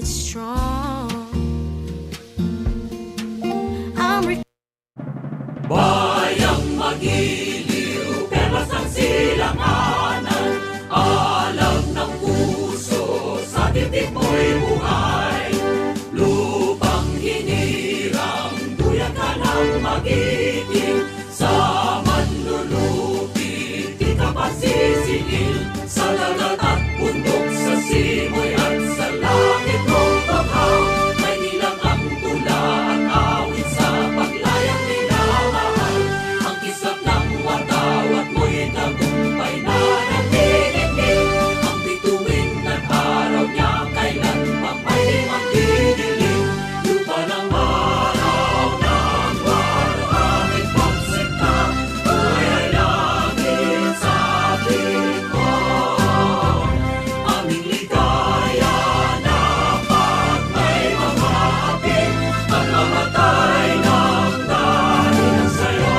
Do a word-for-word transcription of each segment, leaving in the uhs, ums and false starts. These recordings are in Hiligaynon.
strong. I'm re- Bayang magiliw, perlas ang silanganan, alam ng puso, sa dibdib mo'y buhay. Lupang hinirang, duyan ka ng magiting, sa manlulupi, di ka pagsisingil, sa dagat at bundok, sa simoy at sa langit mong baha. Maynila ang tula at awit sa paglayang minamahal. Ang kislap ng watawat mo'y tagumpay na nagdidikit. Ang bituin ng araw niya kailan pa may magdidilim. Lupa ng araw ng waluhangin pagsinta, buhay ay langit sa atin. Aming ligaya na pag may mamahapin, at mamatay ng dahil sa'yo.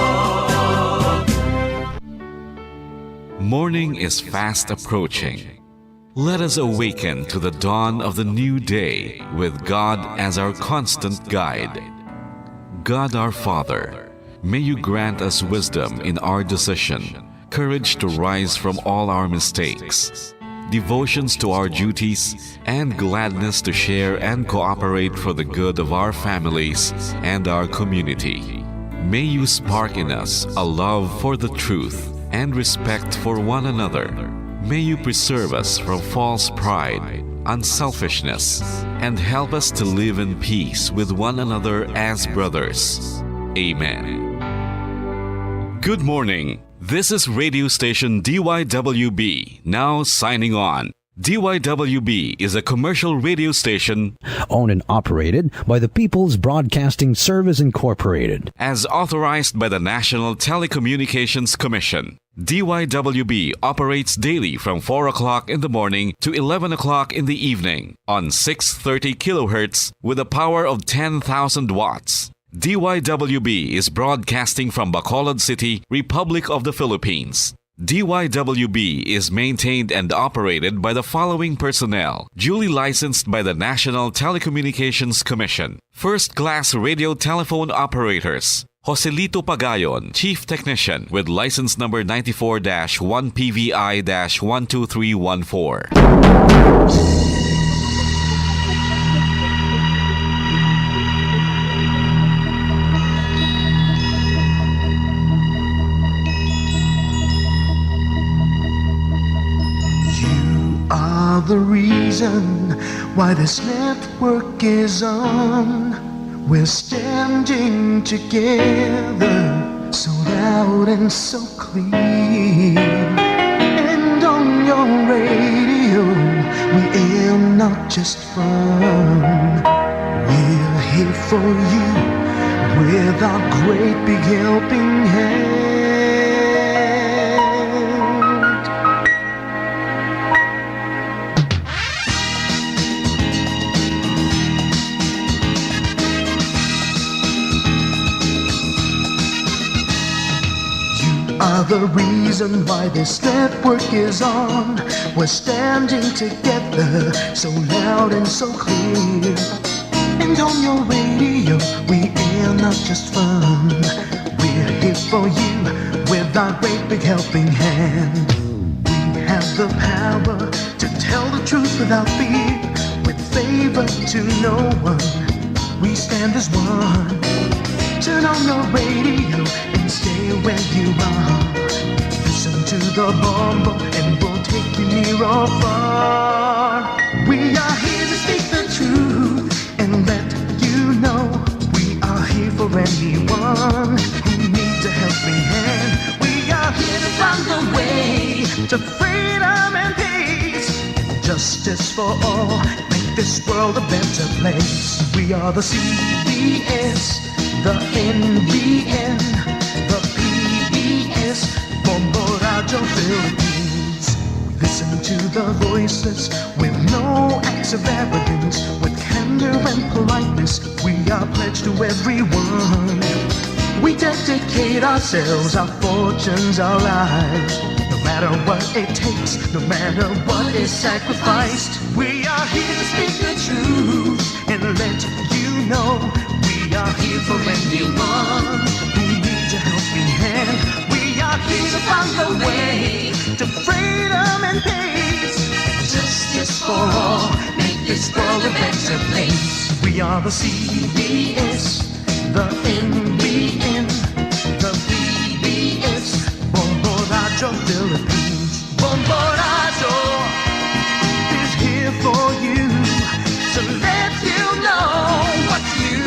Morning is fast approaching. Let us awaken to the dawn of the new day with God as our constant guide. God our Father, may you grant us wisdom in our decision, courage to rise from all our mistakes, devotions to our duties, and gladness to share and cooperate for the good of our families and our community. May you spark in us a love for the truth and respect for one another. May you preserve us from false pride, unselfishness, and help us to live in peace with one another as brothers. Amen. Good morning. This is radio station D Y W B, now signing on. D Y W B is a commercial radio station owned and operated by the People's Broadcasting Service Incorporated. As authorized by the National Telecommunications Commission. D Y W B operates daily from four o'clock in the morning to eleven o'clock in the evening on six thirty kilohertz with a power of ten thousand watts. D Y W B is broadcasting from Bacolod City, Republic of the Philippines. D Y W B is maintained and operated by the following personnel, duly licensed by the National Telecommunications Commission. First class radio telephone operators. Joselito Pagayon, Chief Technician, with license number ninety-four dash one P V I dash one two three one four. You are the reason why this network is on. We're standing together, so loud and so clear. And on your radio, we aim not just fun. We're here for you with our great big helping hand. You are the reason why this network is on. We're standing together, so loud and so clear. And on your radio, we air not just fun. We're here for you with our great big helping hand. We have the power to tell the truth without fear, with favor to no one. We stand as one. Turn on your radio and stay where you are. Listen to the bombo and we'll take you near or far. We are here to speak the truth and let you know we are here for anyone who needs a helping hand. We are here to find the way to freedom and peace, justice for all, make this world a better place. We are the C B S, the N B N, the P B S, Bombo Radio Philippines. We listen to the voices with no acts of arrogance, with candor and politeness. We are pledged to everyone. We dedicate ourselves, our fortunes, our lives. No matter what it takes, no matter what is sacrificed, we are here to speak the truth and let you know we are here for anyone who needs a helping hand. We are here to find the way to freedom and peace, justice for all. Make this world a better place. We are the C B S, the N B N, the P B S, Bombo Radyo Philippines. Bombo Radyo is here for you to let you know what's new.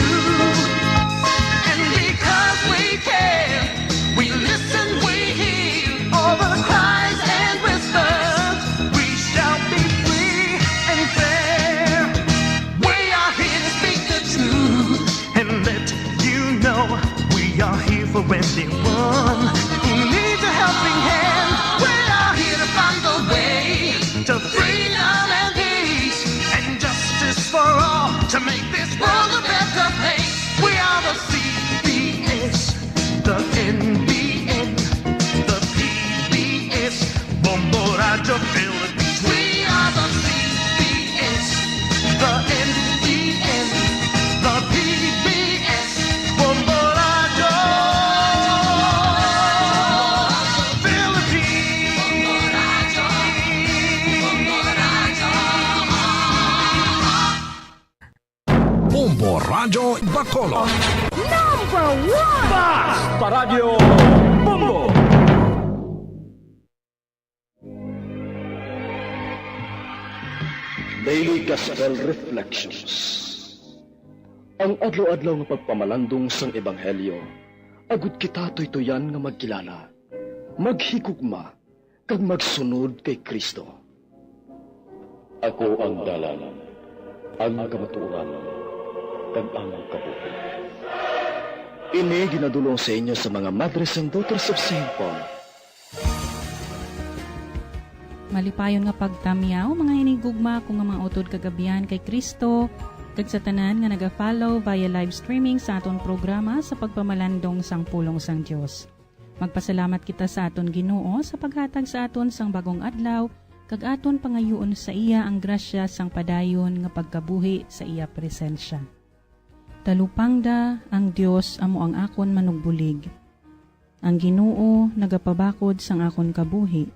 And because we care, we listen, we hear all the cries and whispers. We shall be free and fair. We are here to speak the truth and let you know we are here for anyone who needs a helping hand. We are here to find the way to freedom and peace and justice for all to make this world a better place. We are the C B S, the N B N, the P B S, Bombo Radyo Philippines. We are the C B S, the N B N, the P B S, Bombo Radyo Philippines. Bombo Radyo Bacolod. Number one! Basta Radyo Bombo! Daily Gospel Reflections. Ang adlaw-adlaw nga pagpamalandong sang Ebanghelyo, agud kita tuytuyan nga magkilala, maghigugma, kag magsunod kay Cristo. Ako ang dalan, ang kamatuoran, kag ang kabuhi. Ini ginadul-ong sa inyo sa mga Madres and Daughters of Saint Paul. Malipayon nga pagtamyaw, mga hinigugma ko nga mga utod kag abyan kay Cristo, kag sa tanan nga naga-follow via live streaming sa aton programa sa pagpamalandong sang pulong sang Dios. Magpasalamat kita sa aton Ginoo sa paghatag sa aton sang bagong adlaw, kag aton pangayuon sa iya ang grasya sang padayon nga pagkabuhi sa iya presensya. Talupangda, ang Dios amo ang akon manugbulig. Ang Ginoo nagapabakod sang akon kabuhi.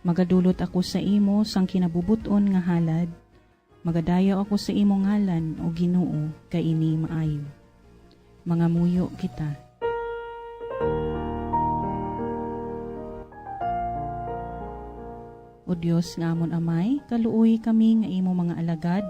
Magadulot ako sa imo sang kinabubot-on nga halad. Magadayaw ako sa imo ngalan, O Ginoo, kay ini maayo. Mangamuyo kita. O Dios nga amon Amay, kaluoyi kami nga imo mga alagad,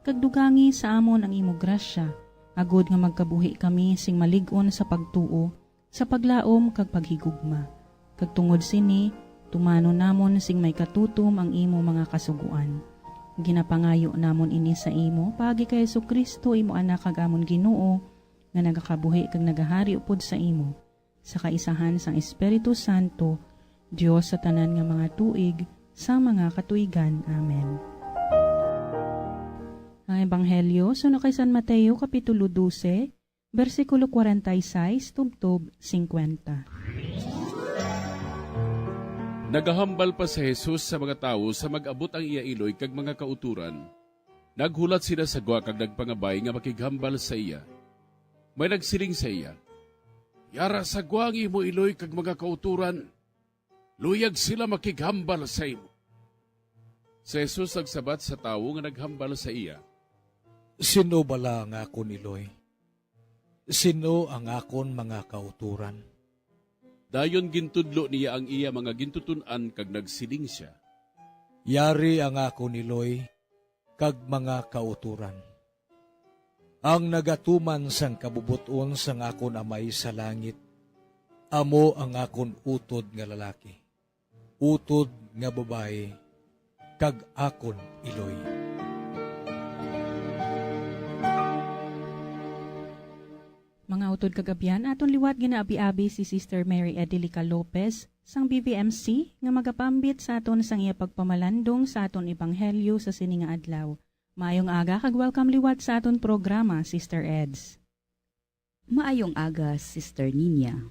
kag dugangi sa amon ang imo grasya, agod nga magkabuhi kami sing malig-on sa pagtuo, sa paglaom kag paghigugma. Kag tungod sini, tumanon namon sing may katutom ang imo mga kasugoan. Ginapangayo namon ini sa imo paagi kay Jesu-Cristo, imo Anak kag amon Ginoo, nga nagakabuhi kag nagahari upod sa imo, sa kaisahan sang Espiritu Santo, Dios sa tanan nga mga tuig, sa mga katuigan. Amen. Ang Ebanghelyo suno kay San Mateo, Kapitulo dose, bersikulo kwarenta y seis tubtob singkwenta. Nagahambal pa si Jesus sa mga tawo sa mag-abot ang iya iloy kag mga kautoran. Naghulat sila sa gwa kag nagpangabay nga makighambal sa iya. May nagsiling sa iya, "Yara sa gwa ang imo iloy kag mga kautoran, luyag sila makighambal sa imo." Si Jesus nagsabat sa tawo nga naghambal sa iya, "Sin-o bala ang akon iloy? Sin-o ang akon mga kautoran?" Dayon gintudlo niya ang iya mga gintuton-an kag nagsiling sia, "Yari ang akon iloy kag mga kautoran. Ang nagatuman sang kabubot-on sang akon Amay sa langit amo ang akon utod nga lalaki, utod nga babayi, kag akon iloy." Mga utod kag abyan, aton liwat ginaabi-abi si Sister Mary Edelica Lopez sang B V M C nga magapaambit sa aton sang iya pagpamalandong sa aton ebanghelyo sa sini nga adlaw. Maayong aga kag welcome liwat sa aton programa, Sister Eds. Maayong aga, Sister Ninya.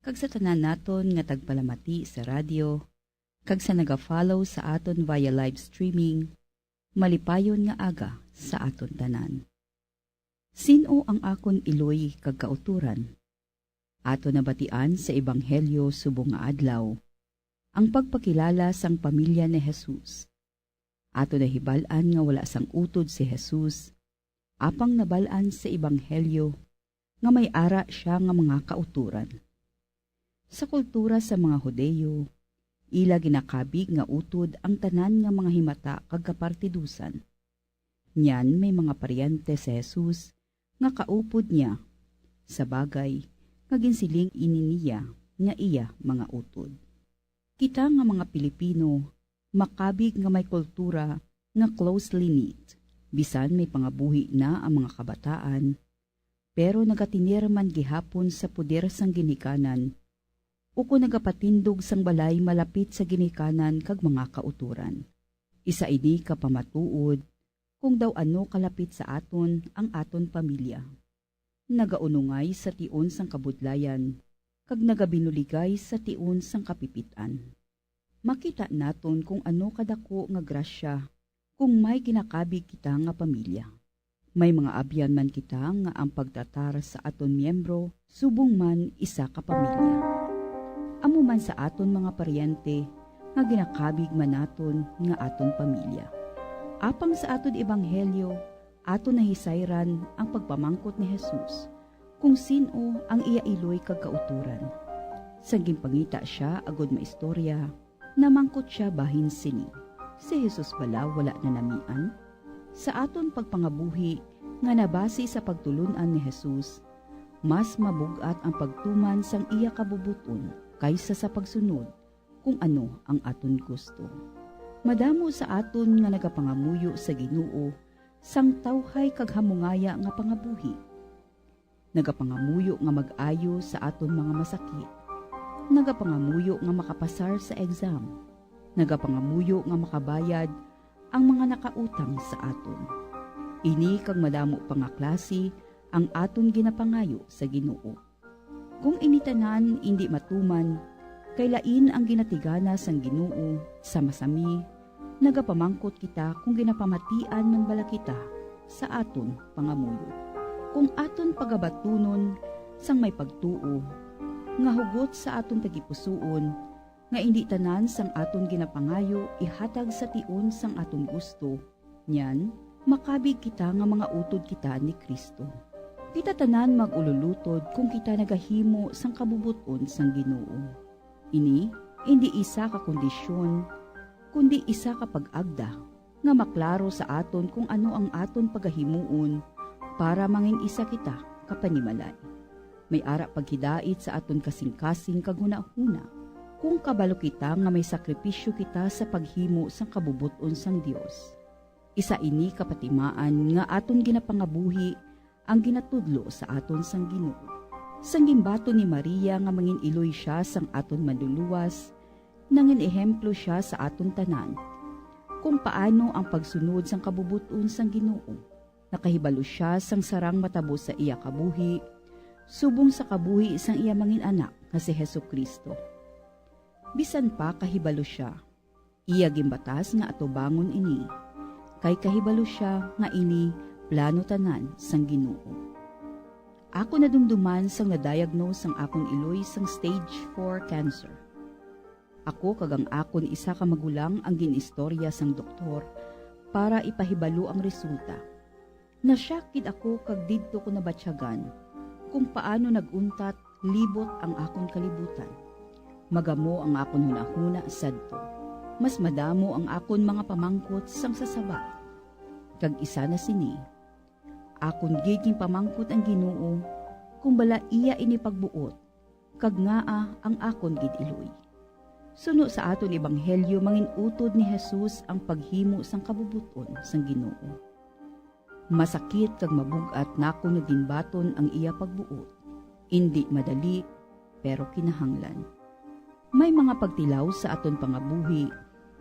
Kag sa tanan naton nga tagpalamati sa radyo, kag sa naga-follow sa aton via live streaming, malipayon nga aga sa aton tanan. Sin-o ang akon iloy kag kautoran? Ato nabatian sa Ebanghelyo subong nga adlaw ang pagpakilala sang pamilya ni Jesus. Ato nahibal-an nga wala sang utod si Jesus, apang nabal-an sa Ebanghelyo nga may ara sia nga mga kautoran. Sa kultura sa mga Hudiyo, ila ginakabig nga utod ang tanan nga mga himata kag kapartidusan. Niyan may mga paryente si Jesus nga kaupod niya, sa bagay nga ginsiling ini niya nga iya mga utod. Kita nga mga Pilipino makabig nga may kultura nga closely knit, bisan may pangabuhi na ang mga kabataan, pero nagatinir man gihapon sa poder sang ginikanan, ukon nagapatindog sang balay malapit sa ginikanan kag mga kautoran. Isa ini ka pamatuod kung daw ano kalapit sa aton ang aton pamilya. Nagaunongay sa tion sang kabudlayan, kag nagabinuligay sa tion sang kapipit-an. Makita naton kung ano kadako nga grasya kung may ginakabig kita nga pamilya. May mga abyan man kita nga ang pagtratar sa aton miyembro subong man isa ka pamilya. Amo man sa aton mga paryente nga ginakabig man naton nga aton pamilya. Apang sa aton ebanghelyo, aton nahisayran ang pagpamangkot ni Jesus kung sin-o ang iya iloy kag kautoran. Sang ginpangita sia agud maistorya, namangkot sia bahin sini, "Si Jesus bala wala nanamian?" Sa aton pagpangabuhi nga nabasi sa pagtulon-an ni Jesus, mas mabug-at ang pagtuman sang iya kabubot-on kaysa sa pagsunod kung ano ang aton gusto. Madamo sa aton nga nagapangamuyo sa Ginoo sang tawhay kag hamungaya nga pangabuhi. Nagapangamuyo nga mag-ayo sa aton mga masakit. Nagapangamuyo nga makapasar sa exam. Nagapangamuyo nga makabayad ang mga nakautang sa aton. Ini kag madamo pa nga klase ang aton ginapangayo sa Ginoo. Kung ini tanan indi matuman, kay lain ang ginatigana sang Ginoo. Sa masami, nagapamangkot kita kung ginapamatian man bala kita sa aton pangamuyo. Kung aton pagabatunon sang may pagtuo nga hugot sa aton tagipusoon nga indi tanan sang aton ginapangayo ihatag sa tion sang aton gusto, niyan, makabig kita nga mga utod kita ni Cristo. Kita tanan mag-ululutod kung kita nagahimo sang kabubot-on sang Ginoo. Ini indi isa ka kondisyon, kundi isa ka pag-agda nga maklaro sa aton kung ano ang aton pagahimuon para mangin-isa kita ka panimalay. May ara paghidait sa aton kasingkasing kag hunahuna kung kabalo kita nga may sakripisyo kita sa paghimo sang kabubot-on sang Dios. Isa ini ka patimaan nga aton ginapangabuhi ang ginatudlo sa aton sang Ginoo. Sang ginbaton ni Maria nga mangin-iloy sia sang aton Manluluwas, nangin-ehemplo sia sa aton tanan kung paano ang pagsunod sang kabubot-on sang Ginoo. Nakahibalo sia sang sarang matabo sa iya kabuhi, subong sa kabuhi sang iya mangin-anak nga si Jesu-Cristo. Bisan pa kahibalo sia, iya ginbatas nga atubangon ini, kay kahibalo sia nga ini plano tanan sang Ginoo. Ako nadumduman sang na-diagnose ang akon iloy sang stage four cancer. Ako kag ang akon isa ka magulang ang gin-istorya sang doktor para ipahibalo ang resulta. Na-shock gid ako kag didto ko nabatyagan kung paano nag-untat libot ang akon kalibutan. Magamo ang akon hunahuna sadto. Mas madamo ang akon mga pamangkot sang sa saba. Kag isa na sini, akon gid ginpamangkot ang Ginoo kung bala iya ini pagbuot kag ngaa ang akon gid iloy. Suno sa aton ebanghelyo, mangin-utod ni Jesus ang paghimo sang kabubot-on sang Ginoo. Masakit kag mabug-at nakon nga ginbaton ang iya pagbuot. Indi madali, pero kinahanglan. May mga pagtilaw sa aton pangabuhi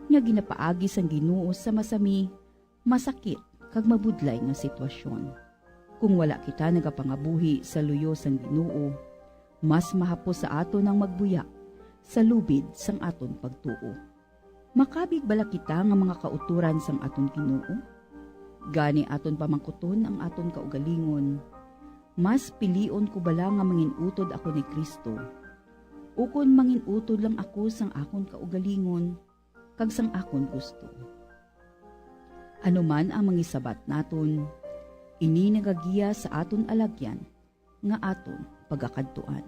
nga ginapaagi sang Ginoo sa masami, masakit, kag mabudlay nga sitwasyon. Kung wala kita nagapangabuhi sa luyo sang Ginoo, mas mahapos sa aton ang magbuya sa lubid sang aton pagtuo. Makabig bala kita nga mga kautoran sang aton Ginoo? Gani aton pamangkuton ang aton kaugalingon, "Mas pilion ko bala nga mangin-utod ako ni Cristo, ukon mangin-utod lang ako sang akon kaugalingon kag sang akon gusto?" Ano man ang mangisabat naton, ini nagagiya sa aton alagyan nga aton pagakadtuan.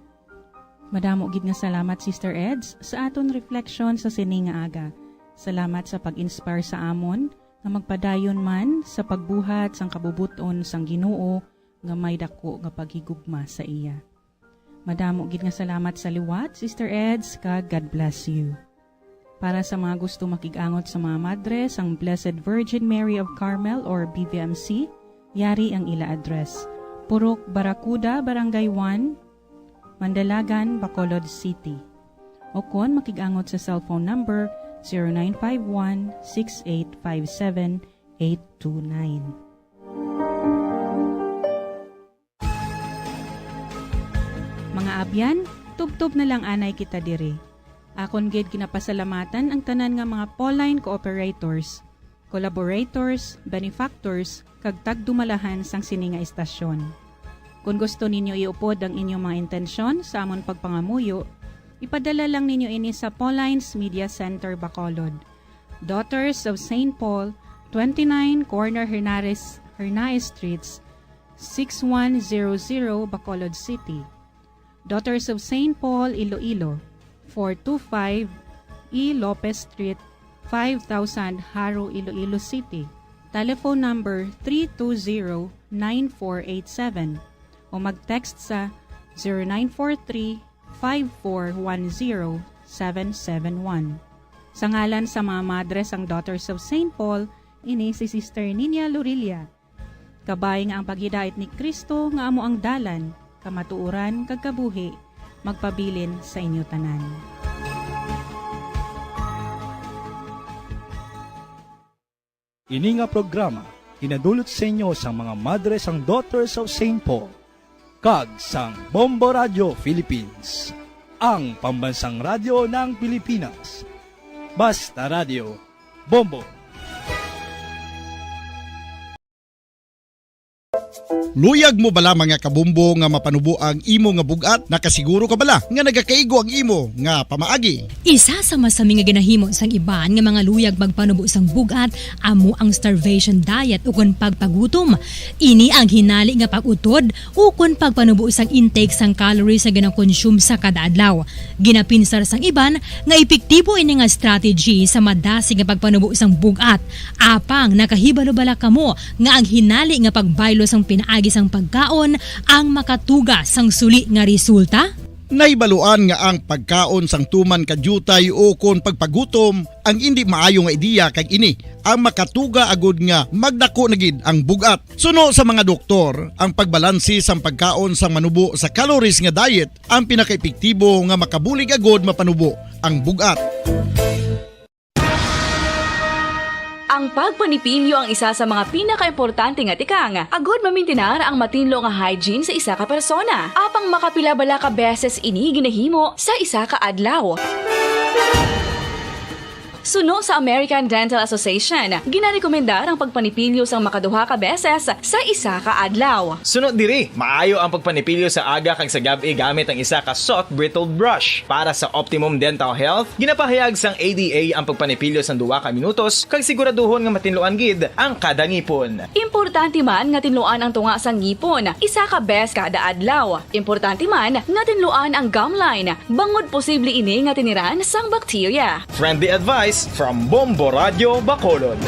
Madamo gid nga salamat, Sister Eds, sa aton reflection sa sini nga aga. Salamat sa pag-inspire sa amon nga magpadayon man sa pagbuhat sang kabubot-on sang Ginoo nga may daku nga paghigugma sa iya. Madamo gid nga salamat sa liwat, Sister Eds, kag God bless you. Para sa mga gusto makig-angot sa mga madre sang Blessed Virgin Mary of Carmel or B V M C, yari ang ila address: Purok Barracuda, Barangay one, Mandalagan, Bacolod City. O kon makig-angot sa cellphone number zero nine five one, six eight five seven, eight two nine. Mga abyan, tubtob na lang anay kita diri. Akon gid ginapasalamatan ang tanan nga mga Pauline cooperators, collaborators, benefactors, kag tagdumalahan sang sini nga istasyon. Kon gusto ninyo iupod ang inyong mga intensyon sa amon pagpangamuyo, ipadala lang ninyo ini sa Pauline's Media Center, Bacolod, Daughters of Saint Paul, twenty-nine Corner Hernares, Hernaez Streets, six one zero zero, Bacolod City. Daughters of Saint Paul, Iloilo, four two five E Lopez Street, five thousand, Jaro, Iloilo City. Telephone number three two zero, nine four eight seven o mag-text sa zero nine four three, five four one zero, seven seven one. Sa ngalan sa mga madre sang Daughters of Saint Paul, ini si Sister Niña Lorilla. Kabay nga ang paghidait ni Cristo nga amo ang dalan, kamatuoran, kag kabuhi magpabilin sa inyo tanan. Ini nga programa ginadulot sa inyo sang mga madre sang Daughters of Saint Paul kag sang Bombo Radio Philippines, ang pambansang radyo ng Pilipinas. Basta Radio, Bombo. Luyag mo bala, mga kabombo, nga mapanubo ang imo nga bug-at? Nakasiguro ka bala nga nagakaigo ang imo nga pamaagi? Isa sa masami nga ginahimo sang iban nga mga luyag magpanubo sang bug-at amo ang starvation diet ukon pagpagutom. Ini ang hinali nga pag-utod ukon pagpanubo sang intake sang calories nga ginakonsume sa kada adlaw. Ginapinsar sang iban nga epektibo ini nga strategy sa madasig nga pagpanubo sang bug-at. Apang nakahibalo bala kamo nga ang hinali nga pagbaylo sang pinaagi sang pagkaon ang makatuga sang suli nga resulta? Nahibaluan nga ang pagkaon sang tuman ka diutay ukon pagpagutom ang indi maayo nga ideya, kag ini ang makatuga agud nga magdako na gid ang bug-at. Suno sa mga doktor, ang pagbalanse sang pagkaon sang manubo sa calories nga diet ang pinakaepektibo nga makabulig agud mapanubo ang bug-at. Ang pagpanipilyo ang isa sa mga pinakaimportante nga tikang agud mamintinar ang matinlo nga hygiene sa isa ka persona. Apang makapila bala ka beses ini ginahimo sa isa ka adlaw? Suno sa American Dental Association, ginarekomendar ang pagpanipilyo sang makaduha ka beses sa isa ka adlaw. Suno diri, maayo ang pagpanipilyo sa aga kag sa gab-i gamit ang isa ka soft bristled brush. Para sa optimum dental health, ginapahayag sang A D A ang pagpanipilyo sang duha ka minutos kag siguraduhon nga matinluan gid ang kada ngipon. Importante man nga tinluan ang tunga sang ngipon isa ka bes kada adlaw. Importante man nga tinluan ang gum line, bangod posible ini nga tiniran sang bakterya. Friendly advice from Bombo Radio Bacolod.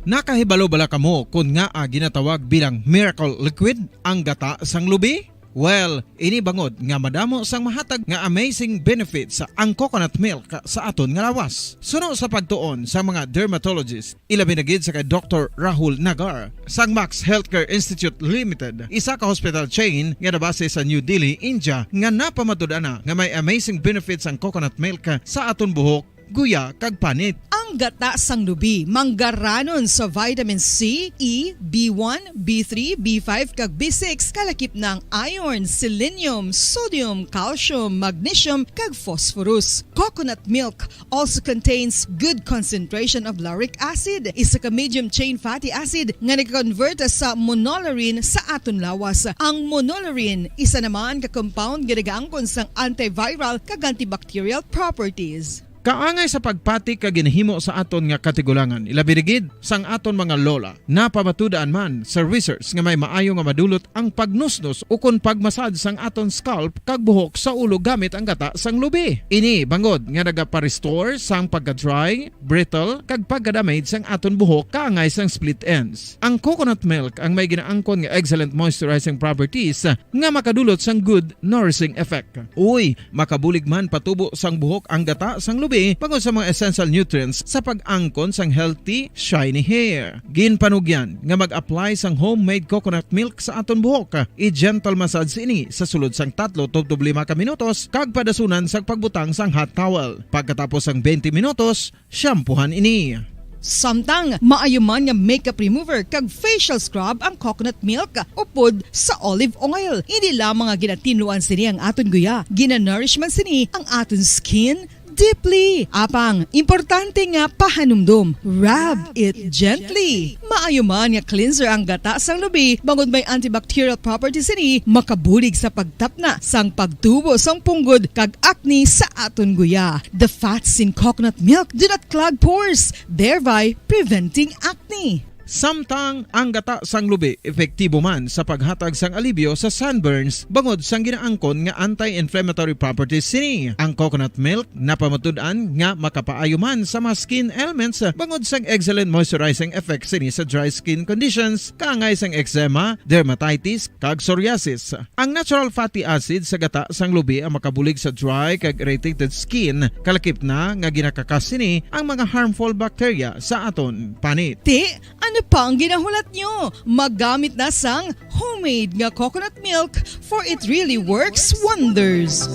Nakahibalo bala kamo kon ngaa ginatawag bilang miracle liquid ang gata sang lubi? Well, ini bangod nga madamo sang mahatag nga amazing benefits ang coconut milk sa aton nga lawas. Suno sa pagtuon sa mga dermatologist, ilabi na gid sa kay Doktor Rahul Nagar sang Max Healthcare Institute Limited, isa ka hospital chain nga nabase sa New Delhi, India, nga napamatud-an na nga may amazing benefits ang coconut milk sa aton buhok guya, kag panit. Ang gata sang lubi manggaranon sa vitamin C, E, B one, B three, B five, kag B six, kalakip na ang iron, selenium, sodium, calcium, magnesium, kag phosphorus. Coconut milk also contains good concentration of lauric acid, isa ka medium chain fatty acid nga nag-convert sa monolaurin sa aton lawas. Ang monolaurin isa naman ka compound nga nagaangkon sang antiviral kag antibacterial properties. Kaangay sa pagpati ka ginahimo sa aton nga katigulangan, ilabi na gid sang aton mga lola. Napamatud-an man sa research nga may maayo nga madulot ang pagnusnos ukon pagmasad sang aton scalp kag buhok sa ulo gamit ang gata sang lubi. Ini bangod nga nagapa-restore sang pagka-dry, brittle, kag pagka-damage sang aton buhok kaangay sang split ends. Ang coconut milk ang may ginaangkon nga excellent moisturizing properties nga makadulot sang good nourishing effect. Uy, makabulig man patubo sang buhok ang gata sang lubi bangod sa mga essential nutrients sa pag-angkon sang healthy, shiny hair. Ginpanugyan nga mag-apply sang homemade coconut milk sa aton buhok. I-gentle massage ini sa sulod sang tatlo tubtob lima ka minutos kag padasunan sang pagbutang sang hot towel. Pagkatapos sang twenty minutos, shampoohan ini. Samtang maayo man nga makeup remover kag facial scrub ang coconut milk upod sa olive oil. Hindi lamang nga ginatinluan sini ang aton guya, ginanourish man sini ang aton skin deeply. Apang, importante nga pahanumdom, rub it gently. Maayo man nga cleanser ang gata sang lubi, bangod may antibacterial properties sini, makabulig sa pagtapna sang pagtubo sang punggod kag acne sa aton guya. The fats in coconut milk do not clog pores, thereby preventing acne. Samtang ang gata sang lubi epektibo man sa paghatag sang alibyo sa sunburns bangod sang ginaangkon nga anti-inflammatory properties sini. Ang coconut milk napamatud-an nga makapaayo man sa mga skin ailments bangod sang excellent moisturizing effect sini sa dry skin conditions, kaangay sang eczema, dermatitis, kag psoriasis. Ang natural fatty acid sa gata sang lubi ang makabulig sa dry kag irritated skin, kalakip na nga ginakakas sini ang mga harmful bacteria sa aton panit. Ti, ano pa ang ginahulat nyo? Maggamit na sang homemade nga coconut milk, for it really works wonders.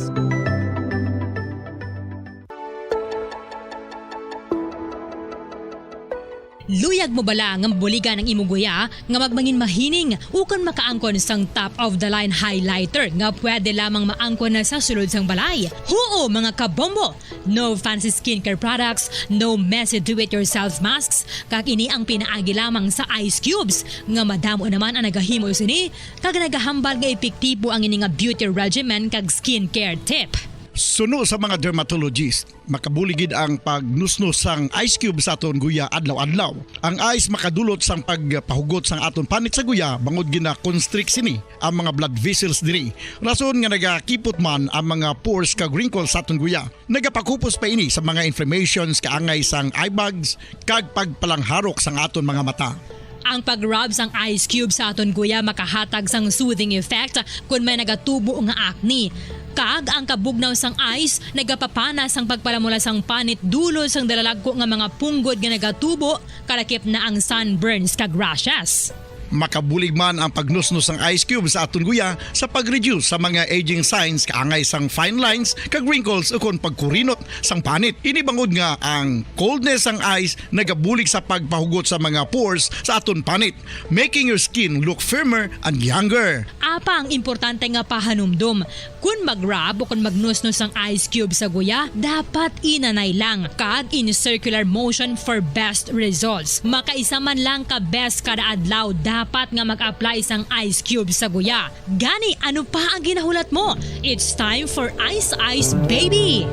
Luyag mo bala nga mabuligan ang imo guya nga magmangin mahining ukon makaangkon sang top of the line highlighter nga pwede lamang maangkon na sa sulod sang balay? Huo, mga kabombo! No fancy skincare products, no messy do-it-yourself masks, kag ini ang pinaagi lamang sa ice cubes nga madamo naman ang nagahimo sini kag nagahambal nga epektibo ang ini nga beauty regimen kag skincare tip. Suno sa mga dermatologist, makabulig gid ang pagnusnos sang ice cube sa aton guya adlaw-adlaw. Ang ice makadulot sang pagpahugot sang aton panit sa guya bangod gina-constrict sini ang mga blood vessels diri. Rason nga nagakipot man ang mga pores kag wrinkles sa aton guya. Nagapakupos pa ini sa mga inflammations kaangay sang eye bags kag pagpalangharok sang aton mga mata. Ang pag-rub sang ice cube sa aton guya makahatag sang soothing effect kon may nagatubo nga acne. Kag ang kabugnaw sang ice nagapapana sang pagpalamula sang panit dulot sang dalalagko nga mga punggod nga nagatubo, kalakip na ang sunburns kag rashes. Makabulig man ang pagnusnos sang ice cube sa aton guya sa pag-reduce sa mga aging signs kaangay sang fine lines kag wrinkles ukon pagkurinot sang panit. Ini bangod nga ang coldness sang ice nagabulig sa pagpahugot sa mga pores sa aton panit, making your skin look firmer and younger. Apang importante nga pahanumdom, kon mag-rub o kon magnusnos ang ice cube sa guya, dapat inanay lang kag in circular motion for best results. Makaisa man lang ka beses kada adlaw dapat nga mag-apply sang ice cube sa guya. Gani, ano pa ang ginahulat mo? It's time for Ice Ice Baby!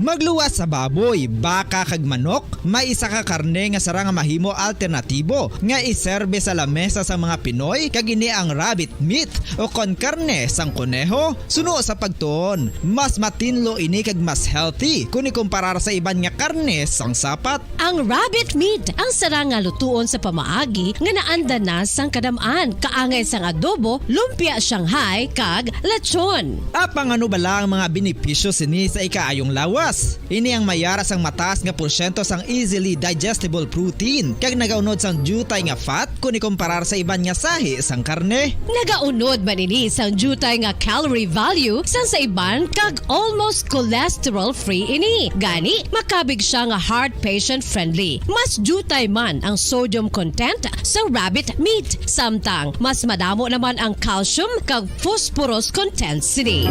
Magluwas sa baboy, baka, kag manok, may isa ka karne nga sarang nga mahimo alternatibo nga iserbe sa lamesa sang mga Pinoy, kag ini ang rabbit meat, o kon karne sang koneho. Suno sa pagtuon, mas matinlo ini kag mas healthy kon ikumparar sa iban nga karne sang sapat. Ang rabbit meat ang sarang nga lutuon sa pamaagi nga naandan na sang kadam-an, kaangay sang adobo, lumpia Shanghai, kag lechon. Apang ano bala ang mga benepisyo sini sa ikaayong lawas? Ini ang may ara sang mataas nga porsyento sang easily digestible protein kag nagaunod sang diutay nga fat kon ikomparar sa iban nga sahi sang karne. Nagaunod man ini sang diutay nga calorie value sang sa iban kag almost cholesterol-free ini. Gani, makabig siya nga heart patient-friendly. Mas diutay man ang sodium content sa rabbit meat, samtang mas madamo naman ang calcium kag phosphorus content sini.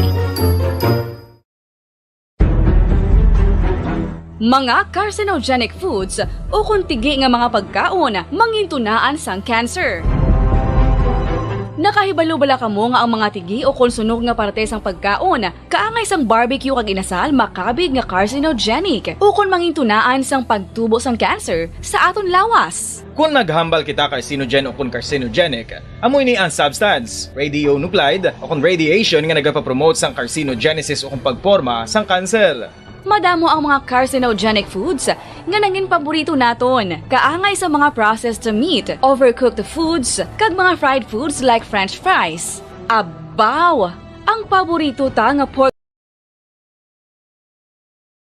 Mga carcinogenic foods ukon tigi nga mga pagkaon mangintunaan sang cancer. Nakahibalo bala kamo nga ang mga tigi ukon sunog nga parte sang pagkaon, kaangay sang barbecue kag inasal, makabig nga carcinogenic ukon mangintunaan sang pagtubo sang cancer sa aton lawas? Kon maghambal kita carcinogen ukon carcinogenic, amo ini ang substance, radionuclide, ukon radiation nga nagapapromote sang carcinogenesis ukon pagporma sang cancer. Madamo ang mga carcinogenic foods nga nangin paborito naton, kaangay sa mga processed meat, overcooked foods, kag mga fried foods like french fries. Abaw! Ang paborito ta nga pork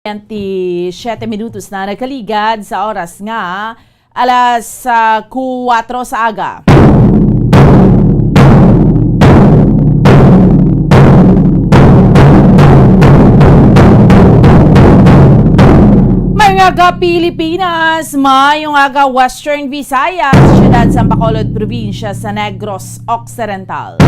Twenty-siyete minutos na nagkaligad sa oras nga alas, ah, kuwatro sa aga. Mga ka-Pilipinas, maayong aga, Western Visayas, siyudad sang Bacolod, probinsya sa Negros Occidental.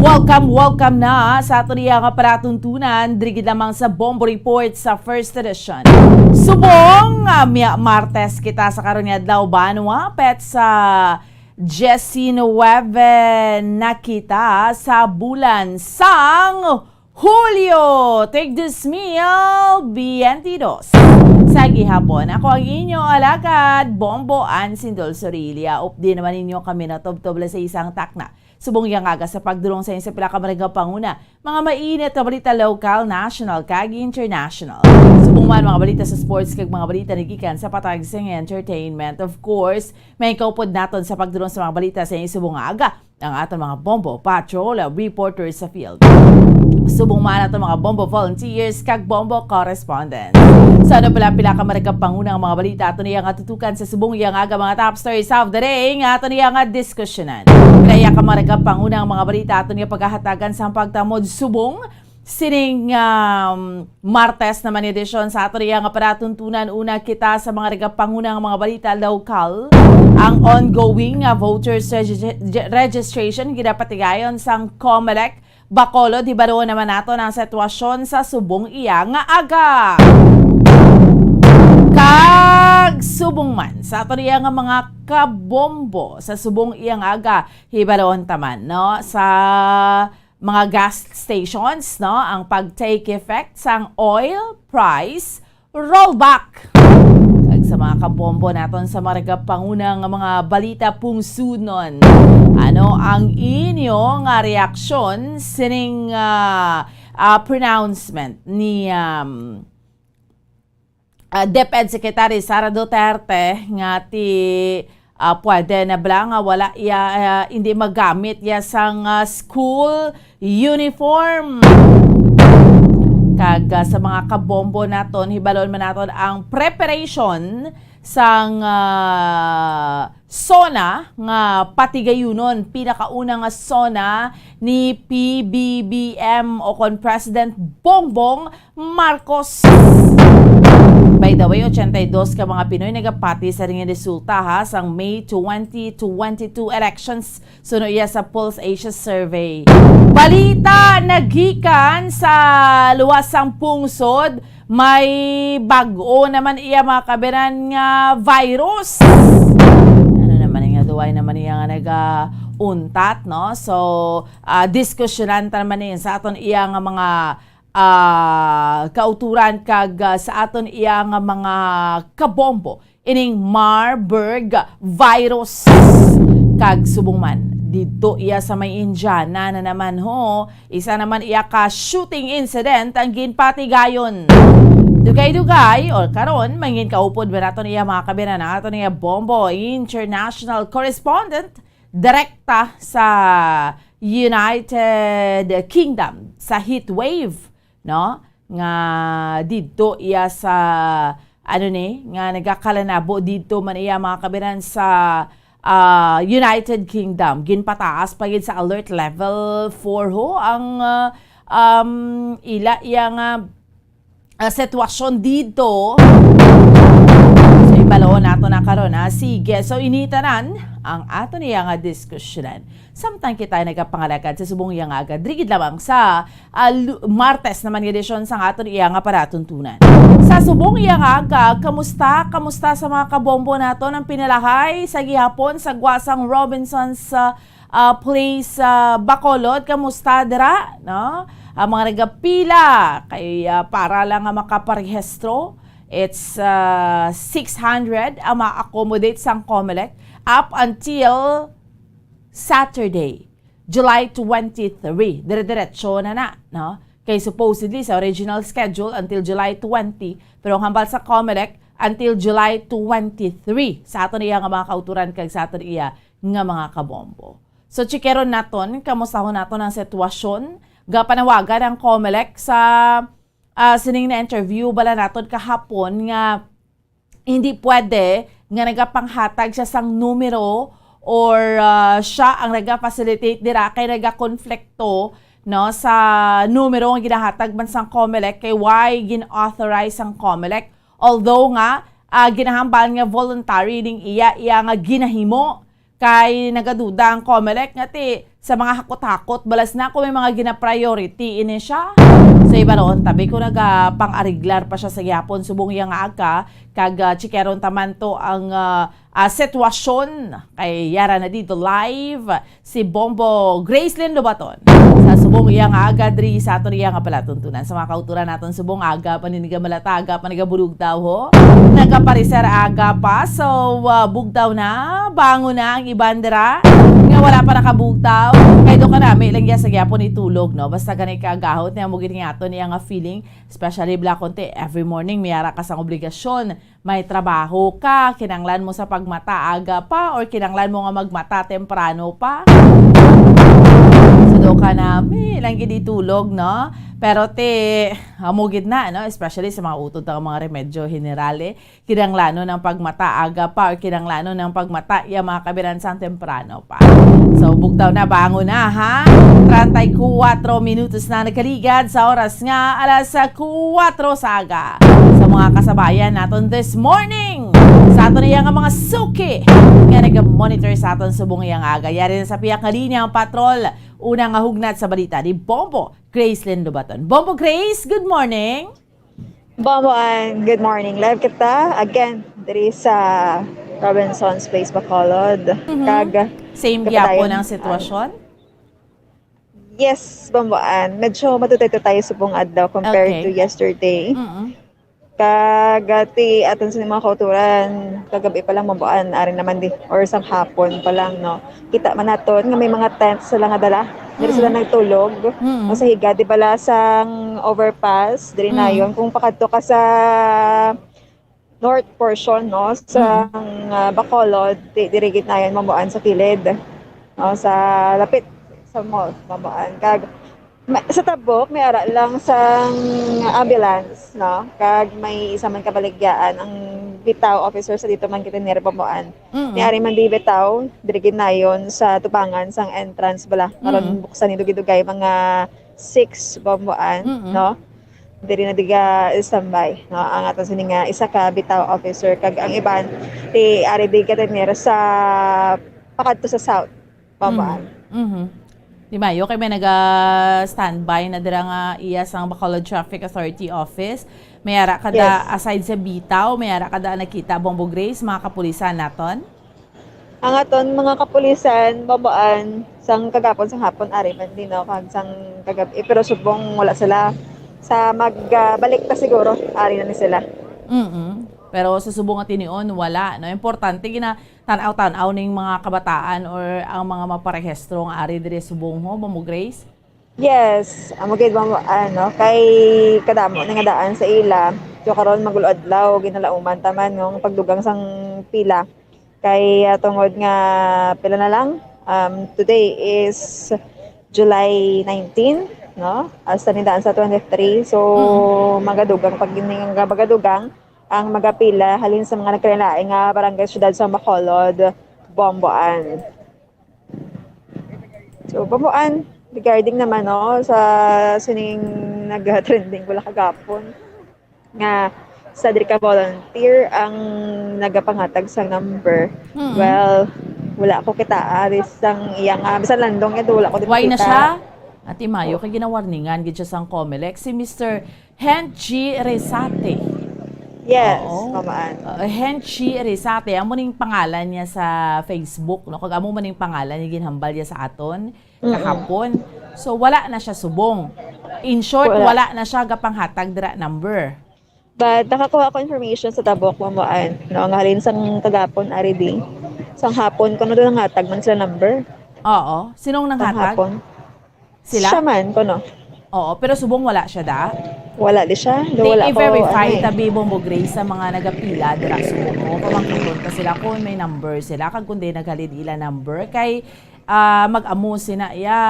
Welcome, welcome na sa aton iya nga palatuntunan, diri gid lamang sa Bombo Report sa First Edition. Subong, ah, mia-, Martes kita sa karon nga adlaw, banwa, petsa diecinuebe na kita sa bulan sang Hulyo, tig dos mil biyente dos. Sa gihapon, ako ang inyo alagad, Bombo Ann Sindol Sorilla. Updi naman ninyo kami natubtob lang sa isang takna. Subong yang aga sa pagdulong sa inyo sa pila ka mga panguna, mga mainit nga balita, lokal, national, kag international. Subong man mga balita sa sports kag mga balita nagikan sa patag sang entertainment. Of course, may kaupod naton sa pagdulong sa mga balita sa inyo subong nga aga ang aton mga Bombo Patrol reporters sa field. Subong man aton mga Bombo volunteers kag Bombo correspondents. Sa ano pala pila ka maragap pangunang mga balita aton iya nga tutukan sa subong iya nga aga, mga top stories of the day nga aton iya nga diskusyonan. Pila iya ka maragap pangunang mga balita aton iya paghahatagan sa pagtamod subong sining, um, Martes naman edisyon sa aton iya nga palatuntunan. Una kita sa mga nagapangunang mga balita lokal, ang ongoing nga voters regi-, registration ginapatigayon sang Comelec Bacolod. Hibaluon naman naton ang sitwasyon sa subong iya nga aga. Kag subong man sa aton iya nga mga kabombo sa subong iya nga aga, hibaluon ta man, no, sa mga gas stations, no, ang pag-take effect sang oil price rollback. Kag sa mga kabombo naton sa mga nagapanguna nga mga balita pungsunon, ano ang inyo nga reaksyon sining, ah, ah, pronouncement ni, um, ah, DepEd Secretary Sara Duterte nga ti, ah, pwede na bala nga wala iya, ah, hindi magamit iya sang, ah, school uniform. Kag, ah, sa mga kabombo naton, hibalon man naton ang preparation sang, ah, SONA nga patigayunon, pinakauna nga SONA ni P B B M o kon President Bongbong Marcos. By the way, ochenta y dos ka mga Pinoy nagapati sa ring resulta, ha, sang May twenty twenty-two elections, suno iya sa Pulse Asia Survey. Balita nagikan sa luwas sang pungsod, may bag-o naman iya mga kabiran nga virus. Ano naman nga duway naman iya nga nagauntat, no? So, ah, diskusyonan ta naman ni sa aton iya nga mga, ah, kauturan kag, ah, sa aton iya nga mga kabombo ining Marburg virus. Kag subong man, didto iya sa may Indiana na naman, ho, isa naman iya ka shooting incident ang ginpatigayon. Dugay-dugay, o karon, mangin kaupod ba naton iya mga kabiran ang aton iya bombo international correspondent direkta sa United Kingdom sa heat wave, no? nga didto iya sa, ano ni, nga nagakalanabo didto man iya, mga kabiran, sa, ah, United Kingdom. Ginpataas pa gid sa alert level four ho ang, ah, um, ila iya nga, ah, sitwasyon didto. So, ibalo nato na karon, ha. Sige, so ini tanan ang ato niya nga diskusyonan. Samtang kita nagapangalagad sa subong iya nga aga, diri gid lamang sa, ah, lu-, Martes naman nga edisyon sang aton iya nga palatuntunan. Sa subong iya nga aga, kamusta? Kamusta sa mga kabombo naton ang pinalahay sa gihapon sa Guasang Robinson's, ah, ah, Place, ah, Bacolod? Kamusta dira, no? Ang mga nagapila kay, ah, para lang nga makaparehistro, it's, ah, six hundred ang ma-accommodate sang Comelec up until Saturday, July twenty-three. Dire-diretso na na, no? Kay supposedly sa original schedule until July twenty, pero ang hambal sa Comelec until July twenty-three sa aton iya nga mga kauturan kag sa aton iya nga mga kabombo. So, chikeron naton, kamustahon naton ang sitwasyon. Gapanawagan ang Comelec sa, ah, sining na interview bala naton kahapon nga hindi pwede nga nagapanghatag siya sang numero or, ah, siya ang naga-facilitate dira kay nagakonflikto, no, sa numero nga ginahatag man sang Comelec kay why gin-authorize sang Comelec. Although nga, ah, ginahambal nga voluntary ning iya, iya nga ginahimo, kay nagaduda ang Comelec nga ti sa mga hakot-hakot, balas na kung may mga gina-priority ini siya. Sa iba ron, tabi ko nagapang-ariglar pa siya sa gihapon subong iya nga aga, kag, ah, chikeron taman to ang, ah, ah, sitwasyon. Kay yara na dito live si Bombo Gracelyn Lobaton sa subong iya nga aga diri sa aton iya nga palatuntunan. Sa mga kauturan naton subong aga, paniniga malataga, paniga bulugtaw ho. Nagapareser aga pa, so, ah, bugtaw na, bangon na ang iban dira nga wala pa nakabugtaw. Kay do kanami lang ya sa gyapon itulog, no? Basta gani ka gahot niya mo gid nga aton iya nga feeling, especially bala konti every morning may ara ka sang obligasyon. May trabaho ka, kinanglan mo sa pagmata aga pa, or kinanglan mo nga magmata temprano pa? Sudo ka na, may lang gid itulog, no? Pero ti, amo gid na, no? Especially sa mga utod nga mga remedyo general, eh. Kinanglanon ang pagmata aga pa, or kinanglanon ang pagmata, ya mga kabiran sang temprano pa. So, bugtaw na, bangon na, ha? Treinta y cuatro minutos na nagkaligad sa oras nga alas kuwatro sa aga. Sa mga kasabayan naton this morning, sa aton iya nga mga suki nga nag-monitor sa aton subong iya nga aga, yari na sa pihak nga linya ang patrol. Una nga hugnat sa balita ni Bombo Gracelyn Lobaton. Bombo Grace, good morning. Bomboan, good morning. Live kita again diri sa Robinson's Place, Bacolod. Mhm. Kag Same kapitayon gyapon ang sitwasyon? Yes, Bomboan. Medyo matutay-tutay subong adlaw compared Okay. to yesterday. Mm-mm. Kag, ah, ti aton sa mga kauturan, kagabi pa lang, Bomboan, ari naman di, or sang hapon pa lang, no? Kita man naton nga may mga tents sila nga dala. Diri sila Mm. nagtulog. Mm. O sa higa, di bala, sang overpass, diri Mm. nayon. Kung pakadto ka sa north portion, no, sa, Mm. ah, Bacolod, di, diri gid nayon, Bomboan, sa kilid. No, sa lapit sa mall, Bomboan. Kag ma-, sa tabok, may ara lang sang ambulance, no? Kag may isa man kabaligyaan ang bitaw officer sa dito man kita ni Bomboan. Mm. May ari man di bitaw, diri gid nayon sa tubangan sang entrance bala. Karon Mm. buksan ni dugay-dugay mga six, Bomboan, Mm-mm. no? Diri na diga standby, no? Ang ato sini nga isa ka bitaw officer kag ang iban ti ari di ka tener sa pakadto sa south, Bomboan. Mhm. Mhm. Di mayo kay may naga-standby na dira nga iya sang Bacolod Traffic Authority Office. May ara kada Yes. aside sa bitaw, may ara kada nakita, Bombo Grace, mga kapulisan naton? Ang aton mga kapulisan, Bomboan, sang kagapon, sang hapon, ari man din, no, kag sang kagabi, pero subong wala sila. Sa mag, ah, balik pa siguro, ari na ni sila. Mm-mm. Pero sa subong nga tinion, wala, no? Importante gina tan-aw-tan-aw ning mga kabataan or ang mga maparehistro nga ari diri subong ho, Bombo Grace? Yes, amo gid, Bombo, ano, kay kadamo na nga daan sa ila. So, karon, mag-ulo adlaw, ginalauman ta man, no, ang pagdugang sang pila. Kay, ah, tungod nga pila na lang, um, today is July nineteen. no? Hasta ni daan sa twenty-three. So, Mm. magadugang, pag yun nga magadugang, ang magapila halin sa mga nagkalain-lain nga barangay, syudad sa Bacolod, Bomboan. So, Bomboan, regarding naman, no, sa sining nag-trending wala kagapon, nga sa diri ka volunteer ang nagapanghatag sa number. Mm. Well, wala ko kita, ah, sang iya nga, bisan landong ito, wala ko din Why na kita. siya? Ate Mayo, kay ginawarningan gid siya sang Comelec. Si Mister Henchi Resate. Yes, Oo. Mama Ann. Uh, Henchi Resate, amo ning pangalan niya sa Facebook, no? Kag amo man ning pangalan niya ginhambal niya sa aton Mm-mm. kahapon. So, wala na siya subong. In short, Wala. wala na siya gapanghatag dira number. But nakakuha ko information sa tabok, Mama Ann, no, nga halin sang kagapon, ari di. Sang hapon, kuno doon nanghatag man sila number. Oo. Sinong Sang nanghatag? hapon. Sila? Siya man, kuno. Oo, pero subong wala siya, da? Wala di siya. Do Di wala ko, i-verify ano eh. tabi, Bombo Grace, sa mga nagapila dira subong mo. Pamangkuton ka sila kung may number sila. Kag kung di naghalid ila number, kay ah, mag-amo sina iya,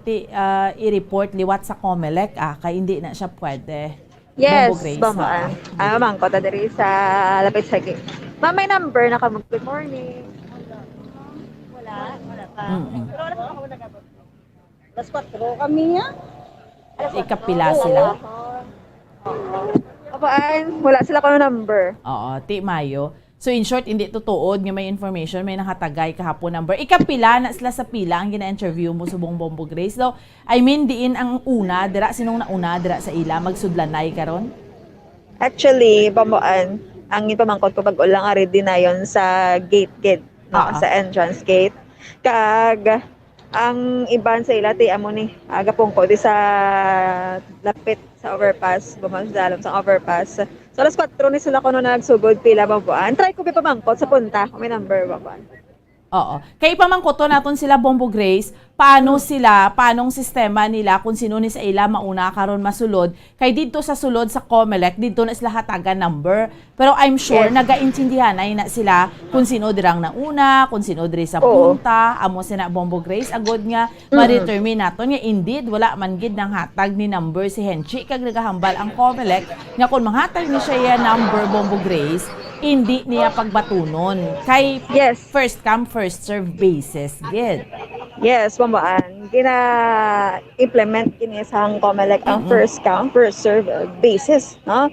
ti, ah, i-report liwat sa Comelec, ah, kay hindi na siya pwede. Yes, Bombo Grace, Mama Ann. oo. Ah, mamangkot ta diri sa lapit sa gate. Ma'am, may number na kamo. Good morning. Wala, wala pa. Mm-mm. Pero alas, ako nag-abot. Alas kwatro kami, ah. Alas kwatro. Ikapila sila? Oo. Mama Ann, wala sila kuno number. Oo, ti Mayo. So, in short, hindi tutuod nga may information, may nahatagay kahapon number. Ikapila na sila sa pila ang gina-interview mo subong, Bombo Grace? So, I mean, diin ang una, dira, sinong nauna, dira sa ila, magsudlanay karon? Actually, Bombo Ann, ang ipamangkot ko bag-o lang ari dinayon sa gate, gate, no? Ah, ah. Sa entrance gate. Kag, ang iban sa ila, ti, amo ni, ah, gapungko di sa lapit sa overpass, bumang sa dalom sa overpass. So, alas kwatro ni sila kuno nagsugod pila, Bombo Ann. Try ko bi pamangkot sa punta, kung may number, Bombo Ann. Oo. Kay pamangkoton naton sila, Bombo Grace, paano Hmm. sila, paanong sistema nila, kung sino ni sa ila mauna karon masulod, kay didto sa sulod sa Comelec, didto na sila hatagan number. Pero I'm sure Yes. nagaintindihanay na sila kung sino dirang nauna, kung sino diri sa Oo. punta, amo sina, Bombo Grace, agod nga Mm-mm. ma-determine naton nga indeed wala man gid nanghatag ni number si Henchi, kag nagahambal ang Comelec nga kung manghatag ni siya iya number, Bombo Grace, hindi niya pagbatunon. Kay Yes. first come, first serve basis gid. Yes, Bombo Ann. Gina-implement kini sang Comelec ang Mm-mm. first come, first serve basis, no?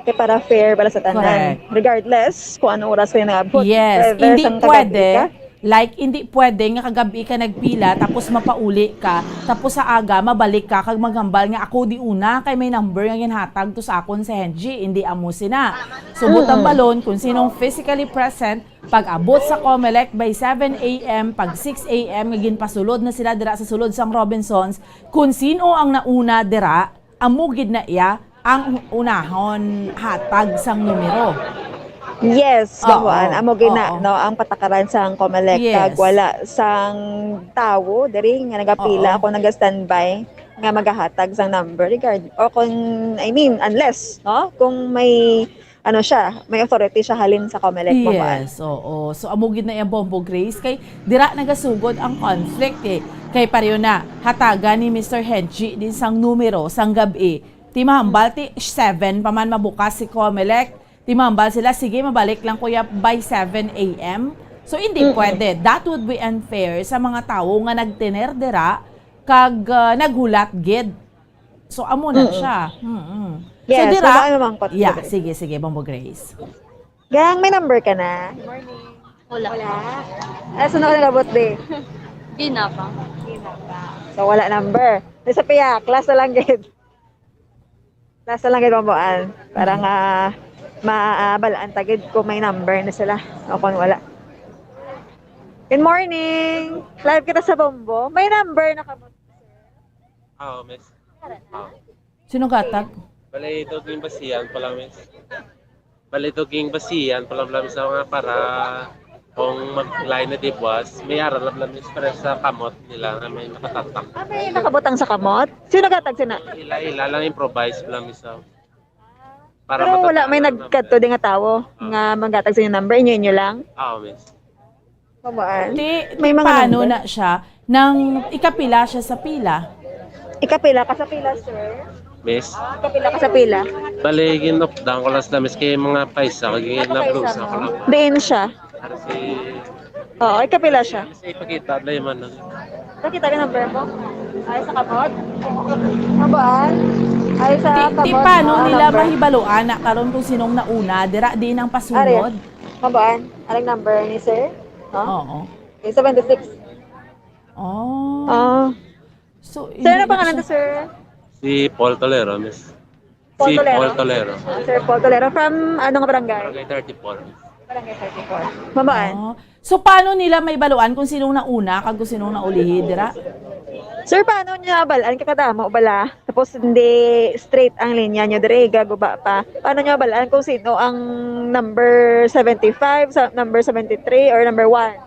Kay para fair para sa tanan. Correct. Regardless kung anong oras kayo nag-abot. Yes, Whether hindi sang kagabi pwede, ka. like, hindi pwede nga kagabi ka nagpila, tapos mapauli ka, tapos sa aga, mabalik ka, kag maghambal nga, "Ako di una, kay may number nga ginhatag to sa akon sa Henji." Hindi amo sina. So, Mm-mm. butang balon kung sinong physically present, pag-abot sa Comelec by seven A M, pag six A M nga ginpasulod na sila dira sa sulod sang Robinsons, kung sino ang nauna dira, amo gid na iya ang unahon hatag sang numero. Yes, Oo. Bombo Ann. Amo gid na, Oo. no, ang patakaran sang Comelec. Yes. Kag wala sang tawo diri nga nagapila Oo. ako, naga-standby nga magahatag sang number regard, o kung, I mean, unless, no, kung may, ano siya, may authority siya halin sa Comelec, Bombo Ann. Yes, oo. So, amo gid na iya, Bombo Grace, kay dira nagasugod ang conflict, eh. Kay pareho na, hatagan ni Mister Henji din sang numero sang gab-i. Ti mahambal, ti seven pa man mabukas si Comelec. Ti mahambal sila, "Sige, mabalik lang, kuya, by seven A M." So, hindi Mm-mm. pwede. That would be unfair sa mga tawo nga nagtener dira kag, ah, naghulat gid. So, amo na Mm-mm. siya. Mm-mm. So, Yes, dira, wala ka namang kot-, yeah, sige, sige, Bombo Grace. Gang, may number ka na? Morning. Wala. Wala? Ah, saan ka nag-abot, be? Di na pa. Di na pa. So, wala number. May sa piyak, last na lang gid. Last na lang gid, Bombo Ann. Para nga maabalaan ta gid kung may number na sila o kung wala. Good morning. Live kita sa Bombo. May number na kamo? Oo, miss. Oo. Sino gatag? Bale, ito king basihan pa lang, miss. Bale, ito king basihan pa lang, miss, sa mga para kung mag-line na dibuas, may ara lang, miss, para sa kamot nila na may nakatatak. Ah, may nakabutang sa kamot? Sino gatag sina? Ila-ila lang, improvise lang, miss, oh. Para Pero wala matatag may lang nagkadto number. Di nga tawo Ah. nga magatag sa inyo number, inyo-inyo lang? Oo, miss. Mabaan? Ti, May ti mga paano number? na siya nang ikapila siya sa pila? Ikapila ka sa pila, sir? Miss? Ah, ikapila ka sa pila? Bali, ginupdan ko lang sila, miss, kay mga paisa, kay nablusa ko lang. Diin siya? Kasi Oo, ikapila siya? Kasi ipakita, Layman, lang. Nakita ka number mo? Ay, sa kabot? Kabuan? Ay, sa Ti, ti kabot, paano ah, nila number. Mahibaluan na karon kung sinong nauna? Dira din ang Ari, pasunod? Kabuan? Anong number ni sir? No? Oo. Okay, seventy-six. Oh. Ah. So, Sir, hindi ano na pangalan siya to, sir? Si Paul Tolero, miss. Paul Si Tolero? Paul Tolero. Ah, Sir Paul Tolero. From anong barangay? Barangay thirty-four. Barangay thirty-four. Mabaan? Oh. So, paano nila mahibaluan kung sinong nauna kag kung sinong naulihi dira? Sir, paano niya balaan? Kakadamo bala? Tapos hindi straight ang linya niyo diri, gaguba pa. Paano niyo balaan kung sino ang number seventy-five, sa number seventy-three, or number one?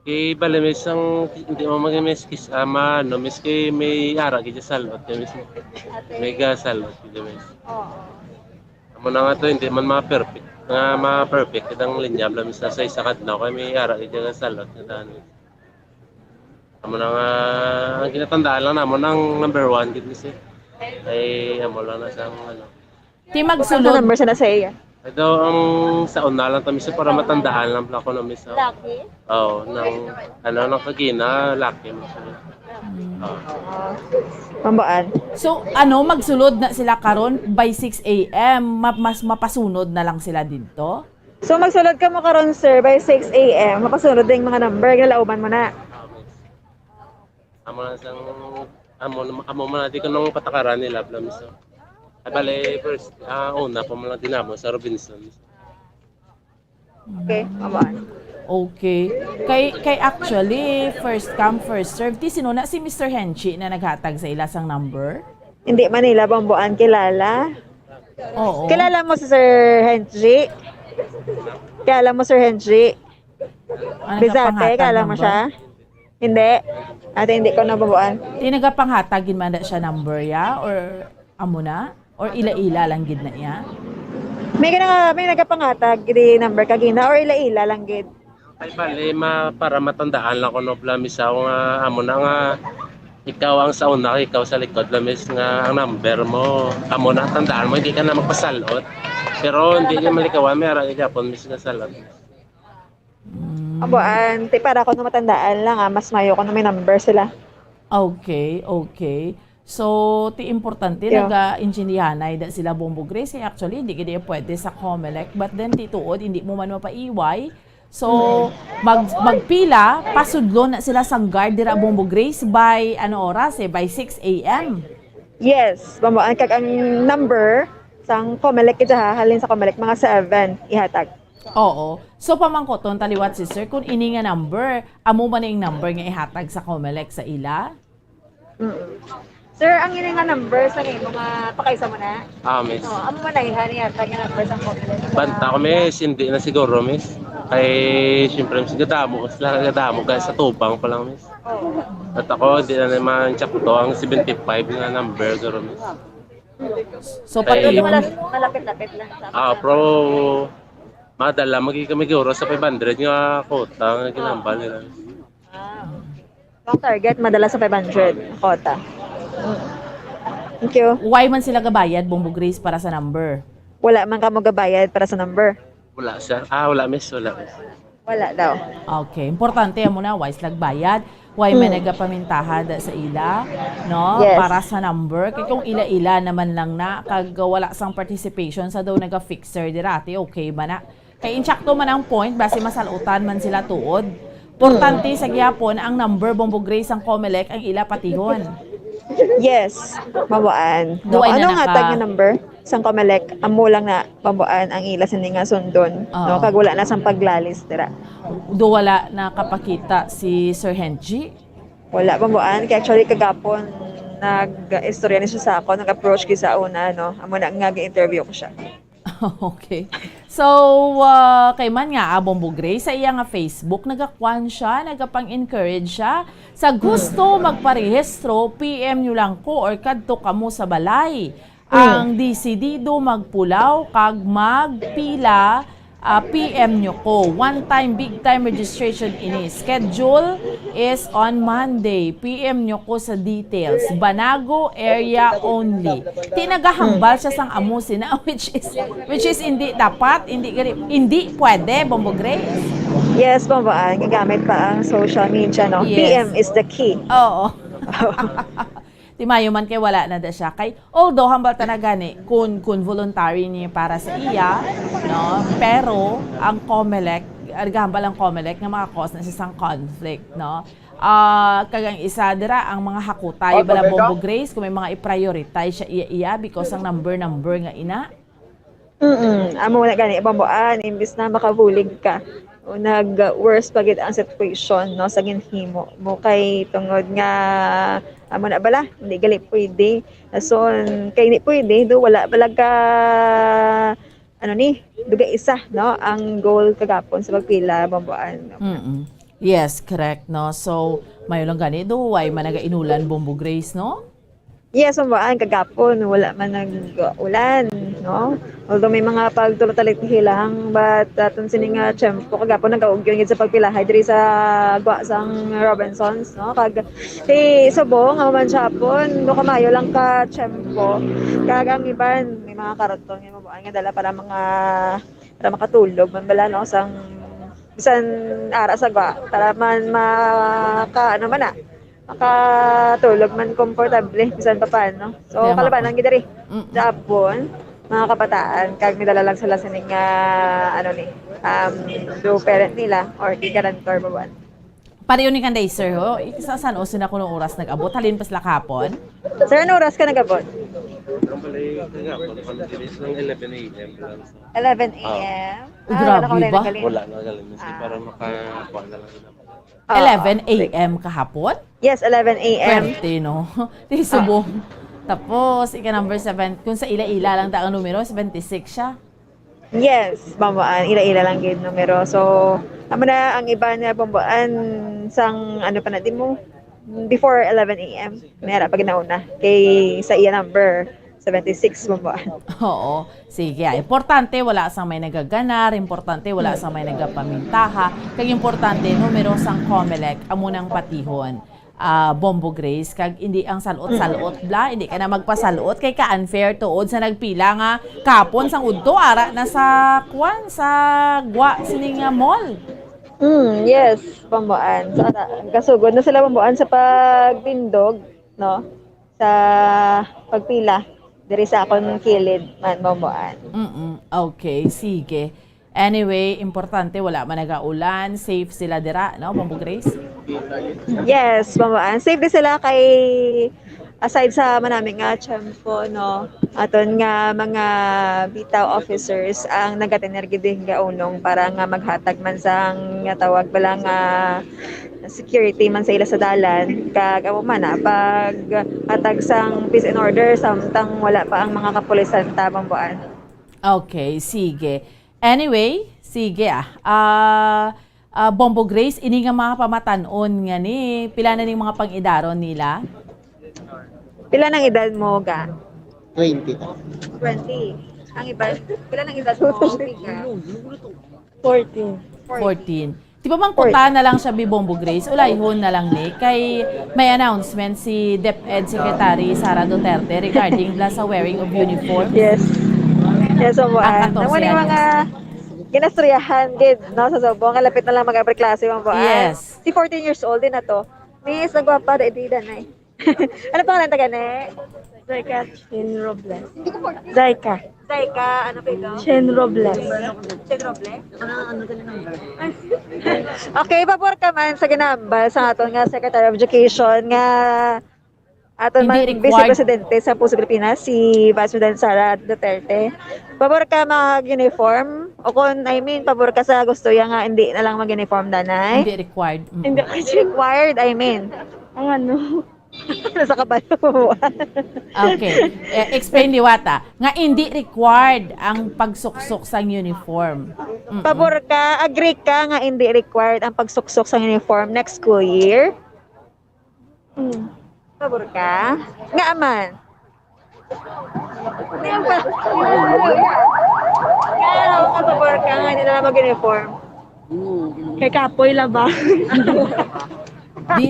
Kay bali, miss, ang hindi mo mag-miss kis-, ah, ma-, ano, miss, kay may ara gid sa salot, kay miss, Ate. May gasalot gid, miss. Oo. Amo na nga to, hindi man ma-perfect, nga ma-perfect kitang linya, bala, miss, sa isa ka adlaw, kay may ara gid nga salot, nga daan, miss. Amo na nga, ang ginatandaan lang namon ang number one gid, miss, eh. Ay, amo lang na siyang, ano, Ti Ang magsulod. Number sa nasa iya. Ito ang sa una lang to, miss, para matandaan lang pala ko na, miss, oh. Lucky? Oo, nang, ano, nang kagina, lucky, miss. Mm. Oo. Oo. Mambaan. So, ano, magsulod na sila karon by six a m, ma-, mas mapasunod na lang sila dito? So, magsulod ka mo karon, sir, by six a m, mapasunod din mga number, ginalauman mo na. Amo lang sang, amo, amo man natin kung anong patakaran nila, bala, miss, oh. Ay, bale, first, ah, una pa mo lang din amo sa Robinson. Okay, mabaan. Okay. Kay, kay actually, first come, first serve. Ti sino na si Mister Henchi na naghatag sa ila sang number? Hindi man nila bambuan kilala. Oo. Kilala mo si Sir Henchi? Kilala mo, Sir Henchi? Ang Bizate, nagpanghatag kilala mo number? Siya? Hindi. Ate, hindi ko nababuan. Ti nagapanghatag gid man na siya number, ya? Or amo na? Or ila-ila lang gid na, ya? May gina-, may nagapanghatag di number kagina or ila-ila lang gid? Ay, bali, ma-, para matandaan lang ko, no, bala, misaw nga, amo na nga, ikaw ang sa una, ikaw sa likod, bala, miss, nga ang number mo, amo na, tandaan mo, hindi ka na magpasalot. Pero hindi niya malikawan, may ara ka gyapon, miss, nga salot. Mm. Abo, ah, ti para ko no matandaan lang, ah, mas mayo ko no may number sila. Okay, okay. So, ti importante Yeah. Naga-intindihanay da sila, Bombo Grace. Eh, actually, hindi gid pwede sa Comelec. But then, ti tuod, hindi mo man mapaiway. So, Mm. mag-, magpila, pasudlo na sila sang guard dira, Bombo Grace, by, ano oras, eh, by six a m. Yes, Bombo, ang kag ang number sang Comelec, kaya ha, halin sa Comelec, mga seven, ihatag. Oo. So, pamangkoton ta liwat, sister, kung ini nga number, amo man na yung number nga ihatag sa Comelec sa ila? Mm. Sir, ang ini nga number sa nimo nga pakaisa mo na? Ah, miss. Oh, amo man na ihatag nga number sa Comelec. Banta ko, miss, hindi na siguro, miss. Kay, siyempre, miss, gadamo, sila gadamo, kaya sa tubang pa lang, miss. Oo. At ako, di na naman tsakto ang seventy-five nga number, siguro, miss. So, Ay, pati Pero yung wala, malapit-lapit lang sa Ah, mga pro, madala, magi kami siguro sa five hundred nga kota nga ginambal nila. Ah, okay. Ang target, madala sa five hundred kota. Mm. Thank you. Why man sila gabayad, Bombo Grace, para sa number? Wala man kamo gabayad para sa number. Wala, sir. Ah, wala, miss. Wala, miss. Wala daw. Okay. Importante amo na, why sila bayad? Why may Hmm. Nagapamintahan da sa ila, no? Yes. Para sa number. Kay kung ila-ila naman lang na, kag wala sang participation sa daw naga-fixer dira, ti, okay ba na? Kay insakto man ang point, basi masalutan man sila tuod. Importante Hmm. Sa gihapon, ang number, Bombo Grace, ang Comelec, ang ila patihon. Yes, mawaan. No, Duay na ano nga naka- tag nga number? Sang Comelec, amo lang na bambuan ang ila sini nga sundon, Oo. No? Kag wala na sang paglalis dira. Do wala nakapakita si Sir Henji? Wala bambuan. Kay actually, kagapon, nag-istorya ni siya sa ako, nag-approach ko sa una, no? Amo na nga, gi-interview ko siya. Okay. So, ah, kay man nga, ah, Bombo Gray, sa iya nga Facebook, nagakwan siya, nagapang-encourage siya. Sa gusto magparehistro, P M nyo lang ko or kadto kamo sa balay. Mm. Ang desidido magpulaw kag magpila, Ah, P M nyo ko. One time, big time registration ini. Schedule is on Monday. P M nyo ko sa details. Banago area only. Ti nagahambal siya sang amo sina, which is, which is hindi dapat, hindi gani, hindi pwede, Bombo Grace. Yes, Bombo Ann, gagamit pa ang social media, no? Yes. P M is the key. Oo. Ti mayo man kay wala na da siya. Kay, although hambal ta na gani, kun, kun voluntary niya para sa iya, no? Pero, ang Comelec, nagahambal ang Comelec nga maka-cause na siya sang conflict, no? Ah, kag ang isa dira, ang mga hakutay bala, Bombo Grace, kung may mga i-prioritize siya iya-iya because ang number-number nga ina. Mm, amo na gani, Bombo Ann, imbis na makabulig ka, o nag-worse pa gid ang situation, no, sa ginhimo mo kay tungod nga amo na bala, hindi gali pwede. Dason kay hindi pwede, do wala bala ka, ano ni, duga isa, no, ang goal kagapon sa pagpila, Bombo Ann, no? Mm-mm. Yes, correct, no? So, mayo lang gani, do, way man nagainulan, Bombo Grace, no? Yes, Bombo Ann, kagapon wala man nag-ulan, no? Although may mga pagtulog-talik hilang, but aton sini nga tiyempo kagapon nagaugyon gid sa pagpilahay diri sa gwa sang Robinsons, no? Kag ti subong nga man siya hapon, no, kamayo lang ka tiyempo. Kag ang iban may mga karton nga mabuan nga dala para mga para makatulog man bala, no, sang bisan ara sa gwa para man maka ano man na makatulog man komportable bisan pa paano. So, kalabanan gid diri. Mm. Sa hapon, mga kabataan, kag midala lang sila sining nga, ano ni, um, do parent nila or di guarantor ba buwan. Pareho ni kanday, sir, ho? Sa san o sila kuno oras nag-abot? Halin pa sila kahapon? Sir, ano oras ka nag-abot? Ang balay, nga, pag pag-release ng eleven a m lang. eleven a m. Oh, grabe ba? Wala na galing. Kasi para makakuha na lang yun. Ah, eleven a m kahapon? Yes, eleven a m. Pwerte, no? Di subong. Tapos, ika number seven, kung sa ila-ila lang ta ang numero, seventy-six siya. Yes, bambuan. Ila-ila lang gid numero. So, amo na ang iba na bambuan sang ano pa na di mo before eleven a m. Mera pa ginauna kay sa iya number seventy-six bambuan. Oo. Sige. Ah. Importante, wala sang may nagaganar. Importante, wala sang may nagapamintaha. Kag importante, numero sang Comelec, amo nang patihon. Ah, Bombo Grace, kag hindi ang salot-salot bla, hindi ka na magpasalot kay ka-unfair tuod sa nagpila nga kapon sang udto ara na sa kwan, sa gwa sini nga mall. Mm, yes, bambuan. So, ara, kasugod na sila bambuan sa pagtindog, no? Sa pagpila diri sa akon kilid man, bambuan. Mm, okay, sige. Anyway, importante, wala man nagaulan. Safe sila dira, no, Bombo Grace? Yes, bambuan. Safe di sila kay aside sa manami nga tiyempo, no, aton nga mga bitaw officers ang nagatener gid din gaunong para nga maghatag man sang nga tawag bala nga security man sa ila sa dalan kag amo man na paghatag sang peace and order samtang wala pa ang mga kapulisan ta, bambuan. Okay, sige. Anyway, sige ah. Ah, ah, Bombo Grace, ini nga mga pamatan-on nga ni, pila na ning mga pang-idaron nila? Pila nang edad mo, ga? Twenty ta. Twenty. Ang iba, pila nang edad mo, ga? Fourteen. Fourteen. Di ba man kuta na lang siya, bi Bombo Grace? Ulayhon na lang ni. Kay may announcement si DepEd Secretary Sara Duterte regarding bla sa wearing of uniform. Yes. Yes, so, Ang ah, katorse naman yung anyos. Mga ginastoryahan gid, no, sa subong nga lapit na lang mag-abri klase, mga buwan. Yes. Si fourteen years old din na to. Miss, nagwapa, da edida na eh. Ano pangalan ta gani? Zaika Chin Robles. Zaika Zaika, ano pa ito? Chin Robles. Chen Robles? Okay, pabor ka man sa ginambal sa aton nga Secretary of Education nga aton Hindi man required. Vice Presidente sa Puso Pilipinas, si Vice President Sara Duterte. Pabor ka mag-uniform? O kung, I mean, pabor ka sa gusto niya nga hindi na lang mag-uniform, danay? Hindi required. Mm. Hindi kasi Required, I mean. Ang ano, Nasa kabalo. Okay. Eh, explain liwata nga hindi required ang pagsuksok sang uniform. Mm-mm. Pabor ka, agree ka nga hindi required ang pagsuksok sa uniform next school year? mm, Pabor ka? Nga aman. Ako, pabor ka nga, hindi na lang mag-uniform. Kay kapoy laba. Di,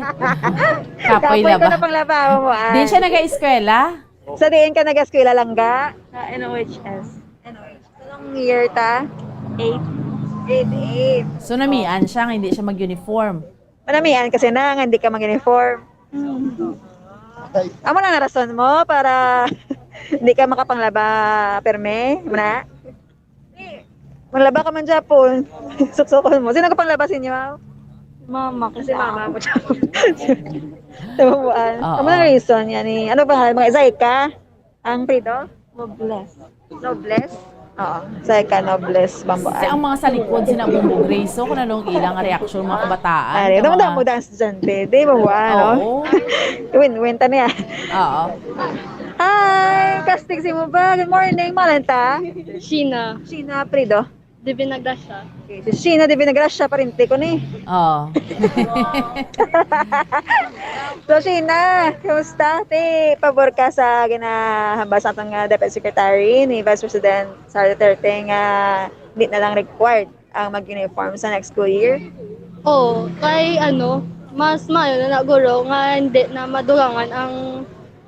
kapoy Kapoy ko laba. na panglaba mo, ah. Di siya nag-eskwela? Sa diin ka nag-eskwela lang ga? Sa N O H S. Anong year ta? Eight. Grade eight. So, namian siya nga hindi siya mag-uniform. Manamian kasi na nga hindi ka mag-uniform. Amo na nga rason mo para hindi ka makapanglaba perme? Muna? Manglaba ka man, Japon. Suksukon mo. Sino ka panglaba sa inyo? Mama, Kasi kasi mama mo, Japon. Tabuan. Oo. Amo na reason yan eh. Ano ba? Mga izay ka? Ang Prido? Mabless. Nobles? Oo. Izay ka, Nobles, Bambuan. Kasi ang mga sa likod, sina Bombo Grace, so kung anong ilang reaksyon, mga kabataan. Ay, na damo mga- damo dance dyan, te. Di mo buwan, no? Oo. Win-win ta niya. Oo. Hi! Kastig si mo ba? Good morning, Malanta. Sheena. Sheena Prido. Divina Gracia. Okay, si Sheena de Vinagracia, parente ko ni. Oo. So, Sheena, kumusta? Te, pabor ka sa ginahambal sa atong nga DepEd Secretary ni Vice President Sara Duterte nga di na lang required ang mag-uniform sa next school year? Oo, kay ano, mas maayo na na guro nga hindi na madugangan ang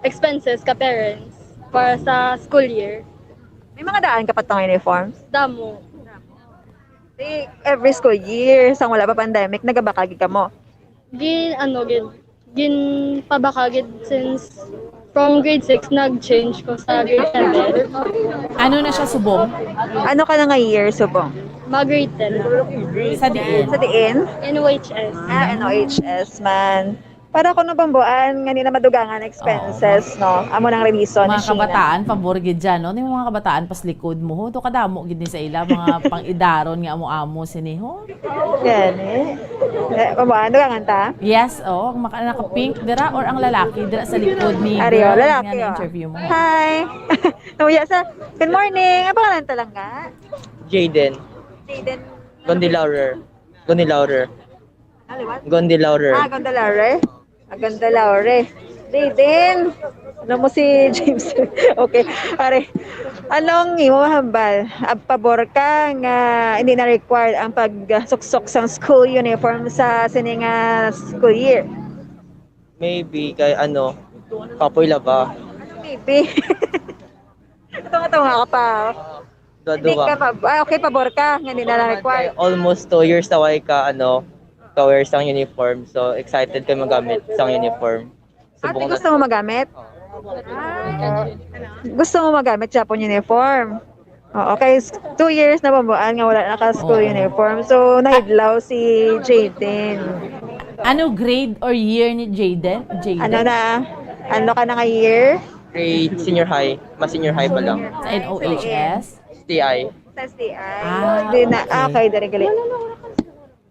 expenses ka parents para sa school year. May mga daan ka pa tong uniforms? Damo. Di, every school year, sang wala pa pandemic, nagabakagi ka mo. Gin, ano, gin, gin pabakagid since from grade six nag-change ko sa grade seven. Ano na siya subong? Ano ka na nga year, subong? Mag grade ten. Sa diin? Sa diin? N O H S. Ah, N O H S man. Para kuno Bambuan, nga nila madugangan expenses, no? Amo nang reason ni Mga Sheena. Kabataan, pabor gid dyan, no? Yung mga kabataan, pas likod mo, ho, to kadamo gid ni sa ila, mga pang-idaron nga amo-amo sini, ho. Yan eh. Eh, Bambuan, dugangan ta? Yes, oh, ang maka naka-pink dira or ang lalaki dira sa likod ni Ari, oh, girl lalaki, nga oh. na-interview mo. Hi! Nahuya sa, good morning! Ang pangalan ta lang nga? Jaden. Jaden. Gondilaurer. Gondilaurer. Aliwat? Gondilaurer. Ah, Gondalare. Ah, Gondalare. Jaden. Ano mo si James? Okay. Pare, anong imo mahambal? Ang pabor ka nga hindi na required ang pagsuksok sang school uniform sa sini nga school year? Maybe kay ano, kapoy laba. Maybe. Ito nga, ito nga ka pa. Hindi Duwa-duwa. ka pa. Ah, okay, pabor ka. Nga hindi na lang required. Almost two years na way ka ano, ka-wear sang uniform. So excited ka magamit sang uniform. Ate, Subong gusto mo magamit? Ah, gusto mo magamit Japon uniform? Oo, okay. S- Two years na, Bambuan, nga wala naka-school Oo. uniform. So, nahidlaw si Jaden. Ano grade or year ni Jaden? Jaden? Ano na? Ano ka na nga year? Grade senior high. Mas senior high pa lang. Sa N O H S? S T I. Sa S T I. Ah, Di na, okay. Okay, dali, gali.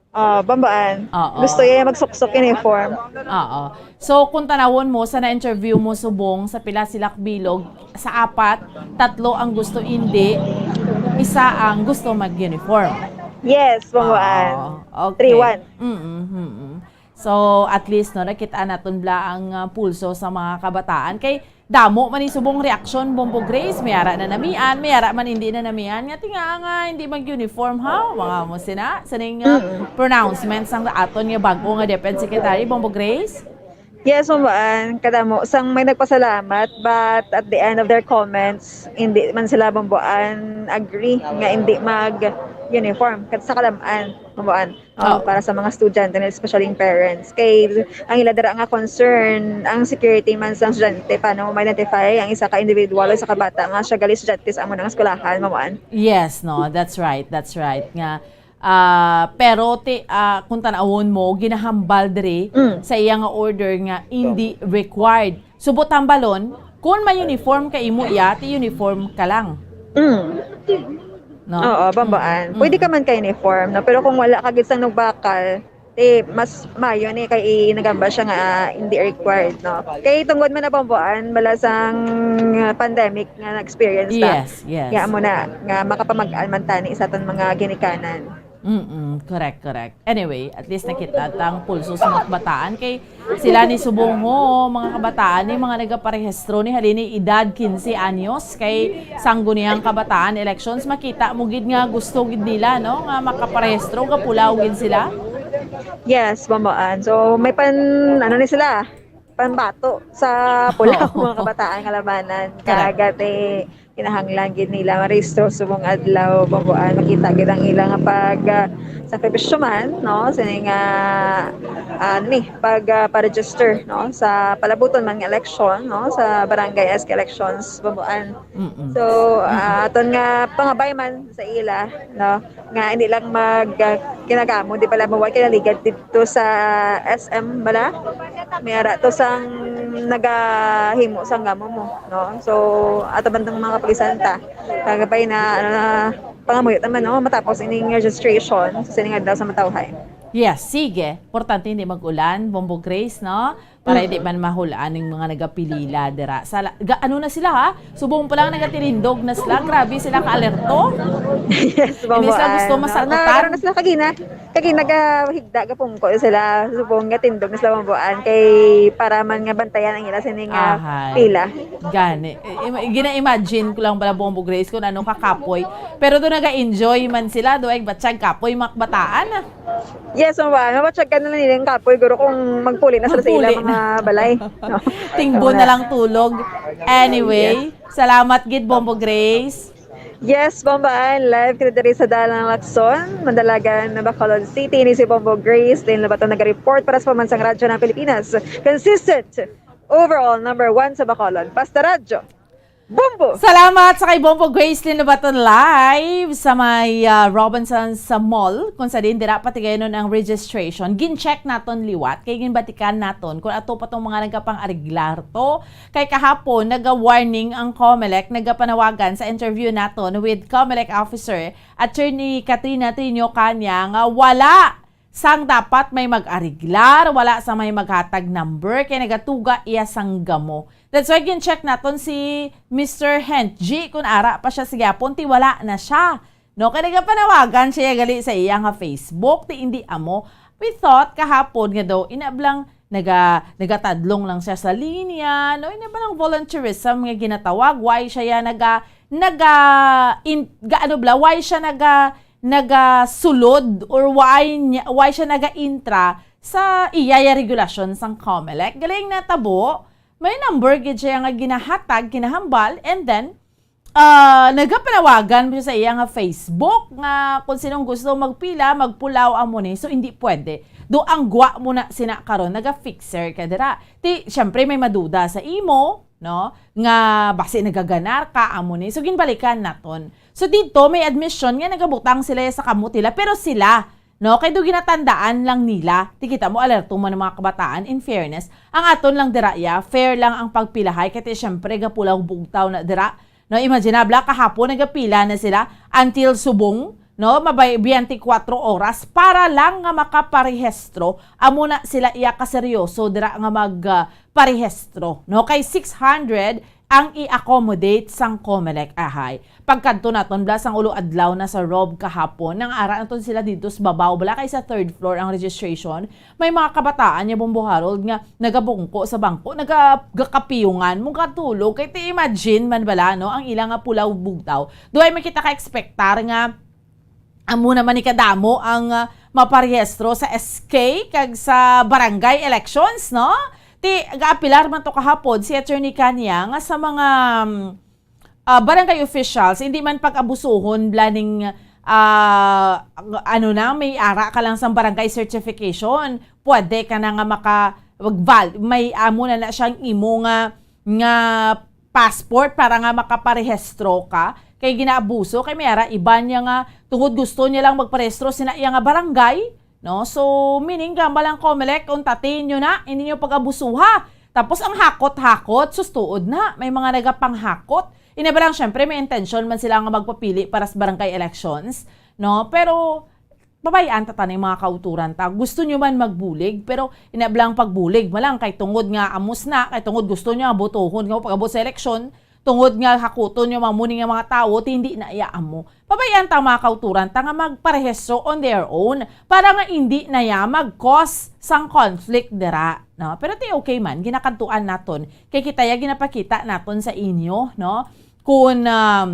Ah, Bambuan. Oo. Gusto niya magsuksok uniform. Oo. So, kung tanawon mo, sa na-interview mo subong, sa pila sila bilog, sa apat, tatlo ang gusto hindi, isa ang gusto mag-uniform. Yes, Bambuan. Oo. Okay. Three one. Mm-mm, mm-mm. So, at least, no, nakita naton bla ang ah, pulso sa mga kabataan. Kay, damo man ni subong reaksyon, Bombo Grace, may ara na namian, may ara man hindi na namian. Nga tinga nga hindi mag-uniform, ha? Mga mo sina, sining ah, pronouncements ang aton nga bago nga DepEd Secretary, Bombo Grace? Yes, Bambuan. Kadamo sang may nagpasalamat, but at the end of their comments, hindi man sila, Bambuan, agree nga hindi mag-uniform kat sa kalaman, Bambuan. Oh, Oo. Para sa mga estudyante, especially yung parents. Kay ang ila dira nga concern, ang security man sa estudyante, paano mo ma-identify ang isa ka individual o isa ka bata nga siya gali estudyante sa amo nga eskwelahan, Bambuan? Yes, no, that's right, that's right. Nga, ah, pero ti, ah, kung tanawon mo, ginahambal diri Mm. sa iya nga order nga hindi required. Subot hambalon, kung may uniform ka imo iya, ti uniform ka lang. Mm. No? Oo, Bambuan. Mm. Pwede ka man ka uniform, no? Pero kung wala ka gid sang nagbakal, eh, mas mayo ni kay nagamba siya nga ah, hindi required, no? Kay tungod man na, Bambuan, bala sang ah, pandemic nga na-experience ta. Yes, yes. Kaya mo na, nga makapamag-an man tani sa aton mga ginikanan. Mm, correct, correct. Anyway, at least nakita tang pulso sa mga kabataan kay sila ni subong ho, mga kabataan ni mga nagaparehistro ni halin ni edad quince anyos kay sangguniang kabataan elections, makita mo gid nga gusto gid nila, no, nga makaparehistro, gapulaw gid sila. Yes, Bomboan. So may pan ano ni sila? Panbato sa pulaw mga kabataan nga labanan. Kagati kinahanglan gid nila marehistro subong adlaw, Bomboan, makita gid ang ilang pag ah, sakripisyo man, no, sini nga ah, ni pag ah, pa-register, no, sa palabuton man nga eleksyon, no, sa barangay S K elections, Bomboan. Mm-mm. So ah, aton nga pangabay man sa ila, no, nga hindi lang mag ah, kinagamo, di pala mawag kinaligad dito sa S M bala. May ara to sang nagahimo sang gamo mo, no? So ato man tong mga kapulisan ta, kagabay na ano na pangamuyo naman, no, matapos ining registration sa sining adlaw sa matawhay. Yes, sige. Importante hindi mag-ulan, Bombo Grace, no? Para hindi man mahulaan ng mga nagapilila dira. Sa la- ga- ano na sila ha? Subong pa lang nagatirindog na sila. Grabe sila ka-alerto. Yes, Hindi sila gusto Bomboan. masakutan. Na, ano na sila kagina? Kagina gahigda gapungko sila. Subong nga tindog na sila, Bomboan, kay para man nga bantayan ang ila sining ah, Ahay. Pila. Gani. I- ima- Gina-imagine ko lang pala, Bombo Grace, kung ano kakapoy. Pero doon naga-enjoy man sila, doon ay batsag kapoy mga kabataan. Yes, Bomboan. Mabatyagan na lang nilang kapoy, guro, kung magpuli na sila sa ila Magpuli mga balay. No? Tingbon na lang tulog. Anyway, salamat gid, Bombo Grace. Yes, Bomboan, live kita diri sa Dalan Lacson, Mandalagan, Bacolod City. Ini si Bombo Grace Lynn Lobaton, naga-report para sa Pamansang Radyo ng Pilipinas. Consistent, overall number one sa Bacolod. Basta Radyo, Bombo! Salamat sa kay Bombo Grace Lynn Lobaton live sa may ah, Robinson sa mall, kung sa din dira patigayon ang registration. Gin-check naton liwat, kay ginbatikan naton kung ato pa tong mga nagapang-ariglar to. Kay kahapon, naga-warning ang Comelec, nagapanawagan sa interview naton with Comelec officer, Attorney Katrina Trinio Kanya, nga wala sang dapat may mag-ariglar, wala sa may maghatag number, kay nagatuga iya sang gamo. That's why gin-check naton si Mister Hent G kung ara pa siya sa gyapon, ti wala na siya. No, kay nagapanawagan siya gali sa iya nga Facebook, ti hindi amo. We thought kahapon nga daw, inablang naga, nagatadlong lang siya sa linya, no? Ina ba ng volunteerism nga ginatawag? Why siya ya naga, naga, in, ga, ano bla? Why siya naga, nagasulod or why niya, why siya naga-intra sa iya ya regulasyon sang Comelec? Galing natabo, may number gid siya nga ginahatag, kinahambal, and then, ah, nagapanawagan siya sa iya nga Facebook nga kung sinong gusto magpila, magpulaw amo ni. So, hindi pwede. Do ang gwa mo na sina karon, naga-fixer ka dira. Ti, syempre, may maduda sa imo, no? Nga basi nagaganar ka amo ni. So, ginbalikan naton. So, dito may admission nga nagabutang sila sa kamot nila, pero sila, no? Kay do ginatandaan lang nila. Ti kita mo, alerto man ang mga kabataan, in fairness. Ang aton lang dira, ya, fair lang ang pagpilahay. Kay ti, syempre, gapulaw bugtaw na dira. No, imaginable, kahapon nagapila na sila until subong, no, mabay twenty-four oras para lang nga makaparehistro. Amo na sila iya kaseryoso dira nga mag ah, parehistro, no, kay six hundred ang i-accommodate sang Comelec, ahay. Pagkadto naton bla sang ulo adlaw na sa Rob kahapon, nang ara naton sila dito sa babaw bla kay sa third floor ang registration. May mga kabataan niya, Bombo Harold, nga nagabungko sa bangko, nagakapiyungan, mong katulog. Kay ti imagine man bala, no, ang ila nga pulaw bugtaw. Duay man kita ka-expectar nga amo naman ni kadamo ang ah, maparehistro sa S K kag sa barangay elections, no? Ti gaapilar man to kahapon si Attorney Kanya nga sa mga um, ah, barangay officials, hindi man pag-abusuhon bla ning ah, ano na, may ara ka lang sang barangay certification, pwede ka na nga maka val, may amo na na siyang imo nga nga passport para nga makaparehistro ka. Kay ginaabuso, kay may ara iban niya nga tungod gusto niya lang magparehistro sina iya nga barangay, no? So, meaning, gamba lang, Comelec, untatin nyo na, hindi nyo pag-abusuha. Tapos ang hakot-hakot, sustuod na, may mga nagapanghakot. Ina ba lang, syempre, may intention man sila nga magpapili para sa barangay elections, no? Pero, babayaan ta taning mga kauturan ta. Gusto nyo man magbulig, pero ina ba lang pagbulig mo lang kay tungod nga amos na, kay tungod gusto nyo nga botohon nga pag-abot sa eleksyon, tungod nga hakuton yung mga muni nga mga tawo, ti hindi na iya amo. Pabayaan ta mga kauturan ta nga magparehistro on their own para nga hindi na iya mag-cause sang conflict dira, no? Pero ti okay man, ginakadtuan naton. Kay kita ya ginapakita naton sa inyo, no? Kung, um,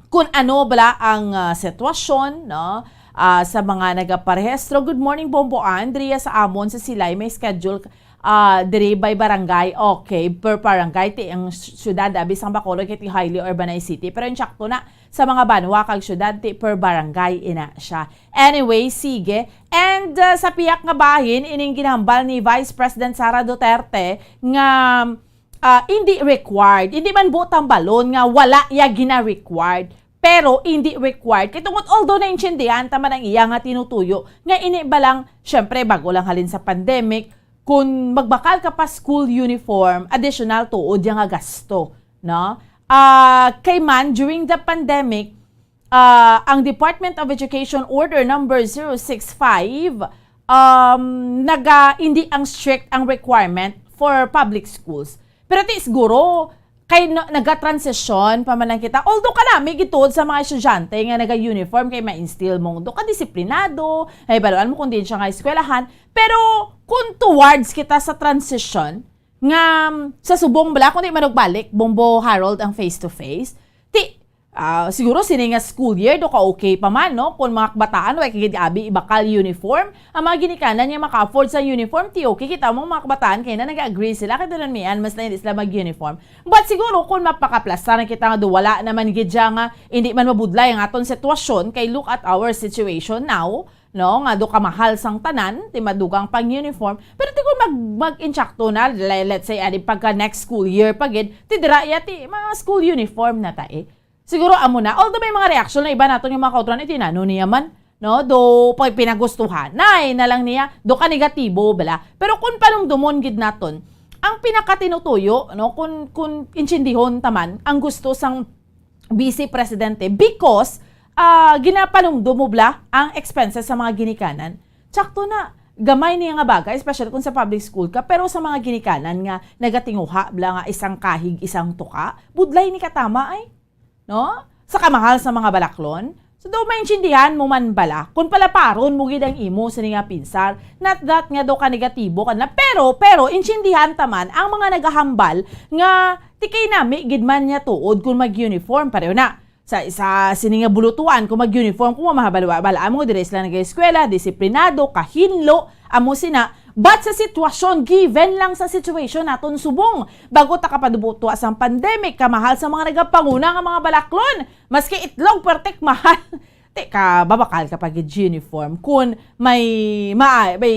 kung ano bala ang, ah, sitwasyon, no? Ah, sa mga nagaparehistro. Good morning, Bombo Andrea, sa amon sa Silay may schedule, ah, diri by barangay. Okay, per barangay ti ang syudad, abi sang Bacolod kay ti highly urbanized city. Pero insakto na sa mga banwa kag syudad ti per barangay ina siya. Anyway, sige. And, ah, sa pihak nga bahin, ining ginahambal ni Vice President Sara Duterte nga, ah, hindi required. Hindi man buot tambalon nga wala ya gina-required, pero hindi required. Kay tungod, although naintindihan ta man ang iya nga tinutuyo, nga ini ba lang, syempre, bago lang halin sa pandemic, kung magbakal ka pa school uniform, additional tuod ya nga gasto, no? Ah, kay man, during the pandemic, ah, ang Department of Education Order Number zero six five, um, naga, hindi ang strict ang requirement for public schools. Pero ti siguro, kay no, naga-transition pa man lang kita. Although kanami gituod sa mga estudyante nga naga-uniform kay ma-instill mo do ka disiplinado, nahibaluan mo kung diin siya nga eskwelahan. Pero kung towards kita sa transition, nga, mm, sa subong bala, kung di manugbalik, Bombo Harold ang face-to-face, ti, ah, siguro sini nga school year, do ka okay pa man, no? Kung mga kabataan, way kagid abi ibakal uniform, ang mga ginikanan nga maka-afford sa uniform, ti okay, kita mo mga kabataan, kay na nag-agree sila, kay doon mian, mas na hindi sila mag-uniform. But siguro, kung mapakaplastar na kita nga do, wala naman gid siya nga, hindi man mabudlay ang aton sitwasyon, kay look at our situation now, no, nga do kamahal sang tanan, ti madugang pang uniform, pero ti kung mag, mag-insakto na, le-, let's say, adi pagka next school year pa gid, ti dira iya ti mga school uniform na ta, eh. Siguro amo na, although may mga reaksyon na iba naton yung mga kauturan, iti nano niya man, no, do pag pinagustuhan, nay, na lang niya, do ka negatibo, bala. Pero kung panumdumon gid naton, ang pinakatinutuyo, no, kung, kung intindihon taman, ang gusto sang Vice Presidente because, ah, ginapanumdum mo bala ang expenses sa mga ginikanan. Tsakto na, gamay niya nga bagay, especially kung sa public school ka, pero sa mga ginikanan nga nagatinguha bala nga isang kahig, isang tuka, budlay ni katama ay, no? Sa kamahal sa mga balaklon. So, daw maintindihan mo man bala kung palaparon mo gid ang imo sini nga pinsar, not that nga daw ka negatibo ka na, pero, pero, intindihan ta man ang mga nagahambal nga ti kay nami gid man niya tuod kung mag-uniform. Pareho na. Sa, sa sini nga bulutuan, kung mag-uniform, kung mamahabalo-balo, amo diri sila nag-eskwela, disiplinado, kahinlo, amo sina. But sa sitwasyon, given lang sa situation naton subong, bago ta kapadubuto sang pandemic, kamahal sa mga nagapanguna nga mga balaklon, maski itlog, pertik mahal. Ti ka, babakal ka pa gid uniform kung may, ma-, may,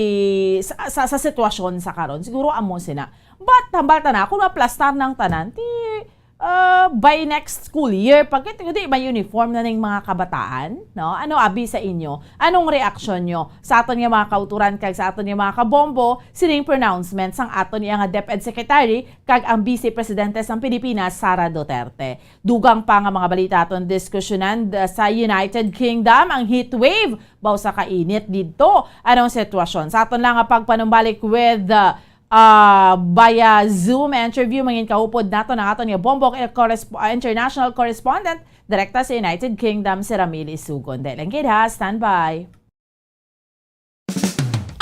sa, sa, sa sitwasyon sa karon, siguro amo sina. But, hambal ta na, kung maplastar ng tanan, ti, uh, by next school year, pag ito, di may uniform na ning mga kabataan, no? Ano abi sa inyo? Anong reaksyon nyo sa aton nga mga kauturan kag sa aton nga mga kabombo sining pronouncement sang aton nga DepEd Secretary kag ang Vice Presidente sang Pilipinas, Sara Duterte? Dugang pa nga mga balita aton diskusyonan, uh, sa United Kingdom, ang heat wave, baw sa kainit didto. Anong sitwasyon? Sa aton lang nga pagpanumbalik with, uh, ah, via Zoom interview, mangin kahupod nato ang aton nga Bombok, eh, corresp-, ah, international correspondent, direkta sa United Kingdom, si Ramil Isugon. Dahil lang gid ha, standby.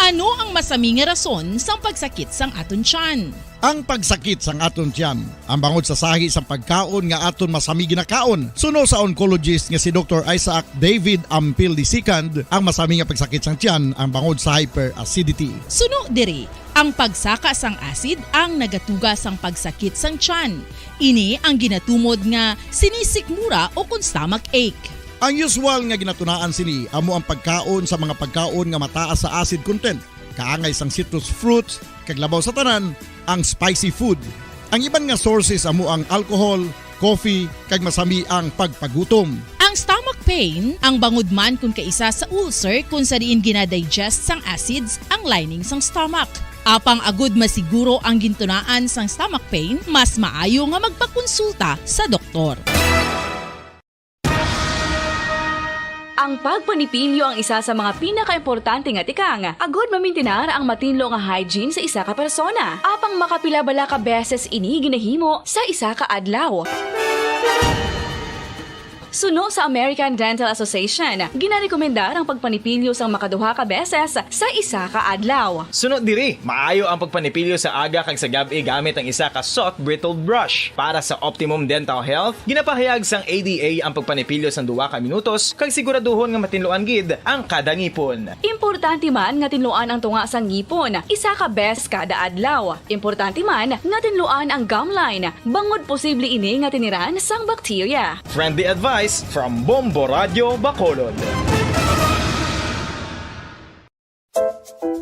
Ano ang masami nga rason sang pagsakit sang aton tiyan? Ang pagsakit sang aton tiyan, ang bangod sa sahi sang pagkaon nga aton masami ginakaon. Suno sa oncologist nga si Doktor Isaac David Ampil the second, ang masami nga pagsakit sang tiyan ang bangod sa hyperacidity. Suno diri, ang pagsaka sang acid ang nagatuga sang pagsakit sang tiyan. Ini ang ginatumod nga sinisikmura o kon stomach ache. Ang usual nga ginatunaan sini amo ang pagkaon sa mga pagkaon nga mataas sa acid content, kaangay sang citrus fruits, kag labaw sa tanan, ang spicy food. Ang iban nga sources amo ang alcohol, coffee, kag masami ang pagpagutom. Ang stomach pain, ang bangod man kon kaisa sa ulcer kon sa diin ginadigest sang acids ang lining sang stomach. Apang agud masiguro ang gintunaan sang stomach pain, mas maayo nga magpakonsulta sa doktor. Ang pagpanipilyo ang isa sa mga pinakaimportante nga tikang agud mamintinar ang matinlo nga hygiene sa isa ka persona. Apang makapila bala ka beses ini ginahimo sa isa ka adlaw? Suno sa American Dental Association, ginarekomendar ang pagpanipilyo sang makaduha ka beses sa isa ka adlaw. Suno diri, maayo ang pagpanipilyo sa aga kag sa gab-i gamit ang isa ka soft bristled brush. Para sa optimum dental health, ginapahayag sang A D A ang pagpanipilyo sang duha ka minutos kag siguraduhon nga matinluan gid ang kada ngipon. Importante man nga tinluan ang tunga sang ngipon isa ka beses kada adlaw. Importante man nga tinluan ang gum line bangod posible ini nga tiniran sang bakterya. Friendly advice from Bombo Radio Bacolod.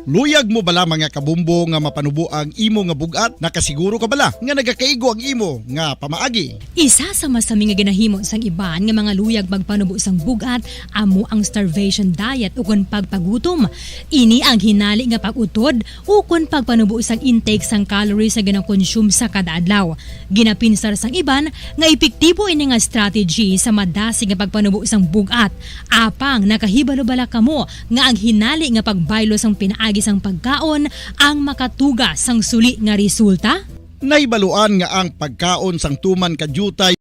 Luyag mo bala, mga kabombo, nga mapanubo ang imo nga bug-at? Nakasiguro ka bala nga nagakaigo ang imo nga pamaagi? Isa sa masami nga ginahimo sang iban nga mga luyag magpanubo sang bug-at amo ang starvation diet ukon pagpagutom. Ini ang hinali nga pag-utod ukon pagpanubo sang intake sang calories nga ginakonsume sa kada adlaw. Ginapinsar sang iban nga epektibo ini nga strategy sa madasig nga pagpanubo sang bug-at. Apang nakahibalo bala kamo nga ang hinali nga pagbaylo sang pinaagi sang pagkaon ang makatuga sang suli nga resulta? Nahibaluan nga ang pagkaon sang tuman ka diutay.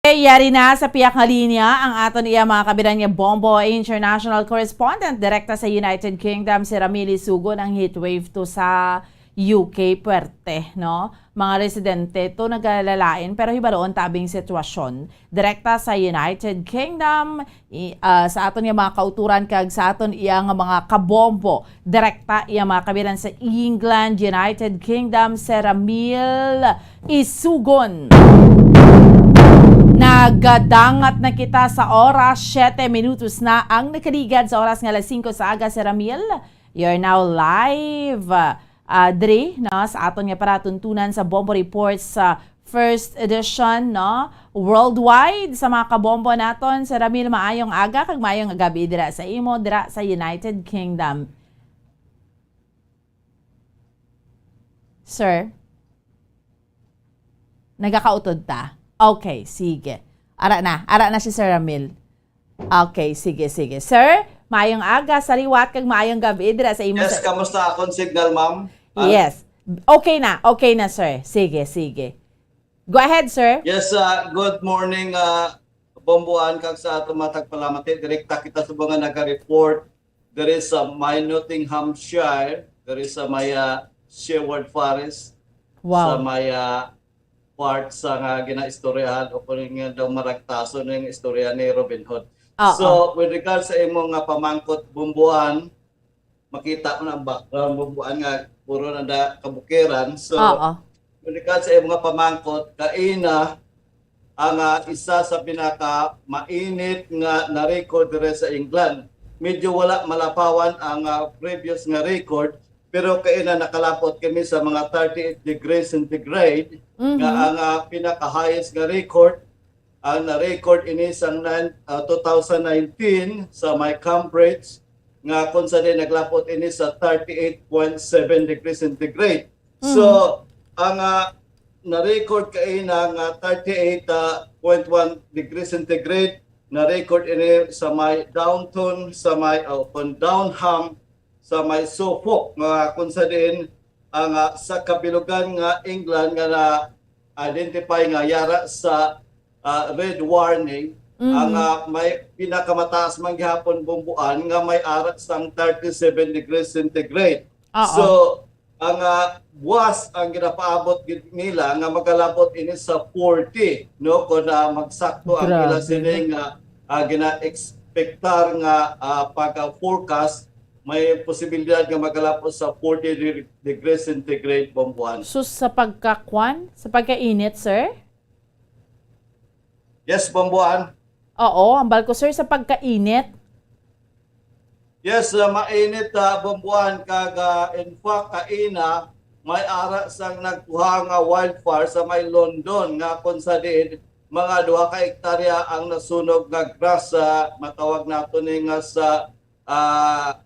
Okay, yari na sa pihak nga linya ang aton iya mga kabiran nga Bombo international correspondent direkta sa United Kingdom, si Ramil Isugon. Ang heat wave to sa U K, puwerte, no? Mga residente to nagalalain, pero hibaloon tabing sitwasyon direkta sa United Kingdom, i-, ah, sa aton nga mga kauturan kag sa aton iya nga mga kabombo direkta iya mga kabiran sa England, United Kingdom, si Ramil Isugon. Nagadangat na kita sa oras, siyete minutos na ang nakaligad sa oras nga alas singko sa aga, si Ramil. You're now live, ah, diri, no, sa aton nga palatuntunan sa Bombo Reports sa first edition, no, worldwide sa mga kabombo naton. Sir Ramil, maayong aga kag maayong gabi dira sa imo, dira sa United Kingdom. Sir? Nagakautod ta? Okay, sige. Ara na, ara na si Sir Ramil. Okay, sige, sige. Sir, maayong aga sa liwat kag maayong gabi dira sa imo, Yes, sir. Kamusta akong signal, ma'am? Ah? Yes. Okay na, okay na, sir. Sige, sige. Go ahead, sir. Yes, ah, good morning, ah, Bomboan, kag sa ato mga tagpalamati. Direkta kita sa mga naga-report diri sa may Nottinghamshire, diri sa may, ah, Sherwood Forest, Wow. sa may, ah, part sa nga ginaistoryahan o kung nga daw maragtason nga istorya ni Robin Hood. Ah, So, ah. with regard sa imo nga pamangkot, Bomboan, makita mo na ang background, Bomboan, nga puro na da kabukiran. So, Oo. with regard sa imo nga pamangkot, kaina ang, ah, isa sa pinaka mainit nga na-record diri sa England. Medyo wala malapawan ang, ah, previous nga record, pero kaina nakalapot kami sa mga thirty-eight degrees centigrade, Mhm. nga ang, ah, pinaka-highest nga record, ang na-record ini sang nan-, ah, two thousand nineteen sa may Cambridge, nga kung sa di naglapot ini sa thirty-eight point seven degrees centigrade. So, Mhm. ang, ah, na-record kaina nga thirty-eight point one degrees centigrade, na-record ini sa may Downton, sa may, oh, kon Downham, sa may Suffolk, nga kung sa diin ang, ah, sa kabilugan nga England nga na-identify nga yara sa, ah, red warning, Mhm. ang, ah, may pinakamataas man gihapon, Bomboan, nga may ara sang thirty-seven degrees centigrade. Oo. So, ang, ah, buwas ang ginapaabot gid nila nga magalabot ini sa forty, no? Kung, ah, magsakto ang ila Grabe, sini no? nga, ah, gina-expectar nga, ah, pag, ah, forecast, may posibilidad nga magalabot sa forty de-, degrees centigrade, Bomboan. So, sa pagkakwan, sa pagkainit, sir? Yes, Bomboan. Oo, hambal ko, sir, sa pagkainit. Yes, uh, mainit, uh, Bomboan, kag, uh, in fact, kaina, may ara sang nagkuha nga wildfire sa may London, nga kung sa diin mga duha ka hektarya ang nasunog nga grass, uh, matawag nato ni nga sa, uh,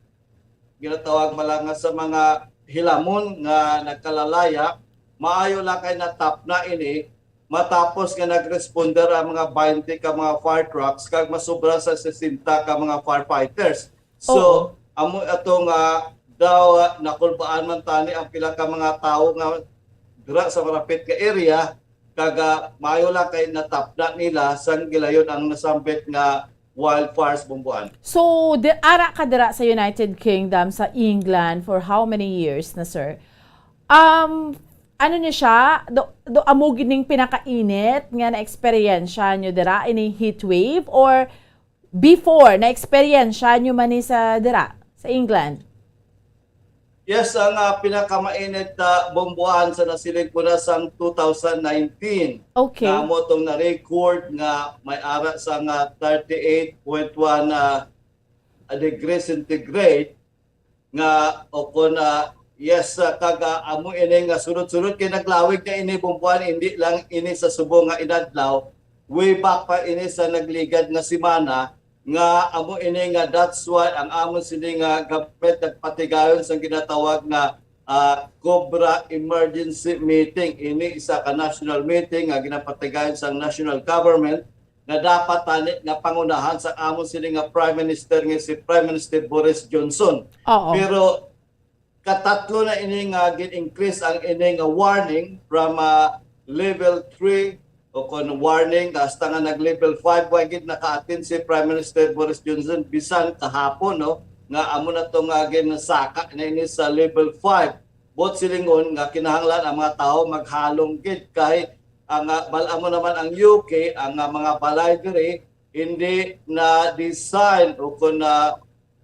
ginatawag man lang nga sa mga hilamon nga nagkalalaya. Maayo lang kay natapna ini, matapos nga nagresponder ang mga twenty ka mga fire trucks kag masobra sa sesenta ka mga firefighters. So, Oo. amo ato nga daw, ah, nakulbaan man tani ang pila ka mga tawo nga dira sa marapit nga area, kag, ah, maayo lang kay natapda nila sang gilayon ang nasambit nga wildfires, Bumbuan. So, di, ara ka dira sa United Kingdom, sa England, for how many years na, sir? Um, ano ni siya? Do, do, amo gid ning pinakainit nga na-eksperyensya nyo dira, ining heat wave? Or before, na-eksperyensya nyo man ni sa dira, sa England? Yes, ang, ah, pinakamainit na Bumbuan sa nasiling ko na sang two thousand nineteen. Okay. Na amo tong na-record nga may ara sa nga thirty-eight point one, ah, degree centigrade nga o kon, ah, yes, ah, kag, ah, amo ini nga sunod-sunod kay naglawig na ini, Bumbuan, hindi lang ini sa subong nga inadlaw, way back pa ini sa nagligad nga semana, nga amo ini nga that's why ang amon sini nga gamit nagpatigayon sang ginatawag nga, ah, Cobra Emergency Meeting. Ini isa ka national meeting nga ginapatigayon sang national government nga dapat tani nga pangunahan sa amon sini nga Prime Minister nga si Prime Minister Boris Johnson. Oo. Pero katatlo na ini nga gin-increase ang ini nga warning from, ah, level three o kon warning hasta nga nag level five, wa gid naka-attend si Prime Minister Boris Johnson bisan kahapon, no, nga amo na to nga ginsaka na ini sa level five. Buot silingon nga kinahanglan ang mga tawo maghalong gid kay ang, ah, bal-, amo naman ang U K, ang, ah, mga balay diri hindi na design o kon na,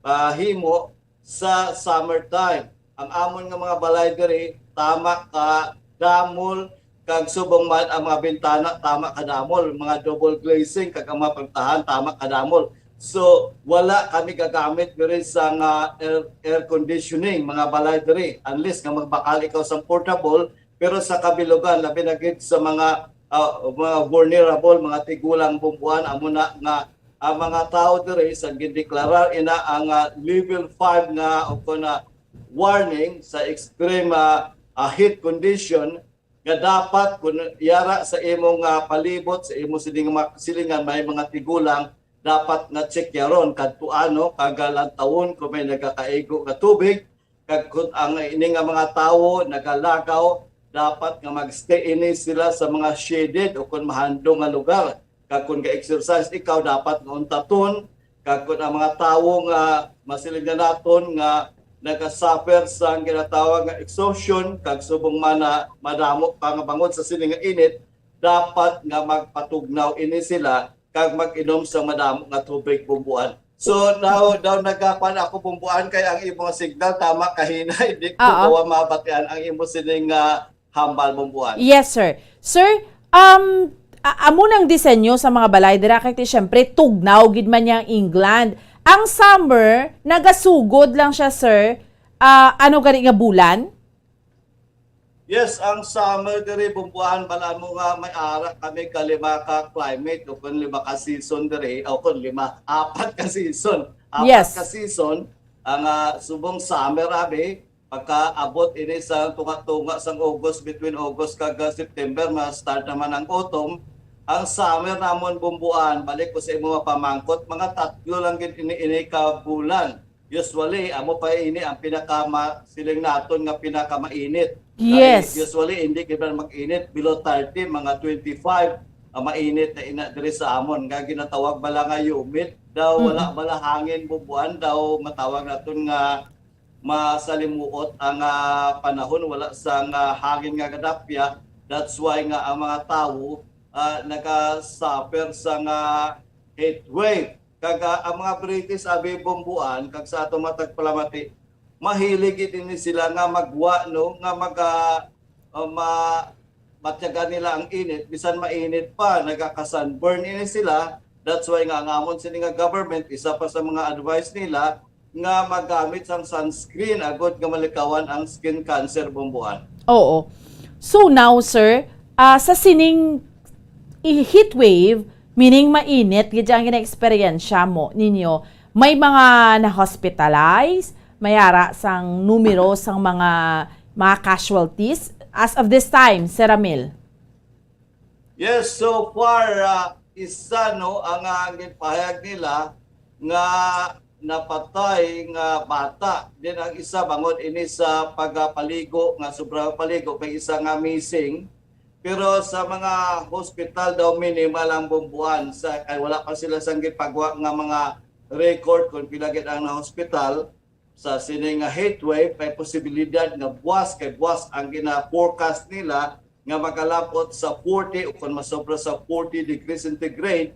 ah, himo sa summertime. Ang amon nga mga balay diri, tama ka damol, kag subong man ang mga bintana, tama ka damol, mga double glazing, kag ang mga pagtahan, tama ka damol. So, wala kami gagamit diri sa nga air, air conditioning, mga balay diri, unless nga magbakal ikaw sa portable, pero sa kabilugan, labi na gid sa mga, ah, mga vulnerable, mga tigulang, Bumbuan, amo na nga ang mga tawo diri sa gindeklarar ina ang, ah, level five nga o kon, ah, warning sa extreme, ah, ah, heat condition nga dapat kun yara sa imong, ah, palibot, sa imo sining mga silingan may mga tigulang, dapat nga check yaron kadtuan, no, kag lantawon kung may nagakaigo nga tubig, kag kun ang ini nga mga tawo nagalagaw, dapat nga magstay ini sila sa mga shaded o kon mahandong nga lugar. Kag kon ga-exercise ikaw, dapat nga untaton. Kag kon ang mga tawo nga masiling na naton nga nagasuffer sang ginatawag nga exhaustion, kag subong man na madamo pa nga bangod sa sini nga init, dapat nga magpatugnaw ini sila kag mag-inom sa madamo nga tubig, Bumbuan. So, daw, daw nagapan ako, Bumbuan, kay ang imong signal tama kahina, hindi ko Oo. kawa mabatian ang imo sining, ah, hambal, Bumbuan. Yes, sir. Sir, um, a-, amo nang disenyo sa mga balay dira kay ti, syempre, tugnaw gid man yang England. Ang summer, nagasugod lang siya, sir. Ah, ano gani nga bulan? Yes, ang summer diri, Bumbuan, bal-an mo nga may ara kami ka lima ka climate o kon lima ka season diri, o kon lima, apat ka season. Apat Yes. ka season, ang, ah, subong summer, abi, pagkaabot ini sa tunga-tunga sang August, between August kag, ah, September, ma-start naman ang autumn. Ang summer namon, Bumbuan, balik ko sa imo mapamangkot, mga tatlo lang gid ini, ini ka bulan. Usually, amo pa ini ang pinakama-, siling naton nga pinakamainit. Yes. Kay usually, hindi gid man mag-init, below thirty, mga twenty-five ang mainit na ina diri sa amon, nga ginatawag bala nga humid. Daw wala Mm. bala hangin, Bumbuan, daw matawag naton nga masalimuot ang, ah, panahon, wala sa nga hangin nga gadapya. That's why nga ang mga tawo, ah, naga-suffer sa nga heat wave. Kag, ah, ang mga British, abi, Bumbuan, kag sa ato matag palamati, mahilig gid ini sila nga magwa, no, nga maga-, ah, ma-, matyagan nila ang init, bisan mainit pa, nagaka-sunburn ini sila. That's why nga ang amon sini nga government, isa pa sa mga advice nila, nga magamit sang sunscreen agod nga malikawan ang skin cancer, Bumbuan. Oo. So now, sir, ah, sa sining i-, heat wave, meaning mainit gid ang gina-eksperyensya mo, ninyo, may mga na-hospitalize, may ara sang numero sang mga, mga casualties as of this time, Sir Ramil? Yes, so far, ah, isa, no, ang, ah, ang ginpahayag nila nga napatay nga bata. Din ang isa bangod ini sa pagapaligo, nga sobra paligo, kay isa nga missing. Pero sa mga hospital daw, minimal ang bumbuan sa, kay wala pa sila sang gipagwa nga mga record kung pila gid ang na-hospital. Sa sini nga heat wave, may posibilidad nga buwas kay buwas ang gina-forecast nila nga makalabot sa forty o kung masobra sa forty degrees centigrade.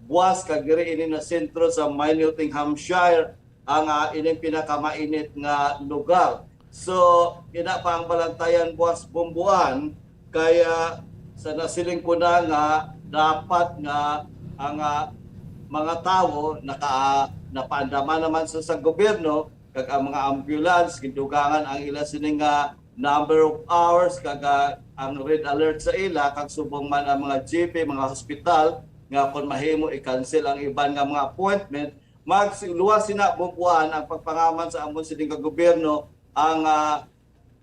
Buwas kag diri ini na sentro sa may Nottinghamshire ang, ah, ining pinakamainit nga lugar. So, ina pa ang balantayan buwas bumbuan, kaya sa nasiling ko na nga dapat nga ang, ah, mga tawo naka, napaandama naman sa, sa gobyerno, kag ang mga ambulance, gindugangan ang ila sini nga number of hours, kag, ah, ang red alert sa ila, kag subong man ang mga G P, mga hospital, nga kung mahimo i-cancel ang iban nga mga appointment, magluwas sina bumbuan ang pagpangaman sa amon sining ka gobyerno, ang, ah,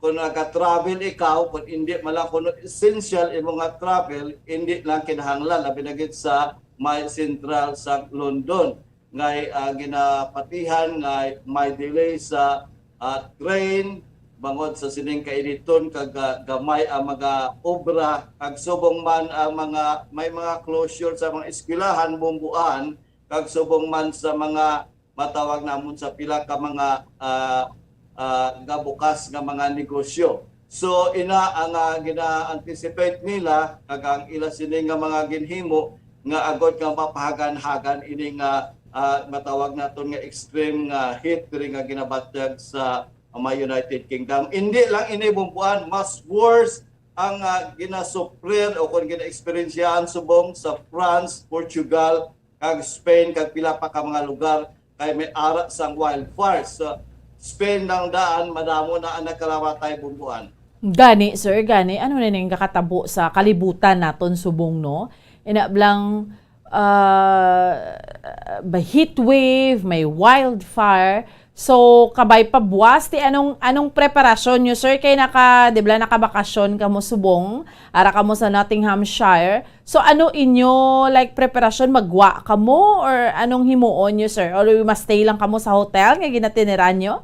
kung nag-travel ikaw, kung hindi man lang kuno essential imo nga travel, hindi lang kinahanglan, labi na gid sa may sentral sa London. Ngay, ah, ginapatihan nga may delay sa, ah, train bangod sa sining kainiton kag, ah, gamay ang mga obra, kag subong man ang mga, may mga closure sa mga eskwelahan, bumbuan, kag subong man sa mga matawag namon sa pila ka mga, ah, ah, nga bukas nga mga negosyo. So, ina ang, ah, gina-anticipate nila, kag ang ila sini nga mga ginhimo nga agod nga mapahagan-hagan ini nga, ah, matawag naton nga extreme nga heat diri nga ginabatyag sa, ah, may United Kingdom. Hindi lang ini bumbuan, mas worse ang, ah, ginasufrir o kung gina-eksperyensyahan subong sa France, Portugal, kag Spain, kag pila pa ka mga lugar kay may ara sang wildfires. Sa Spain lang daan, madamo na ang nagkalamatay, bumbuan. Gani, sir, gani, ano na ning kakatabo sa kalibutan naton subong, no? Ina blang, ah, may heat wave, may wildfire. So, kabay pa buwas, ti anong, anong preparasyon nyo, sir? Kay naka, di ba, nakabakasyon kamo subong, ara kamo sa Nottinghamshire. So, ano inyo, like, preparasyon? Maggwa kamo or anong himuon nyo, sir? Or ma-stay lang kamo sa hotel nga ginatiniran nyo?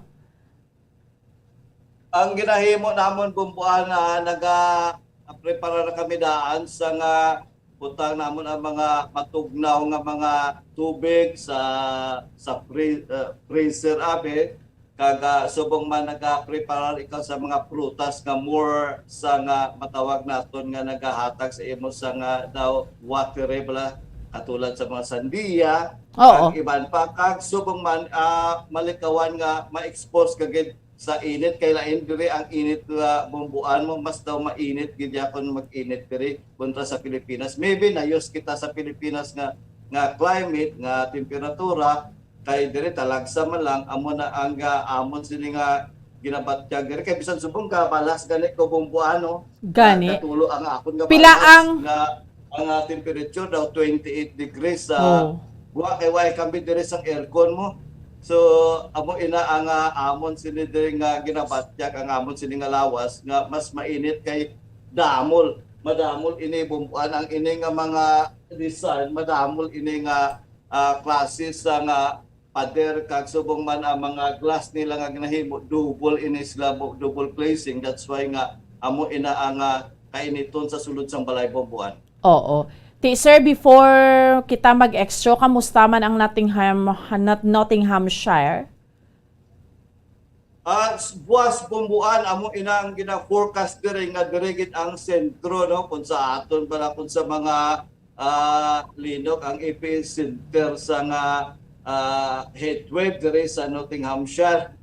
Ang ginahimo namon, bumbuan, na naga-prepara na kami daan sa nga butang namon ang mga matugnaw nga mga tubig sa, sa free-, uh, freezer, abi. Kag, ah, subong man nagapreparar ikaw sa mga prutas nga more sa nga matawag naton nga nagahatag sa imo sa nga daw watery bala, katulad sa mga sandiya, Oo. kag iban pa. Kag subong man, ah, malikawan nga ma-expose ka gid sa init, kay lain diri ang init nga bumbuan mo, mas daw mainit gid ya kung mag-init diri kontra sa Pilipinas. Maybe na-used kita sa Pilipinas nga, nga climate, nga temperatura, kay diri talagsa man lang, amo na ang, ah, amon sini nga ginabatyag diri. Kay bisan subong ka balas gani ko bumbuan, no? Gani. Katulo ang akon nga Pila balas ang nga, ang, ah, temperature daw twenty-eight degrees sa Oh. Wa kay wa kami diri sang aircon mo. So, amo ina ang, ah, amon sini diri nga ginabatyag ang amon sini nga lawas nga mas mainit kay damol. Madamol ini bumbuan ang ini nga mga design, madamol ini nga, ah, klase sa nga pader, kag subong man ang mga glass nila nga ginahimo, double ini sila, bu-, double glazing. That's why nga amo ina ang, ah, kainiton sa sulod sang balay bumbuan. Oo. Ti, sir, before kita mag-extra, kamusta man ang Nottingham, Not-, Nottinghamshire? Ah, s-, buwas bumbuan, amo ina ang gina-forecast diri nga diri gid ang sentro, no, kung sa aton bala, kung sa mga, ah, Linok, ang epicenter sa nga, ah, heat wave diri sa Nottinghamshire.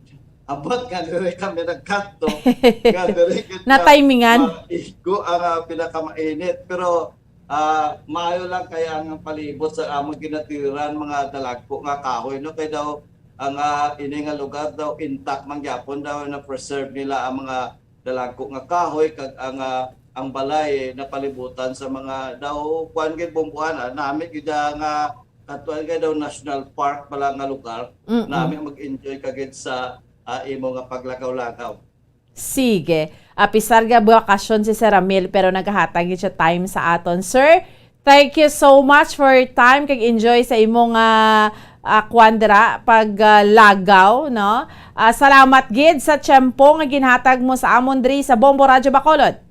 Ambot nga diri kami nagkadto, nga diri gid nga Natimingan. Maigo ang, ah, pinakamainit. Pero, ah, maayo lang kay ang palibot sa among ginatiran, mga dalagko nga kahoy, no? Kay daw, ang, ah, ini nga lugar daw, intact man gyapon daw, na-preserve nila ang mga dalagko nga kahoy, kag ang, ah, ang balay napalibutan sa mga daw, kuwan gid, bumbuan, ah, nami gid, ah, nga, katuan gid daw, national park pala nga lugar. Mm-mm. Nami mag-enjoy ka gid sa, ah, imo nga paglagaw-lagaw. Sige. Apisar nga bakasyon si Sir Ramil, pero nagahatag gid siya time sa aton. Sir, thank you so much for your time. Kag enjoy sa imong, ah, ah, kwan dira, pag, ah, lagaw, no? Ah, salamat gid sa tiyempo nga ginhatag mo sa amon diri sa Bombo Radyo Bacolod.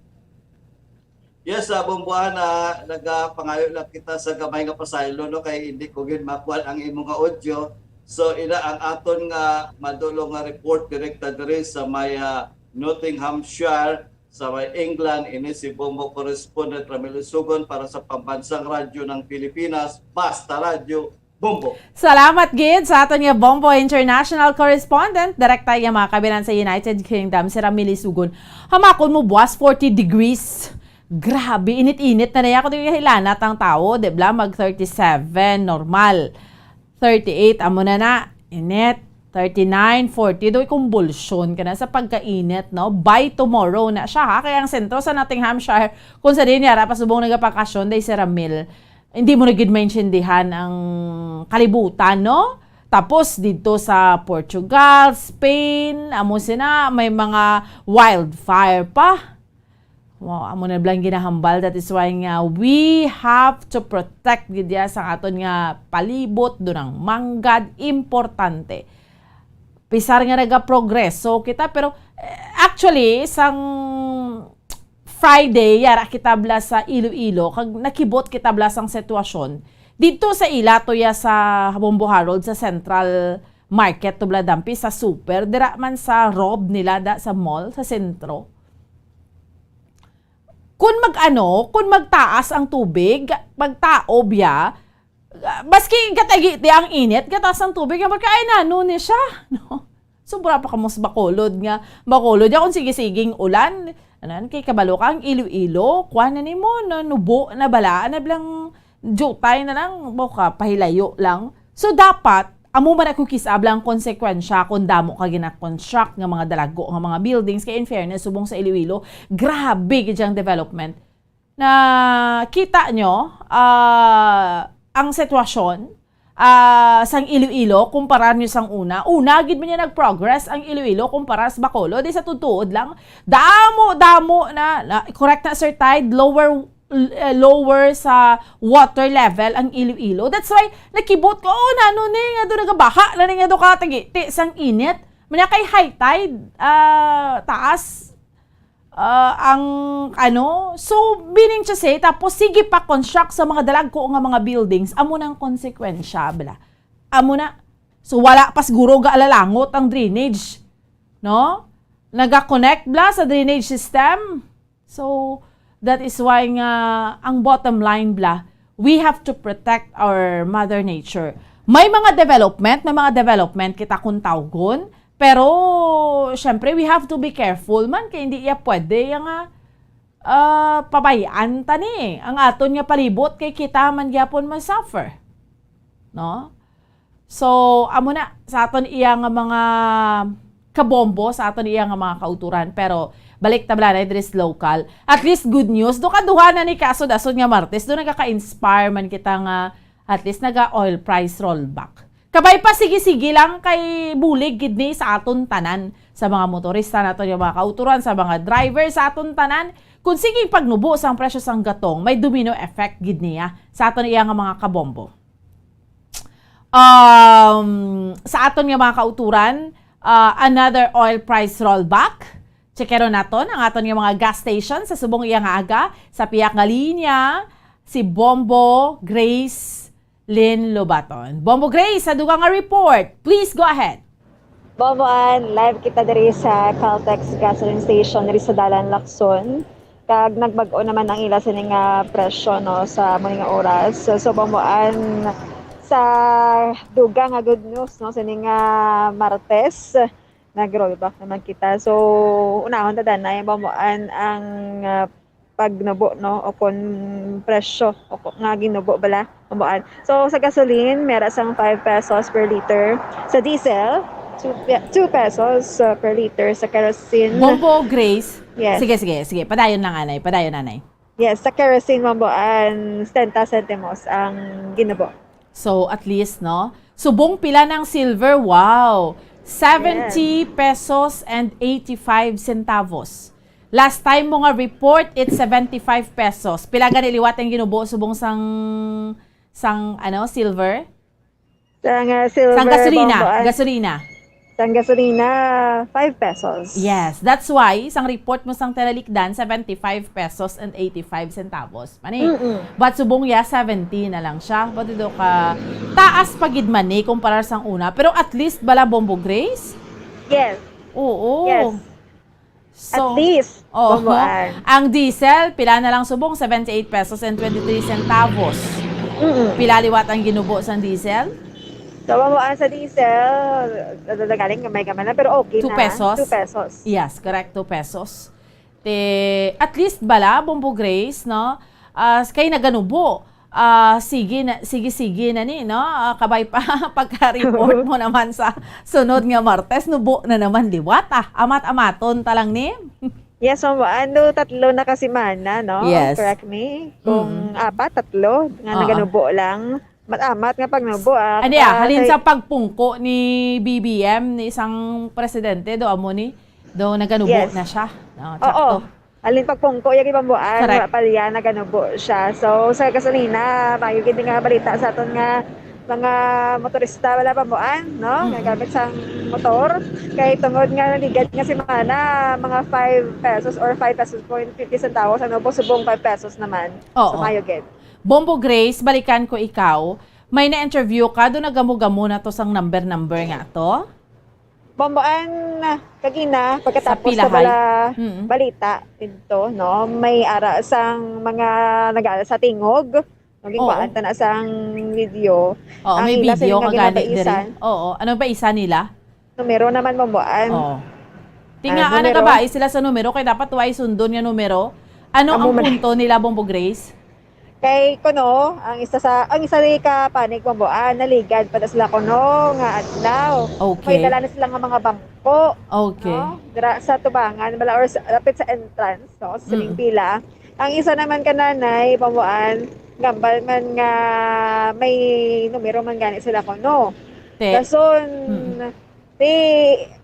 Yes, ah, Bomboan, ah, nagapangayo lang kita sa gamay nga pasaylo, no, kay hindi ko gid makuha ang imo nga audio. So, ina ang aton nga madulong nga report direkta diri sa may, ah, Nottinghamshire, sa may England. Ini si Bombo correspondent Ramil Isugon para sa Pambansang Radyo ng Pilipinas, Basta Radyo, Bombo. Salamat gid sa aton nga Bombo International Correspondent, direkta nga mga kabilan sa United Kingdom, si Ramil Isugon. Hamakon mo, buwas forty degrees. Grabe, init-init na niya. Kung di kahilanat ang tao, di ba? Mag thirty-seven, normal. Thirty-eight, amo na na. Init. Thirty-nine, forty, do'y kumbulsyon ka na sa pagkainit, no? By tomorrow na siya, ha? Kaya ang sentro sa Nottinghamshire, kung sa din yara, pasubong nagapakasyon, day si Ramil, hindi mo na gid maintindihan ang kalibutan, no? Tapos dito sa Portugal, Spain, amo sina, may mga wildfire pa. Wow, amo na lang ginahambal. That is why nga we have to protect gid ya sa aton nga palibot, dunang manggad, importante. Pisar nga nagaprogreso kita, pero, eh, actually, sang Friday, yara kita bala sa Iloilo, kag nakibot kita bala sang sitwasyon. Dito sa ila to ya sa Bombo Harold, sa Central Market to bala dampi, sa super, dira man sa rob nila da, sa mall, sa sentro. Kun mag-ano, kun magtaas ang tubig, magtaob ya, ah, maski gatagi ti ang init, gataas ang tubig, nga marka, ay, nano ni siya, no? Sobra pa kamos Bacolod nga, Bacolod ya, kung sige-siging ulan, ano, kay kabalo ka, ang Iloilo, kuan na nimo, no, nubo na bala, na blang jutay na lang, bo ka, pahilayo lang. So, dapat, amo man ako kisabla ang konsekwensya kung damo ka gina-construct nga mga dalago nga mga buildings. Kay in fairness, subong sa Iloilo, grabe gid ang development. Na kita nyo, ah, ang sitwasyon, ah, sang Iloilo, kumpara nyo sang una. Una, gid man niya nag-progress ang Iloilo kumpara sa Bacolod. Di sa tutuod lang, damo, damo na, na, correct na, Sir Tide, lower, eh, lower sa water level ang Iloilo. That's why, nakibot ko, "Oh, nano ni, nga do nagabaha na ni, nga do ka tagi, ti, sang init." Manya kay high tide, ah, taas, ah, ang, ano, so, meaning to say, tapos sige pa construct sa mga dalagko nga mga buildings, amo nang konsekwensya, bala. Amo na. So, wala pa siguro gaalalangot ang drainage, no? Naga-connect bala sa drainage system. So, that is why nga ang bottom line bala, we have to protect our mother nature. May mga development, may mga development kita kung tawgon, pero, syempre, we have to be careful man, kay hindi iya pwede ya nga, ah, pabayaan ta ni ang aton nga palibot, kay kita man gyapon ma-suffer. No? So, amo na, sa aton iya nga mga kabombo, sa aton iya nga mga kauturan. Pero, balik ta bala na diri sa local. At least, good news. Do kaduha na ni kasod-asod nga Martes, do nagaka-inspire man kita nga at least naga oil price rollback. Kabay pa, sige-sige lang, kay bulig gid ni sa aton tanan, sa mga motorista naton, yung mga kauturan, sa mga driver, sa aton tanan. Kung sige pagnubo sang presyo sang gatong, may domino effect gid niya sa aton iya nga mga kabombo. Um, sa aton nga mga kauturan, ah, another oil price rollback. Checkero naton ang aton nga mga gas station sa subong iya nga aga. Sa pihak nga linya, si Bombo Grace Lynn Lobaton. Bombo Grace, sa dugang nga report, please go ahead. Bomboan, live kita diri sa Caltex gasoline station diri sa Dalan, Lacson. Kag nagbag-o naman ang ila sini nga presyo, no, sa muli nga oras. So, so, Bomboan, sa dugang nga good news, no, sini nga Martes, nag-rollback naman kita. So, unahon ta danay, Bomboan, ang, ah, pagnubo, no, o kon presyo o kon, nga ginubo bala, Bomboan. So, sa gasoline, mera sang five pesos per liter. Sa diesel, two pe-, two pesos, uh, per liter. Sa kerosene, Bombo Grace. Yes. Sige, sige, sige. Padayon lang, anay. Padayon, anay. Yes, sa kerosene, Bomboan, setenta sentimos ang ginubo. So, at least, no? Subong pila ng silver? Wow! Seventy pesos and eighty-five centavos. Last time mo nga report, it's seventy-five pesos. Pila gani liwat ang ginubo subong sang, sang, ano, silver? Sang, ah, silver, Sang gasolina, Bombo, ah, gasolina. Sang gasolina, five pesos. Yes, that's why sang report mo sang Tinalikdan, seventy-five pesos and eighty-five centavos. Mani, Mm-mm. But subong ya, seventy na lang siya. But ito ka, taas pa gid man ni kumpara sang una. Pero at least bala, Bombo Grace? Yes. Oo. Yes. So, At least, oo. Bomboan. Ang diesel, pila na lang subong? Seventy-eight pesos and twenty-three centavos. Mm-mm. Pila liwat ang ginubo sang diesel? So, Bomboan, sa diesel, nadadagaling gamay-gamay lang, pero okay na. Two pesos? Two pesos. Yes, correct, two pesos. Te, at least bala, Bombo Grace, no? Ah, kay naganubo. Ah, sige na, sige, sige na ni, no? Ah, kabay pa pagka-report mo naman sa sunod nga Martes, nubo na naman liwat, ah. Amat-amaton ta lang ni. Yes, ma'am. Ano, tatlo na ka semana, no? Yes. Correct me. Kung Mm. apat, tatlo nga Oo. naganubo lang. Mat-amat nga pagnubo, ah. Ano ya, Ah, halin kay sa pagpungko ni B B M, ni isang presidente, do amo ni, do naganubo Yes. na siya. No, Oo. Sakto. Halin pagpungko, yung ibang buwan, Correct. wala pa liya, naganubo siya. So, sa gasolina, mayo gid nga balita sa aton nga mga motorista, wala pa buwan, no? Mm. Nga gamit sang motor. Kay tungod nga naligad nga semana, mga five pesos or five pesos point fifty centavos, ano po, subong five pesos naman. Oo. So, mayo gid. Bombo Grace, balikan ko ikaw. May na-interview ka, do nagamo-gamo na to sang number-number nga to? Bomboan, kagina, Sa pagkatapos sa pilahay. bala Mm. balita dito, no, may ara sang mga nag-aala sa tingog, no, Oo. ginkuhaan ta na sang video. Oo, Ang may ila video sini nga ka gani diri. ginabaisan. Oo, ano ba isa nila? Numero naman, Bomboan. Oo. Ti Ah, nga, ah, numero. nagabais sila sa numero, kay dapat way sundon nga numero. Ano Amo ang man. punto nila, Bombo Grace? Kay kuno, ang isa sa, ang isa ni ka panig, Bomboan, naligad pa na sila kuno nga adlaw. Okay. May dala na sila nga mga bangko, Okay. no? Dira sa tubangan, bala, or sa, lapit sa entrance, no? Sa sining Mm. pila. Ang isa naman ka nanay, Bomboan, gambal man nga may numero man gani sila kuno. Te. Dason, Mm. Ti,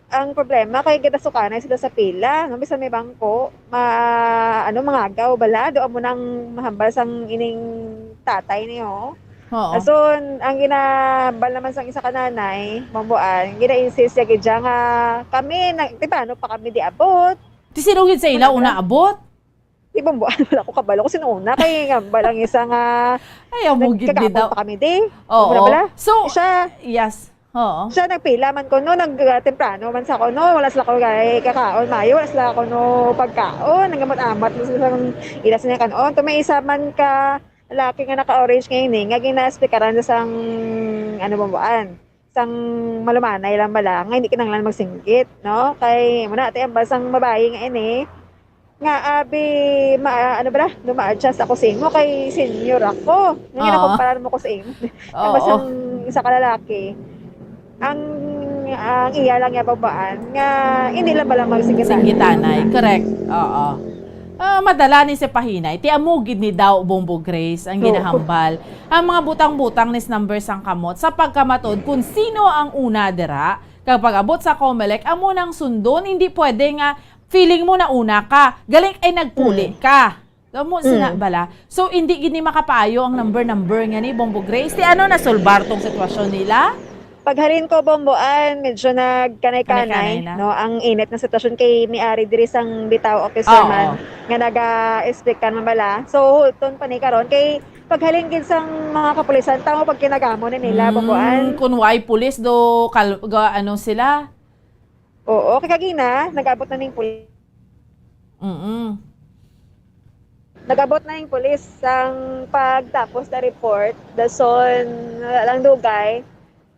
ang problema kay ginasukanay sila sa pila, no? Bisan may bangko, ma-, ano, mangagaw bala, do amo nang mahambal sang ining tatay niyo. Oo. Ason, ang ginahambal naman sang isa ka nanay, Bomboan, gina-insist siya gid siya nga kami, na, ti paano pa kami di abot? Ti sino gid sa ila Ano una ba? abot? Di ba, wala ko kabalo kung sino una. Kay nga, balang isa nga Ay, amo gid nagkakaon bitaw. pa kami, di. Oo. Wala bala? So, Siya, yes. Oo. siya nagpila man ko, no, nag, ah, temprano man sa ko, no, wala sila ko kay kakaon, mayo, wala sila ko, no, pagkaon, nagamat-amat na sila sang ila sa kanon. To may isa man ka lalaki nga naka-orange ngayon, eh, nga ginaesplikaran na sang, ano, Bomboan, sang malumanay lang bala, nga hindi kinahanglan magsinggit, no? Kay, muna, ate, ang basang babae nga ini, nga, abi, ma-, ano ba, luma-adjust ako sa imo, kay senior ako. Nga Oo. ginakumparar mo ko sa imo. Ang Oo. basang isa ka lalaki, ang, ang iya lang nga babaan, nga hindi lang bala magsinggit. Singgitanay, correct. Oo. Ah, madala ni si Pahinay. Ti amo gid ni daw, Bombo Grace, ang Oo. ginahambal. Ang mga butang-butang ni number sang kamot sa pagkamatod kung sino ang una dira. Kag pag-abot sa Comelec, amo nang sundon, hindi pwede nga feeling mo na una ka. Galing ay nagpuli Mm. ka. Amo sina Mm. bala. So, hindi gid ni makapaayo ang number-number nga ni, Bombo Grace. Ti ano, nasolbar tong sitwasyon nila? Paghalin ko, Bomboan, medyo nagkanay-kanay, Kanay-kanay na. no, ang init nga sitwasyon kay may ari diri sang bitaw officer Oo. man nga naga-explikan man bala. So, hulton pa ni karon kay paghalin gid sang mga kapulisan, tamo pag kinagamo ni nila, Mm, Bomboan. Kun why pulis do kal-, ga-, ano sila? Oo, kay kagina, nag-abot na ning pul-, Mm-mm. nag-abot na ning pulis sang pagtapos na report. Dason, wala lang dugay,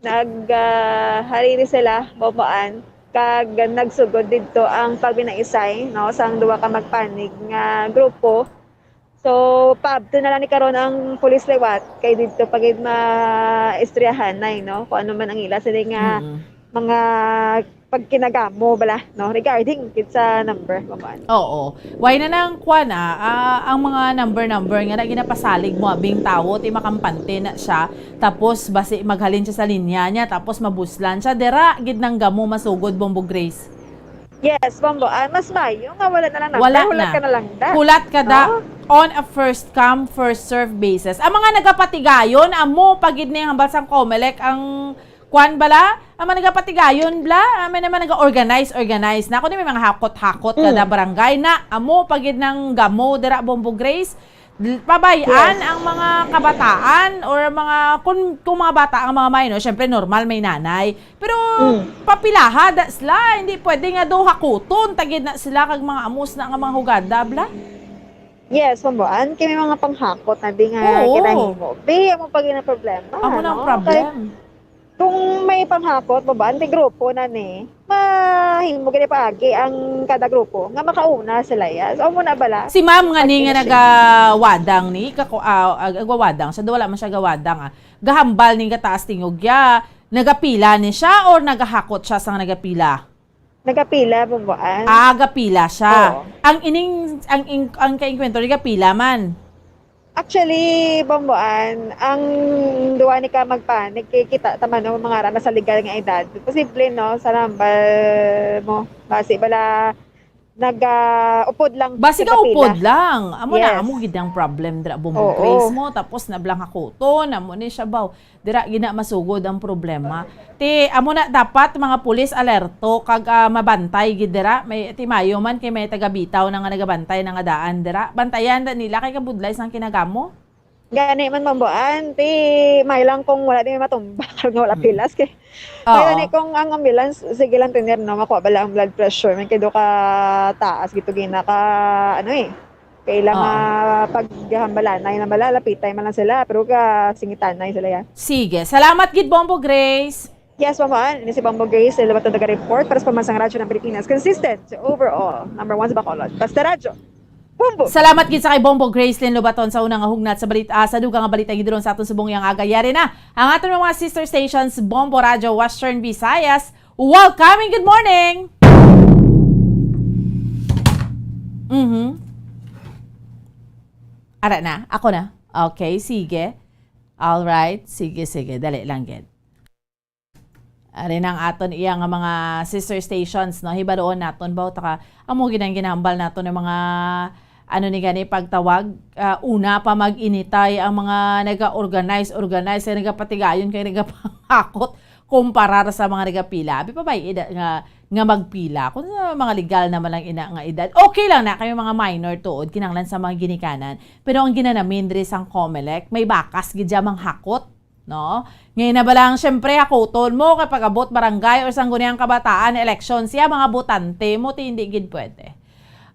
nag, ah, halili sila, Bomboan, kag nagsugod didto ang pagbinaisay, no, sang duha ka magpanig nga grupo. So, paabto na lang ni karon ang pulis liwat, kay didto pa gid maistoryahanay, no, kung ano man ang ila sini nga Mm. mga pagkinagamo bala, no, regarding gid sa number, Bomboan. Oo. Why na nang kwan, ah, ah, ang mga number-number nga na ginapasalig mo abing tawo, ti makampante na siya, tapos basi maghalin siya sa linya niya, tapos mabuslan siya, dira gid nang gamo masugod, Bombo Grace. Yes, Bombo. Ah, mas mayo nga wala na lang number. Wala Hulat na. ka na lang da. Hulat ka da No? on a first come, first serve basis. Ang mga nagapatigayon, amo pa gid ni hambal sang Comelec ang kwan bala? Ang mga nagapatigayon bla, ah, may naman naga-organize, organize na. Kung may mga hakot-hakot Mm. kada barangay na, amo pa gid nang gamo dira, Bombo Grace. L- Pabay-an Yes. ang mga kabataan or mga, kung, kung mga bata ang mga minor, syempre normal may nanay. Pero Mm. papilaha da sila, hindi pwede nga do hakuton, tagid na sila kag mga amos na nga mga hugada, bla? Yes, Bombo Ann, kay may mga panghakot na di nga Oo. kinahimo. Bi, amo pa gid ang problema, Amo na ang no? problem. Kay kung may panghakot, Bombo Ann, kay grupo na ni, mahimo gid paagi ang kada grupo nga makauna sila, ya. So, amo na bala? Si ma'am nga ni nga Pag-initiate. nagawadang ni, kako-, ah, ah, nagawadang siya, wala man siya gawadang, ah. Gahambal ni gataas tingog, ya. Nagapila ni siya or nagahakot siya sang nagapila? Nagapila, Bombo Ann. Ah, gapila siya. Oo. Ang ining, ang in-, ang kaengkwentro ni gapila man. Actually, Bombo Ann, ang duwa ni ka magpanik, kay kita ta man, no, mga ara na sa legal nga edad. Posible, no, sa number mo. Basi bala, nag, ah, upod lang Basi sa ka kapila. upod lang. Amo na, Yes. amo gid ang problem dira, Bombo Oo. Grace mo. Tapos nablang hakuton, amo ni siya, baw. Dira gina masugod ang problema. Ti, amo na dapat mga pulis alerto kag, ah, mabantay gid dira. May, ti mayo man kay may tagabitaw na nga nagabantay na nga daan dira. Bantayan da nila kay kabudlay sang kinagamo. Gani man, Bombo Ann, ti may lang kung wala din matumba kag nga wala Mm. pilas kay. Oo. Kaya ni kung ang ambulance, sige lang, tener, no, makuha bala ang blood pressure, may kay do ka taas gito gina ka, ano eh, kailang, Oo. ah, paghambalanay na bala, lapitay man lang sila, pero ka singitanay sila, ya. Sige. Salamat gid, Bombo Grace. Yes, Bombo Ann. Ini si Bombo Grace, sa Labaton taga-report para sa Pambansang Radyo ng Pilipinas. Consistent overall. Number one sa Bacolod. Basta Radyo. Bombo! Salamat gid sa kay Bombo Gracelyn Lobaton sa unang nga hugnat sa balita, ah, sa dugang nga balita gidulong sa aton subong yang aga. Yari na ang aton mga sister stations, Bombo Radyo Western Visayas. Welcome and good morning! Mhm. Ara na, ako na. Okay, sige. All right, sige, sige, dali lang gid. Ari na ang aton iya nga mga sister stations, no? Hibaluon naton ba, taka, amo gid ang ginahambal naton ng mga, ano ni gani, pagtawag, ah, una pa mag-initay ang mga naga-organize, organize, kay nagapatigayon, kay nagapangakot kumparar sa mga nagapila. Abi pa ba ida nga, nga magpila? Kung sa mga legal naman lang ina nga edad, okay lang na kay mga minor tuod, kinahanglan sa mga ginikanan. Pero ang ginanamin diri sang Comelec, may bakas gid siya manghakot. No? Ngayon na ba lang, syempre, hakuton mo kay pag-abot barangay or sangguniang kabataan, eleksyon siya, mga botante mo, ti hindi gid pwede.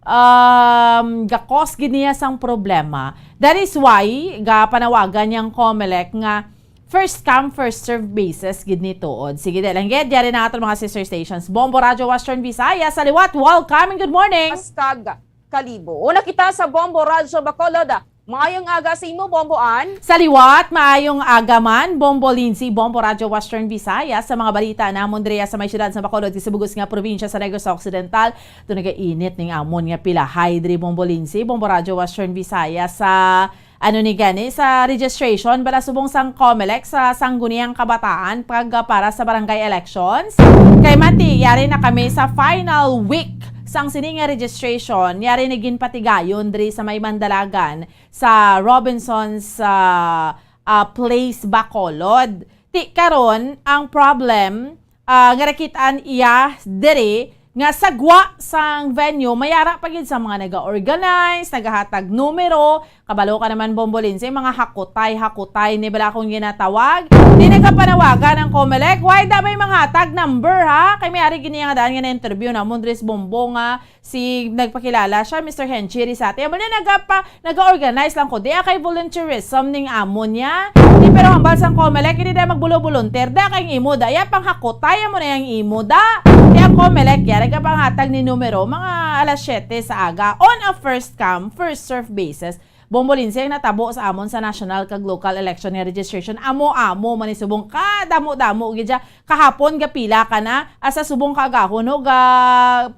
Um, gakos gid niya sang problema. That is why, ga panawagan niyang Comelec nga first come, first serve basis gid ni tuod. Sige, dahil lang gid, yari na aton mga sister stations. Bombo Radyo Western Visayas, sa liwat, welcome and good morning! Paskag, Kalibo. Una kita sa Bombo Radyo Bacolod. Maayong aga sa imo, Bombo Ann. Sa liwat, maayong aga man, Bombo Lindsay, Bombo Radyo Western Visayas, sa mga balita namon diri sa may siyudad sa Bacolod, sa bug-os nga probinsya sa Negros Occidental. Ito nagainit ning amon nga pilahay diri, Bombo Lindsay, Bombo Radyo Western Visayas, sa, ano ni gani, sa registration bala subong sang Comelec sa Sangguniang Kabataan pag, ah, para sa barangay elections. Kay mati, yari na kami sa final week sang sini nga registration, yari na ginpatigayon diri sa may Mandalagan sa Robinson's, ah, ah, Place, Bacolod. Ti karon ang problem, ah, nga nakit-an iya diri nga sa gwa sang venue, mayara pa gid sa mga naga-organize, nagahatag numero, kabalo ka naman, Bombo Lindsay, mga hakutay-hakutay ni bala akong ginatawag. Di nagapanawagan ang Comelec, why da may manghatag number, ha? Kay may ari gini nga daan nga na-interview namon, Dres Bombo, nga si, nagpakilala siya, Mister Henchi Rizate. Amo na nagapa-, naga-organize lang ko. Di kay volunteerism ning amo niya. Di, pero hambal sang Comelec, hindi na magbulo-volunteer. Da kay imo da. Ya, panghakutay mo na yang imo da. Di ang Comelec, ya, nagapanghatag ni numero, mga alas siyete sa aga. On a first come, first serve basis. Bombo Lindsay, ang natabo sa amon sa national kag local election nga registration, amo-amo man ni subong kadamo-damo gid siya. Kahapon gapila ka na, asa subong kaagahon, no, ga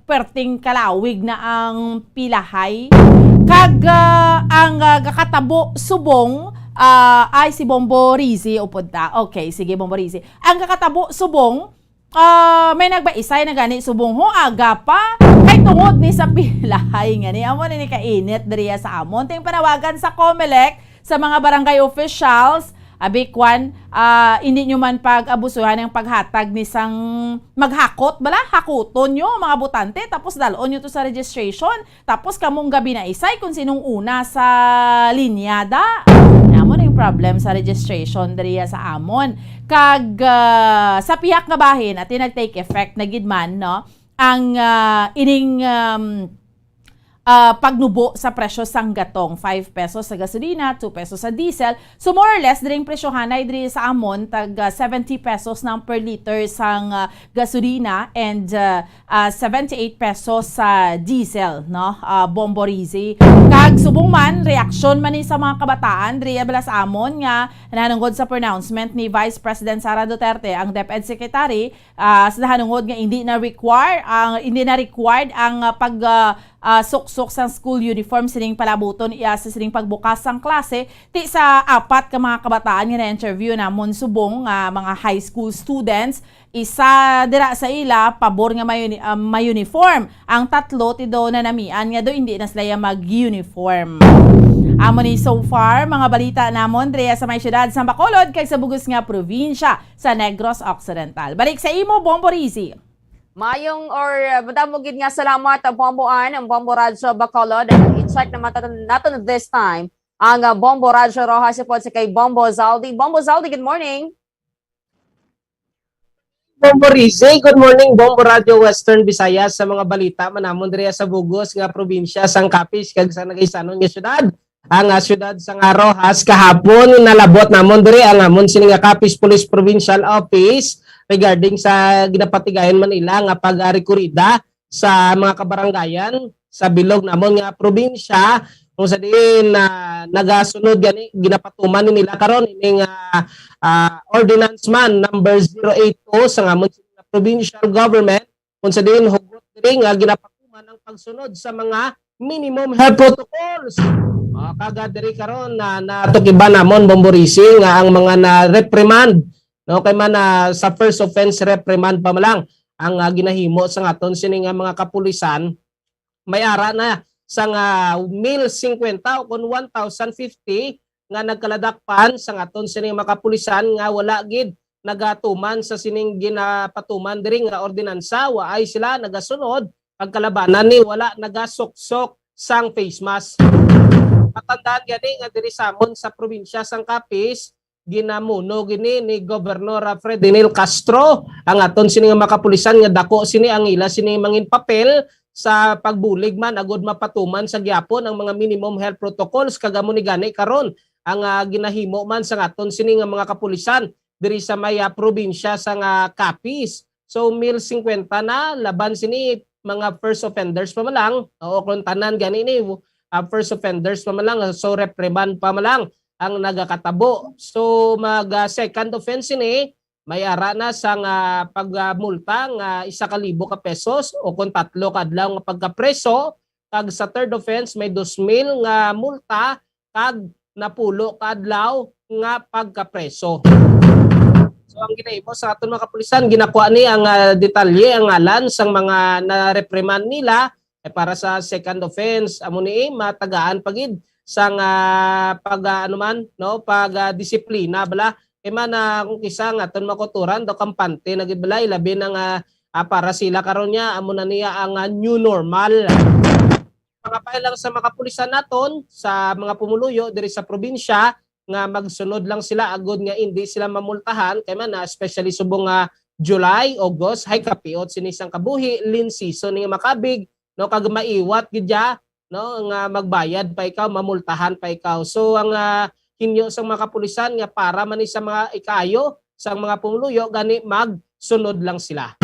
perting kalawig na ang pilahay. Kag, ah, ang, ah, gakatabo subong, ah, ay si Bombo Rizzy, upod ta. Okay, sige, Bombo Rizzy. Ang gakatabo subong, Ah, may nagbaisay na gani subong ho, aga pa. Kay tungod ni sa pilay nga ni, amo na ni kainit diriya sa amon. Ting panawagan sa Comelec sa mga barangay officials, abi kwan, ah, hindi nyo man pag-abusuhan ang paghatag ni sang maghakot, bala, hakuton nyo, mga botante, tapos dalon nyo to sa registration. Tapos kamong gabi na isay kung sinong una sa linyada. Amo na yung problem sa registration diriya sa amon. Kag, ah, sa pihak nga bahin, ati nag-take effect na gid man, no? Ang, ah, ining, um, ah, pagnubo sa presyo sang gatong, five pesos sa gasolina, two pesos sa diesel. So more or less, diring presyohanay diri sa amon, tag, ah, seventy pesos ng per liter sang, ah, gasolina and, ah, ah, seventy-eight pesos sa diesel, no? Ah, Bombo Rizzi. Kag subong man, reaksyon man ni sa mga kabataan diri bala sa amon nga nanungod sa pronouncement ni Vice President Sara Duterte, ang DepEd Secretary, ah, sa nahanungod nga hindi na require ang, hindi na required ang, ah, pag, ah, ah, suksok sang school uniform sining palabuton iya sa sining pagbukas sang klase ti sa apat ka mga kabataan nga na-interview namon subong nga mga high school students. Isa dira sa ila pabor nga may uni-, ah, may uniform. Ang tatlo ti do nanamian nga do hindi na sila ya mag-uniform. Amo ni so far mga balita namon diri sa may siyudad sa Bacolod kag sa bugos nga probinsya sa Negros Occidental. Balik sa imo, Bombo Rizzi. Mayong or, uh, madamo gid nga salamat, uh, Bombo Ann, ang Bombo Radyo Bacolod. I-check naman naton, naton this time ang, uh, Bombo Radyo Roxas, upod sa kay Bombo Zaldi. Bombo Zaldi, good morning. Bombo Rizzi, good morning, Bombo Radyo Western Visayas, sa mga balita man namon diri sa bugos nga probinsya sang Capiz kag sa nagaisanon nga syudad. Ang, ah, syudad sang Roxas kahapon, nalabot namon diri ang amon sini nga Capiz Police Provincial Office regarding sa ginapatigayon man nila nga pag-rekurida sa mga kabarangayan sa bilog namon nga probinsya, kung sa diin, ah, nagasunod gani, ginapatuman ni nila karon ining, ah, ah, ordinance man number zero eight two sa amon sini nga provincial government, kung sa diin hugot diri nga ginapatuman ang pagsunod sa mga minimum health protocols. Ah, kaga diri karon na natukiban namon, Bombo Rizzi, nga ang mga na-reprimand, no, kay man, ah, sa first offense reprimand pa man lang ang, ah, ginahimo sa aton sini nga mga kapulisan, may ara na sa nga mil singkwenta o kon one thousand fifty nga nagkaladakpan sa aton sini mga kapulisan nga wala gid nagatuman sa sining ginapatuman diri nga ordinansa, waay sila nagasunod pagkalabanan ni wala nagasuksok sang face mask. Matandaan gani nga diri sa amon sa probinsya sang Capiz, ginamuno gini ni Gobernador Fredinel Castro ang aton sini nga mga kapulisan nga dako sini ang ila sini mangin papel sa pagbulig man agud mapatuman sa gyapon ang mga minimum health protocols, kag amo ni gani karon ang, ah, ginahimo man sa aton sini nga mga kapulisan diri sa may, ah, probinsya sa nga Capiz. So, mil singkwenta na, laban sini mga first offenders pa man lang, o kung tanan gani ni, ah, first offenders pa man lang, so reprimand pa man lang ang nagakatabo. So, mag, ah, second offense sini, may ara na sang, ah, pagmulta nga isa ka libo ka pesos o kung tatlo ka adlaw nga pagkapreso, kag sa third offense may dos mil nga multa kag napulo ka adlaw nga pagkapreso. So ang ginahimo sa aton mga kapulisan, ginakuha ni ang, ah, detalye, ang ngalan sang mga na-reprimand nila, eh, para sa second offense. Amo ni, eh, matagaan pa gid sang, ah, pag, ah, ano man, no, pag, ah, disiplina bala. Kay man, ah, kung kisa nga aton makuturan daw kampante na gid bala, ilabi na nga, ah, para sila karon niya, amo na niya ang, ah, new normal. Mga lang sa mga kapulisan naton, sa mga pumuluyo diri sa probinsya nga magsunod lang sila agud nga indi sila mamultahan kay man, ah, especially subong nga July, August, hay kapiot sini sang kabuhi, lean season ni makabig, no, kag maiwat gid ya, no, nga magbayad pa ikaw, mamultahan pa ikaw. So ang, ah, hinyo sang mga kapulisan nga para man ni sa mga ikaayo sang mga pumuluyo gani magsunod lang sila.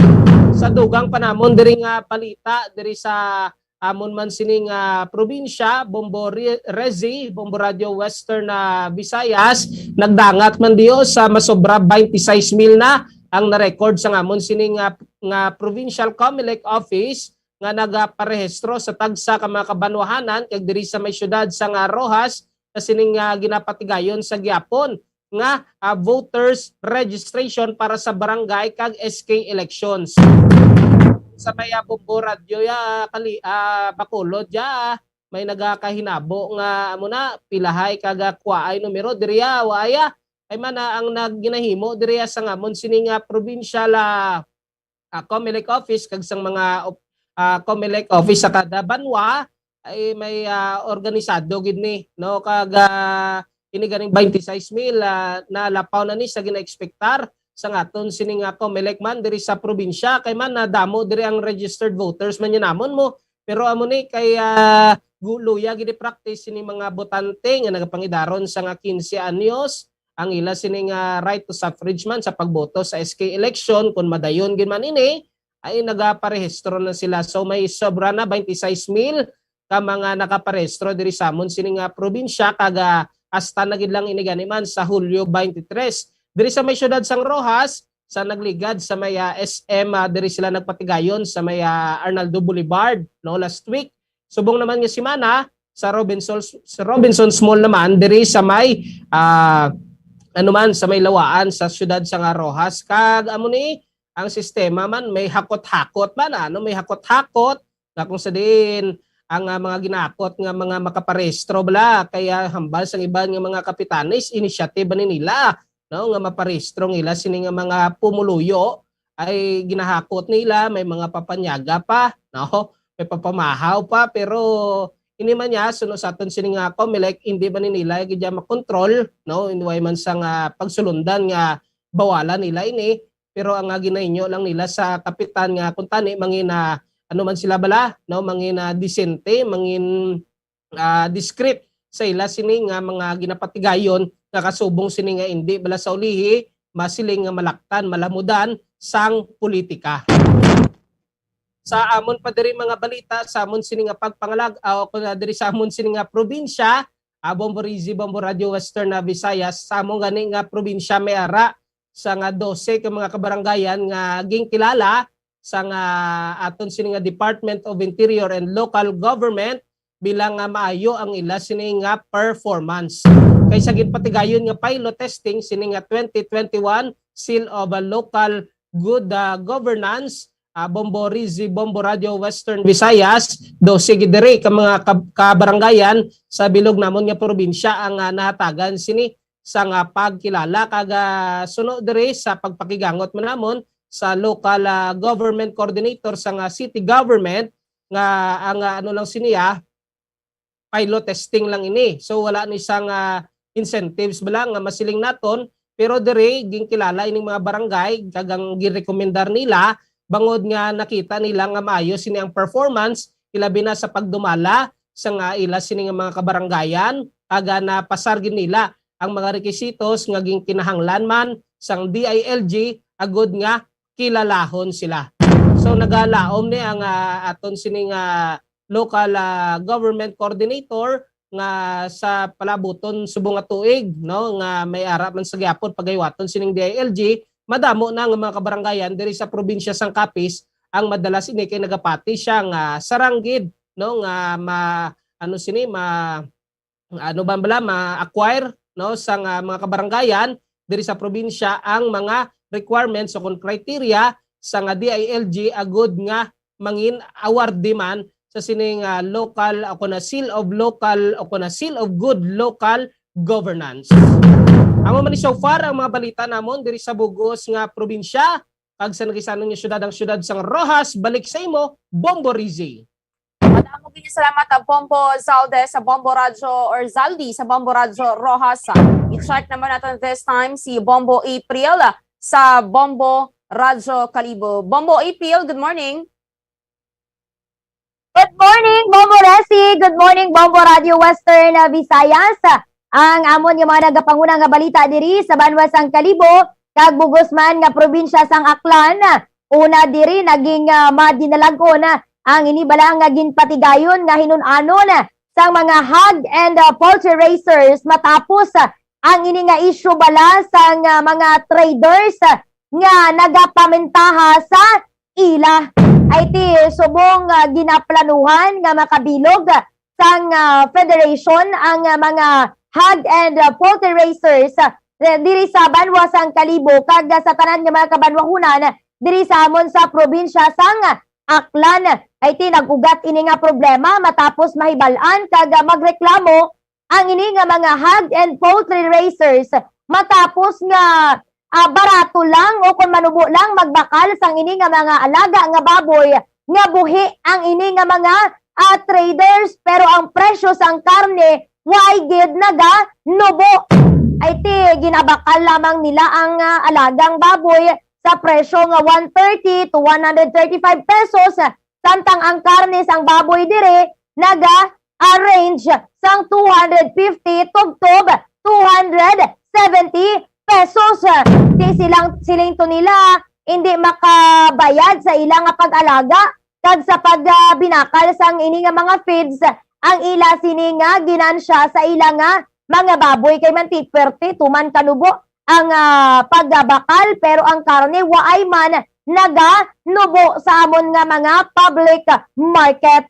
Sa dugang pa namon diri nga balita diri sa amon man sining, ah, probinsya, Bombo Re-, Rezi, Bombo Radio Western, ah, Visayas, nagdangat man diyo sa masobra twenty-six mil na ang na-record sa amon sining, ah, nga provincial Comelec office nga nagaparehistro sa tagsa ka mga kabanwahanan kag diri sa may siyudad sa nga Roxas sa sining, ah, ginapatigayon sa gyapon nga, ah, voters registration para sa barangay kag S K elections. Sa may, ah, Bombo Radyo ya, kali, ah, Bacolod ya, may nagakahinabo nga amo na pilahay kag, ah, kuwaay numero diri ya, waay, ah. Ay man, ah, ang nagginahimo diri ya sa ngamon sini nga provincial, ah, ah, Comelec office kag sang mga op-, ah, Comelec office sa kada banwa ay may, ah, organisado gid ni, no? Kag, ah, ini ganing twenty-six mil, ah, nalapaw na ni sa ginaekspektar sang aton sini nga Comelec man diri sa probinsya, kay man nadamo diri ang registered voters man yun namon mo. Pero amo ni kay, ah, gu-, luya gid i-practice sini mga botante nga nagapangidaron sa nga quince anyos ang ila sini nga right to suffrage man sa pagboto sa S K election, kun madayon gid man ini, ay nagaparehistro na sila. So may sobra na twenty-six mil ka mga nakaparehistro diri sa amon sini nga probinsya, kag, ah, hasta na gid lang ini gani man sa Hulyo twenty-three. Diri sa may siyudad sang Roxas, sa nagligad sa may, ah, S M, ah, diri sila nagpatigayon sa may, ah, Arnaldo Boulevard, no, last week. Subong naman nga semana, sa Robinson, sa Robinsons Mall naman diri sa may, ah, ano man, sa may lawaan sa siyudad sang Roxas. Kag amo ni ang sistema man, may hakot-hakot man, ano, may hakot-hakot nga kung sa diin ang, ah, mga ginakot nga mga makaparehistro bala, kaya hambal sang iban nga mga kapitanes, initiative ba ni nila, no, nga maparehistro ang ila sini nga mga pumuluyo ay ginahakot nila, may mga papanyaga pa, no? May papamahaw pa, pero ini man niya, suno sa aton sini nga Comelec, hindi man ni nila gid ya makontrol, no? Way man sang, ah, pagsulundan nga bawalan nila ini, pero ang, ah, ginainyo lang nila sa kapitan nga kung tani mangin, ah, ano man sila bala, no? Mangin, ah, disente, mangin, ah, discreet sa ila sini nga mga ginapatigayon nga kasubong sini nga indi bala sa ulihi masiling nga malaktan, malamudan sang politika. Sa amon pa diri mga balita, sa amon sini nga pagpangalag-aw, o kung diri sa amon sini nga probinsya, ah, Bombo Rizzi, Bombo Radio Western, ah, Visayas, sa amon gani nga probinsya may ara sa nga dose ka mga kabarangayan nga ginkilala sa nga aton sini nga Department of Interior and Local Government bilang nga maayo ang ila sini nga performance. Kay sa ginpatigayon nga pilot testing sini nga twenty twenty-one Seal of a Local Good, ah, Governance, ah, Bombo Rizzi, Bombo Radio Western Visayas, dose gid diri ka mga kab-, kabarangayan sa bilog namon nga probinsya ang, ah, nahatagan sini sa nga pagkilala kag, ah, suno diri sa pagpakigangot man namon sa local, ah, government coordinator sa nga city government nga ang, ah, ano lang siniya, pilot testing lang ini. So wala ni sang, ah, incentives ba lang nga masiling naton, pero diri ginkilala ining mga barangay kag ang girekomendar nila bangod nga nakita nila nga maayo sini ang performance, ilabi na sa pagdumala sa nga ila sini nga mga kabarangayan, kag, ah, napasar gid nila ang mga rekisitos nga ginkinahanglan man sang D I L G agud nga kilalahon sila. So nagalaom ni ang, ah, aton sini nga local, ah, government coordinator nga sa palabuton subong nga tuig, no, nga may ara man sa gyapon pagaywaton sining D I L G, madamo na nga mga kabarangayan diri sa probinsya sang Capiz ang madalas ini kay nagapati siya nga sarang gid, no, nga ma-, ano sini, ma-, ano ba bala, ma-acquire, no, sa nga mga kabarangayan diri sa probinsya ang mga requirements o kon criteria sa nga D I L G agud nga mangin awardee man sa sining, ah, local o kon na seal of local o kon na seal of good local governance. Amo man ni so far ang mga balita namon diri sa bugos nga probinsya kag sa nagisanon nga syudad, ang syudad sang Roxas. Balik sa imo, Bombo Rizzi. Madamo gid salamat, ah, Bombo Zalde sa Bombo Radyo, or Zaldi sa Bombo Radyo Roxas. I-check naman natin this time si Bombo April sa Bombo Radyo Kalibo. Bombo April, good morning. Good morning, Bombo Resi. Good morning, Bombo Radio Western, uh, Visayas. Ang amon nga mga nagapanguna nga balita diri sa banwa sang Kalibo kag bugos man nga probinsya sang Aklan. Una diri naging, ah, madinalag-on, ah, ang ini bala nga ginpatigayon nga hinun-anon, ah, sang mga hog and, ah, poultry raisers matapos, ah, ang ini nga isyu bala sang, ah, mga traders, ah, nga nagapamentaha sa ila. Ay ti subong, ah, ginaplanuhan nga makabilog sang, ah, federation ang, ah, mga hog and, ah, poultry raisers, ah, eh, diri sa banwa sang Kalibo kag sa tanan nga mga kabanwahunan diri sa amon sa probinsya sang Aklan. Ay ti nag-ugat ini nga problema matapos mahibal-an kag magreklamo ang ini nga mga hog and poultry raisers matapos nga, ah, barato lang o kon manubo lang magbakal sang ini nga mga alaga nga baboy nga buhi ang ini nga mga, ah, traders, pero ang presyo sang karne way gid naganubo. Ay ti ginabakal lamang nila ang, ah, alagang baboy sa presyo nga one thirty to one hundred thirty-five pesos, samtang ang karne sang baboy diri naga, ah, range sang two hundred fifty tubtob two hundred seventy pesos. Di silang, siling to nila, hindi makabayad sa ila nga pag-alaga kag sa pag, ah, binakal sang ini nga mga feeds ang ila sini nga ginansya sa ila nga mga baboy, kay man ti perte tuman kanubo ang, ah, pagbakal, pero ang karne waay man naganubo sa amon nga mga public market.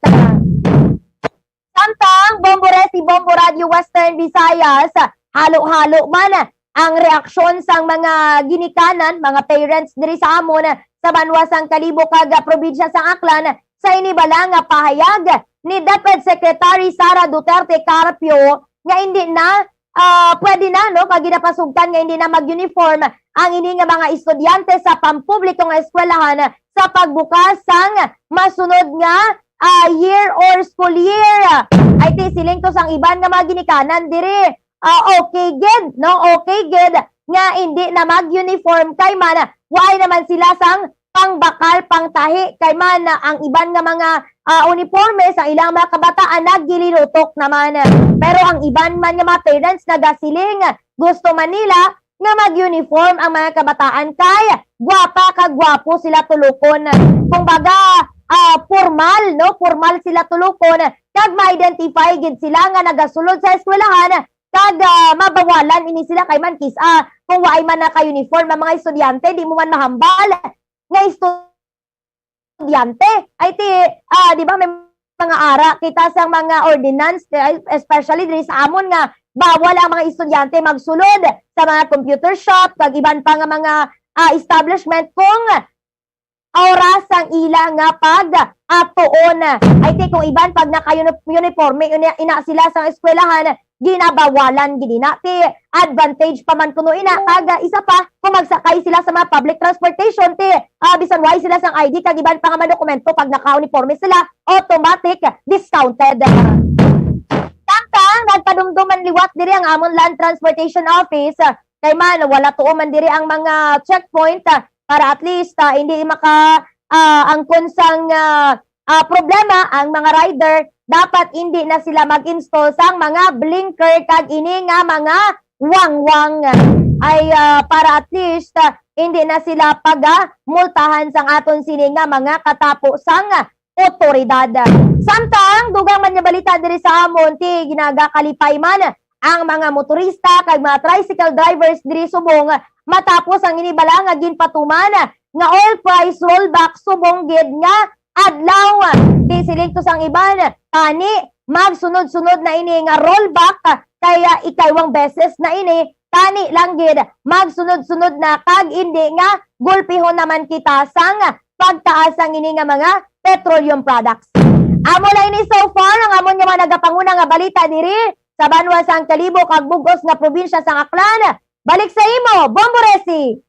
Samtang Bombo Resi, Bombo Radio Western Visayas, halo-halo man ang reaksyon sang mga ginikanan, mga parents diri sa amon sa banwa sang Kalibo kag probinsya sang Aklan sa ini bala nga pahayag ni DepEd Secretary Sara Duterte Carpio nga hindi na, ah, pwede na, no, kag ginapasugtan nga hindi na mag-uniform ang ini nga mga estudyante sa pampubliko nga eskwelahan sa pagbukas sang masunod nga, ah, year or school year. Ay ti siling to sang iban nga mga ginikanan diri, ah, okay gid, no? Okay gid nga hindi na mag-uniform kay man waay naman sila sang pangbakal, pangtahi, kay man ang iban nga mga, ah, uniforme sa ilang mga kabataan nagililutok naman. Pero ang iban man nga mga parents nagasiling, gusto man nila nga mag-uniform ang mga kabataan kay gwapa kag gwapo sila tulukon. Kumbaga, ah, formal, no? Formal sila tulukon kag ma-identify gid sila nga nagasulod sa eskwelahan kag, ah, mabawalan ini sila kay man kis-a kung waay man naka-uniform ang mga estudyante, di mo man mahambal nga estudyante. Ay ti, ah, di ba may mga ara kita sa mga ordinance, eh, especially diri sa amon nga bawal ang mga estudyante magsulod sa mga computer shop kag iban pa nga mga, ah, establishment kung oras ang ila nga pag-atuon. Ay ti kung iban pag naka-uniforme ina, ina sila sa eskwelahan, ginabawalan gid ina ti advantage pa man kuno ina, kag, ah, isa pa, kung magsakay sila sa mga public transportation ti, ah, bisan way sila sang I D kag iban pa nga mga dokumento, pag naka-uniforme sila, automatic discounted. Samtang nagpadumdom man liwat diri ang amon Land Transportation Office, ah, kay man wala tuo man diri ang mga checkpoint, ah, para at least, ah, hindi maka, ah, angkon sang, ah, ah, problema ang mga rider, dapat hindi na sila mag-install sang mga blinker kag ini nga mga wangwang ay, ah, para at least, ah, hindi na sila pagamultahan sang aton sini nga mga katapo sang otoridad. Samtang dugang man nga balita diri sa amon, ti ginagakalipay man ang mga motorista kag mga tricycle drivers diri subong matapos ang ini bala nga ginpatuman nga oil price rollback subong gid nga adlaw. Di siling to sang iban, tani magsunod-sunod na ini nga rollback, kaya ikaduhang beses na ini, tani lang gid magsunod-sunod na kag indi nga gulpihon naman kita sang pagtaas sang ini nga mga petroleum products. Amo lang ini so far ang amon nga mga nagapanguna nga balita diri sa banwa sang Kalibo kag bug-os nga probinsya sang Aklan. Balik sa imo, Bombo Resi.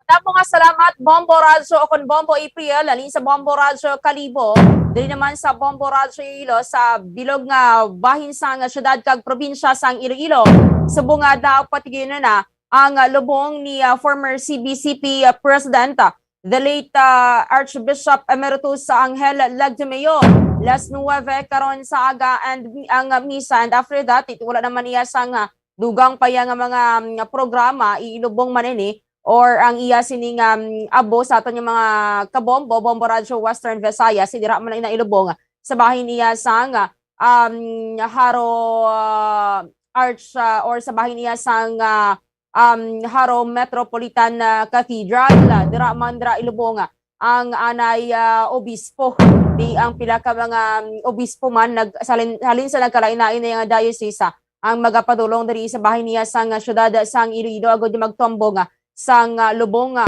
Damo nga salamat, Bombo Radyo, o kon Bombo April, halin sa Bombo Radyo Kalibo, diri naman sa Bombo Radyo Iloilo, sa bilog nga bahin sang siyudad kag probinsya sang Iloilo. Subong nga adlaw, patigiyon na ang, ah, lubong ni, ah, former C B C P, ah, President, ah, the late, ah, Archbishop Emeritus Angel Lagdemeo. Las nuwebe karon sa aga and ang, ah, misa, and after that, it, wala naman iya sang, ah, dugang pa iya nga mga, mm, programa, iilubong man ini, or ang iya sini nga, mm, abo sa aton nga mga kabombo, Bombo Radyo Western Visayas, si dira man ina ilubong sa bahin iya sang, um, Jaro, ah, Arch, ah, or sa bahin iya sang, ah, um, Jaro Metropolitan, ah, Cathedral. Ah, dira man dira ilubong ang anay, ah, obispo. Di ang pila ka mga, um, obispo man nag-, salin-, halin sa nagkalain-lain na nga diocese, ah, ang magapadulong diri sa bahin niya sang, ah, siyudad sang Iloilo agud nga magtumbong, ah, sang, ah, lubong, ah,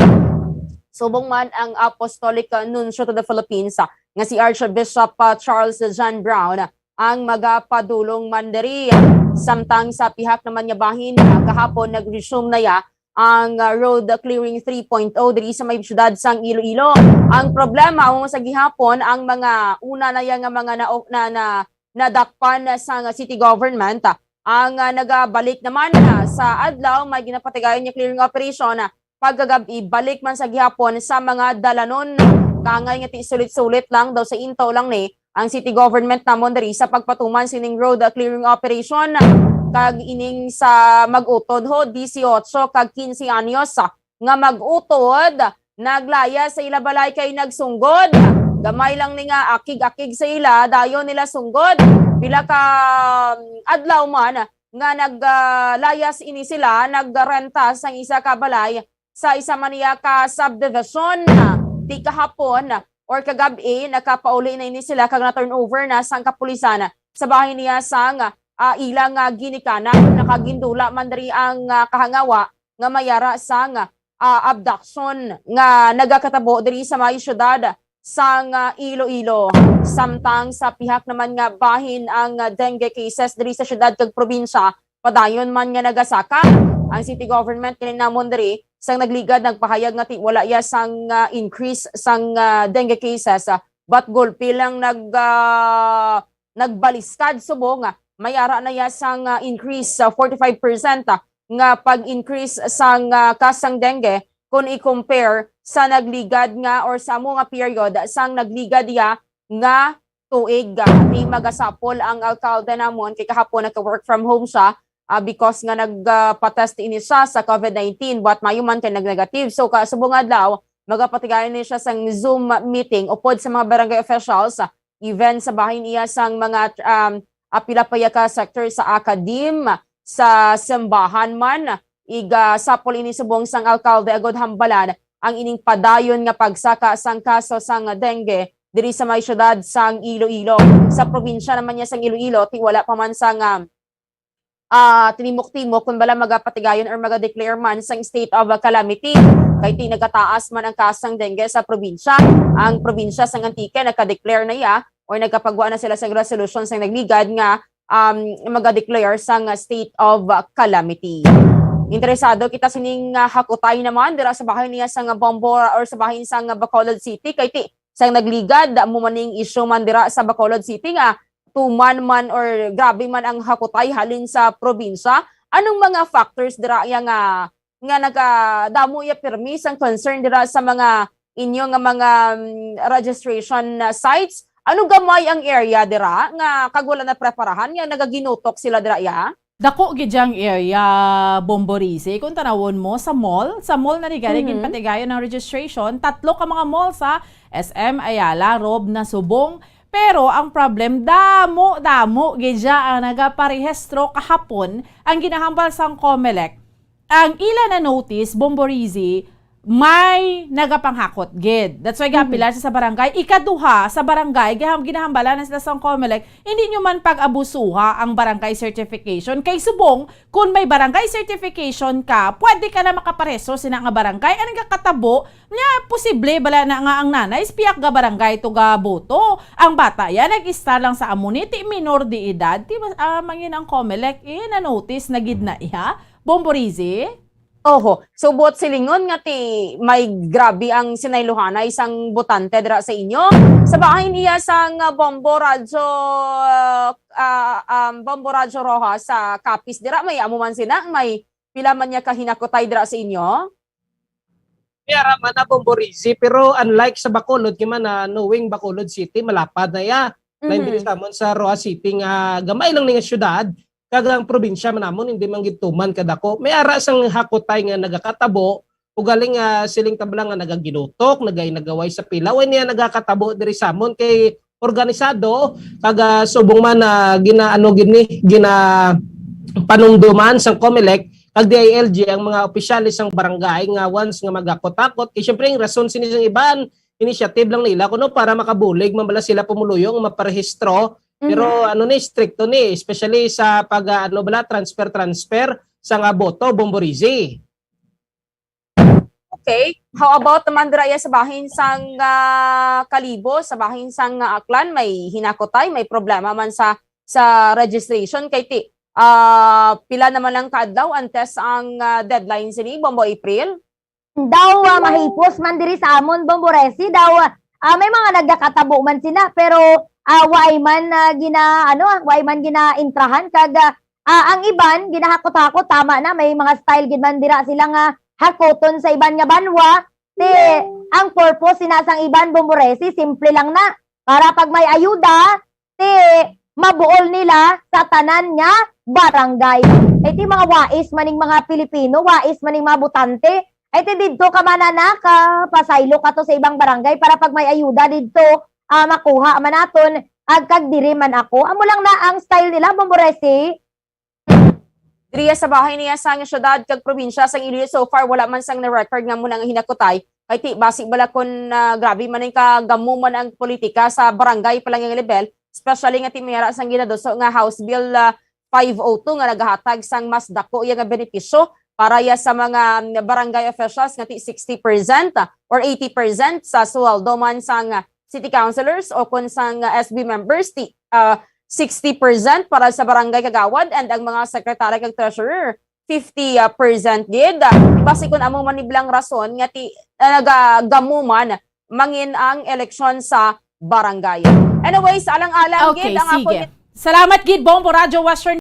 subong man ang Apostolic, ah, Nuncio to the Philippines, ah, nga si Archbishop, ah, Charles John Brown, ah, ang magapadulong man diri. Samtang sa pihak naman nga bahin, ah, kahapon nag-resume na ya ang, ah, road clearing three point oh diri sa may siyudad sang Iloilo. Ang problema, amo sa gihapon, ang mga una na ya nga mga na, na, na, nadakpan sang city government, ah, ang, ah, nagabalik naman, ah, sa adlaw, may ginapatigayon nga clearing operation, ah, pagkagab-i, balik man sa gihapon sa mga dalanon. Kangay nga ti sulit-sulit lang daw sa intaw lang ni ang city government namon diri sa pagpatuman sining road clearing operation. Kag ining sa mag-utod ho, dieciocho kag quince anyos, ah, nga mag-utod, naglayas sa ila balay kay nagsunggod. Gamay lang ni nga akig-akig sa ila, dayon nila sunggod. Pila ka, um, adlaw man nga nag, ah, layas ini sila, nagrenta sang isa ka balay sa isa man niya ka subdivision. Ti kahapon or kagab-i, nakapauli na ini sila kag na-turnover na sang kapulisan sa bahin niya sang, ah, ilang, ah, ginikanan. Nakagindula man diri ang, ah, kahangawa nga mayara sang, ah, abduction nga nagakatabo diri sa may siyudad sang, ah, Iloilo. Samtang sa pihak naman nga bahin ang, ah, dengue cases diri sa siyudad kag probinsya, padayon man nga nagasaka. Ang city government kini namon diri sang nagligad nagpahayag nga ti wala ya sang, ah, increase sang, ah, dengue cases, ah, but gulpi lang nag, ah, nagbaliskad subong, ah, may ara na ya sang, ah, increase sa forty-five percent, ah, nga pag-increase sang, ah, kasang dengue kung i-compare sa nagligad nga or sa amo nga period sang nagligad ya nga tuig. Ah, di magasapol ang alkalde namon kay kahapon nagka-work from home siya, ah, because nga nagpatest ini siya sa COVID nineteen, but mayo man kay nag-negative. So, kasubong adlaw, magapatigayon ni siya sang Zoom meeting upod sa mga barangay officials, ah, even sa bahin iya sang mga, um, apila pa ya ka sector sa academe, sa simbahan man. Igasapol ini subong sang alkalde agud hambalan ang ining padayon nga pagsaka sang kaso sang dengue diri sa may siyudad sang Iloilo. Sa probinsya naman niya sang Iloilo, ti wala pa man sang, um, ah, tinimok-timok kung bala magapatigayon or maga-declare man sang state of calamity. Kay ti nagataas man ang kasang dengue sa probinsya. Ang probinsya sang Antique nagka-declare na iya or nagkapagwa na sila sang resolution sang nagligad nga, um, maga-declare sang state of calamity. Interesado kita sining, ah, hakutay naman dira sa bahin niya sang Bombo or sa bahin sang Bacolod City kay ti sang nagligad, amo man ning issue man dira sa Bacolod City nga tuman man or grabe man ang hakutay halin sa probinsya. Anong mga factors dira ya nga, nga nagadamo ya pirmi sang concern dira sa mga inyo nga mga, mm, registration, ah, sites? Ano gamay ang area dira nga kag wala na preparahan nga nagaginutok sila dira ya? Dako gid ang area, Bombo Rizzi. Kung tanawon mo sa mall, sa mall na ni gani Mhm. ginpatigayon ang registration, tatlo ka mga mall sa S M, Ayala, Rob, na Subong. Pero ang problem, damo, damo gid siya ang nagaparehistro kahapon ang ginahambal sang Comelec. Ang ila na notice, Bombo Rizzi, may nagapanghakot gid. That's why Mhm. giapilan siya sa barangay. Ikaduha, sa barangay, giham-, ginahambalan na sila sa Comelec, hindi nyo man pag-abusuha ang barangay certification. Kay subong, kung may barangay certification ka, pwede ka na makapareso sina nga barangay. Ang nagakatabo, nga posible bala na nga ang nanay, sa piyak ga barangay to ga boto. Ang bata yan, nag-istar lang sa amo ni, ti minor de edad, ti, ah, mangin ang Comelec, eh, na-notice na gid na iya. Bombo Rizzi? Oho. So, buot silingon nga ti may grabe ang sinaylohanay sang botante dira sa inyo. Sa bahin iya sang, ah, Bombo Radyo, ah, um, Bombo Radyo Rojas sa Capiz dira, may amo man sina, may pila man niya kahinakutay dira sa inyo? May ara man na Bombo Rizzi, pero unlike sa Bacolod, kay man na knowing Bacolod City, malapad na iya. Na Mhm. hindi sa amon sa Roa City nga gamay lang ni nga syudad, kag ang probinsya man namon hindi man gid tuman kadako. May ara sang hakutay nga nagakatabo, ugaling, ah, siling tabla nga nagaginutok, nagay nagaway sa pila, way niya nagakatabo diri sa amon kay organisado, kag, ah, subong man na ginaano gid ni, gina panumduman sang Comelec kag D I L G ang mga opisyales sang barangay nga once nga magakot-akot, kay syempre ang rason sini sang iban, initiative lang nila kuno para makabulig man bala sila pumuluyo nga maparehistro Pero Mhm. ano ni, stricto ni, especially sa pag, ah, ano bala, transfer, transfer sa nga boto, Bombo Rizzy. Okay. How about naman dira iya sa bahin sang ah, Kalibo, sa bahin sang ah, Aklan, may hinakutay, may problema man sa sa registration kay ti ah, pila naman lang ka adlaw antes ang ah, deadline sini, Bombo April? Daw ah, mahipos man diri sa amon, Bombo Resi, daw ah, may mga nagakatabo man sina, pero ah, waay man ah, gina ano, ah, waay man ginaintrahan kag ah, ah, ang iban ginahakot-hakot, tama na, may mga style gid man dira sila nga hakoton sa iban nga banwa. Ti ang purpose sina sang iban, Bombo Resi, simple lang na, para pag may ayuda, ti mabuol nila sa tanan nga barangay. Ay ti mga wais maning mga Pilipino, wais maning mga botante. Ay ti didto ka man, anak, ah, pasaylo ka to sa ibang barangay para pag may ayuda didto, ah, makuha man naton, ag kag diri man ako. Amo lang na ang style nila, Bombo Resi. Diriya sa bahin niya sang syudad kag probinsya sang Iloilo, so far wala man sang na-record nga amo na nga hinakutay. Kay ti basi bala kun ah, grabe man ang kagamuman ang politika sa barangay pa lang nga level, especially nga ti may ara sang ginaduso nga House Bill ah, five oh two nga nagahatag sang mas dako iya nga benepisyo para ya sa mga mm, barangay officials nga ti sixty percent or eighty percent sa sweldo man sang ah, city councilors o kun sang ah, S B members ti ah, sixty percent para sa barangay kagawad and ang mga secretary kag treasurer fifty percent gid. Basi kun amo man ni bilang rason nga ti ah, nagagamuman mangin ang eleksyon sa barangay. Anyways, alang-alang Okay, gid ang akon sige. Salamat gid, Bombo Radyo Western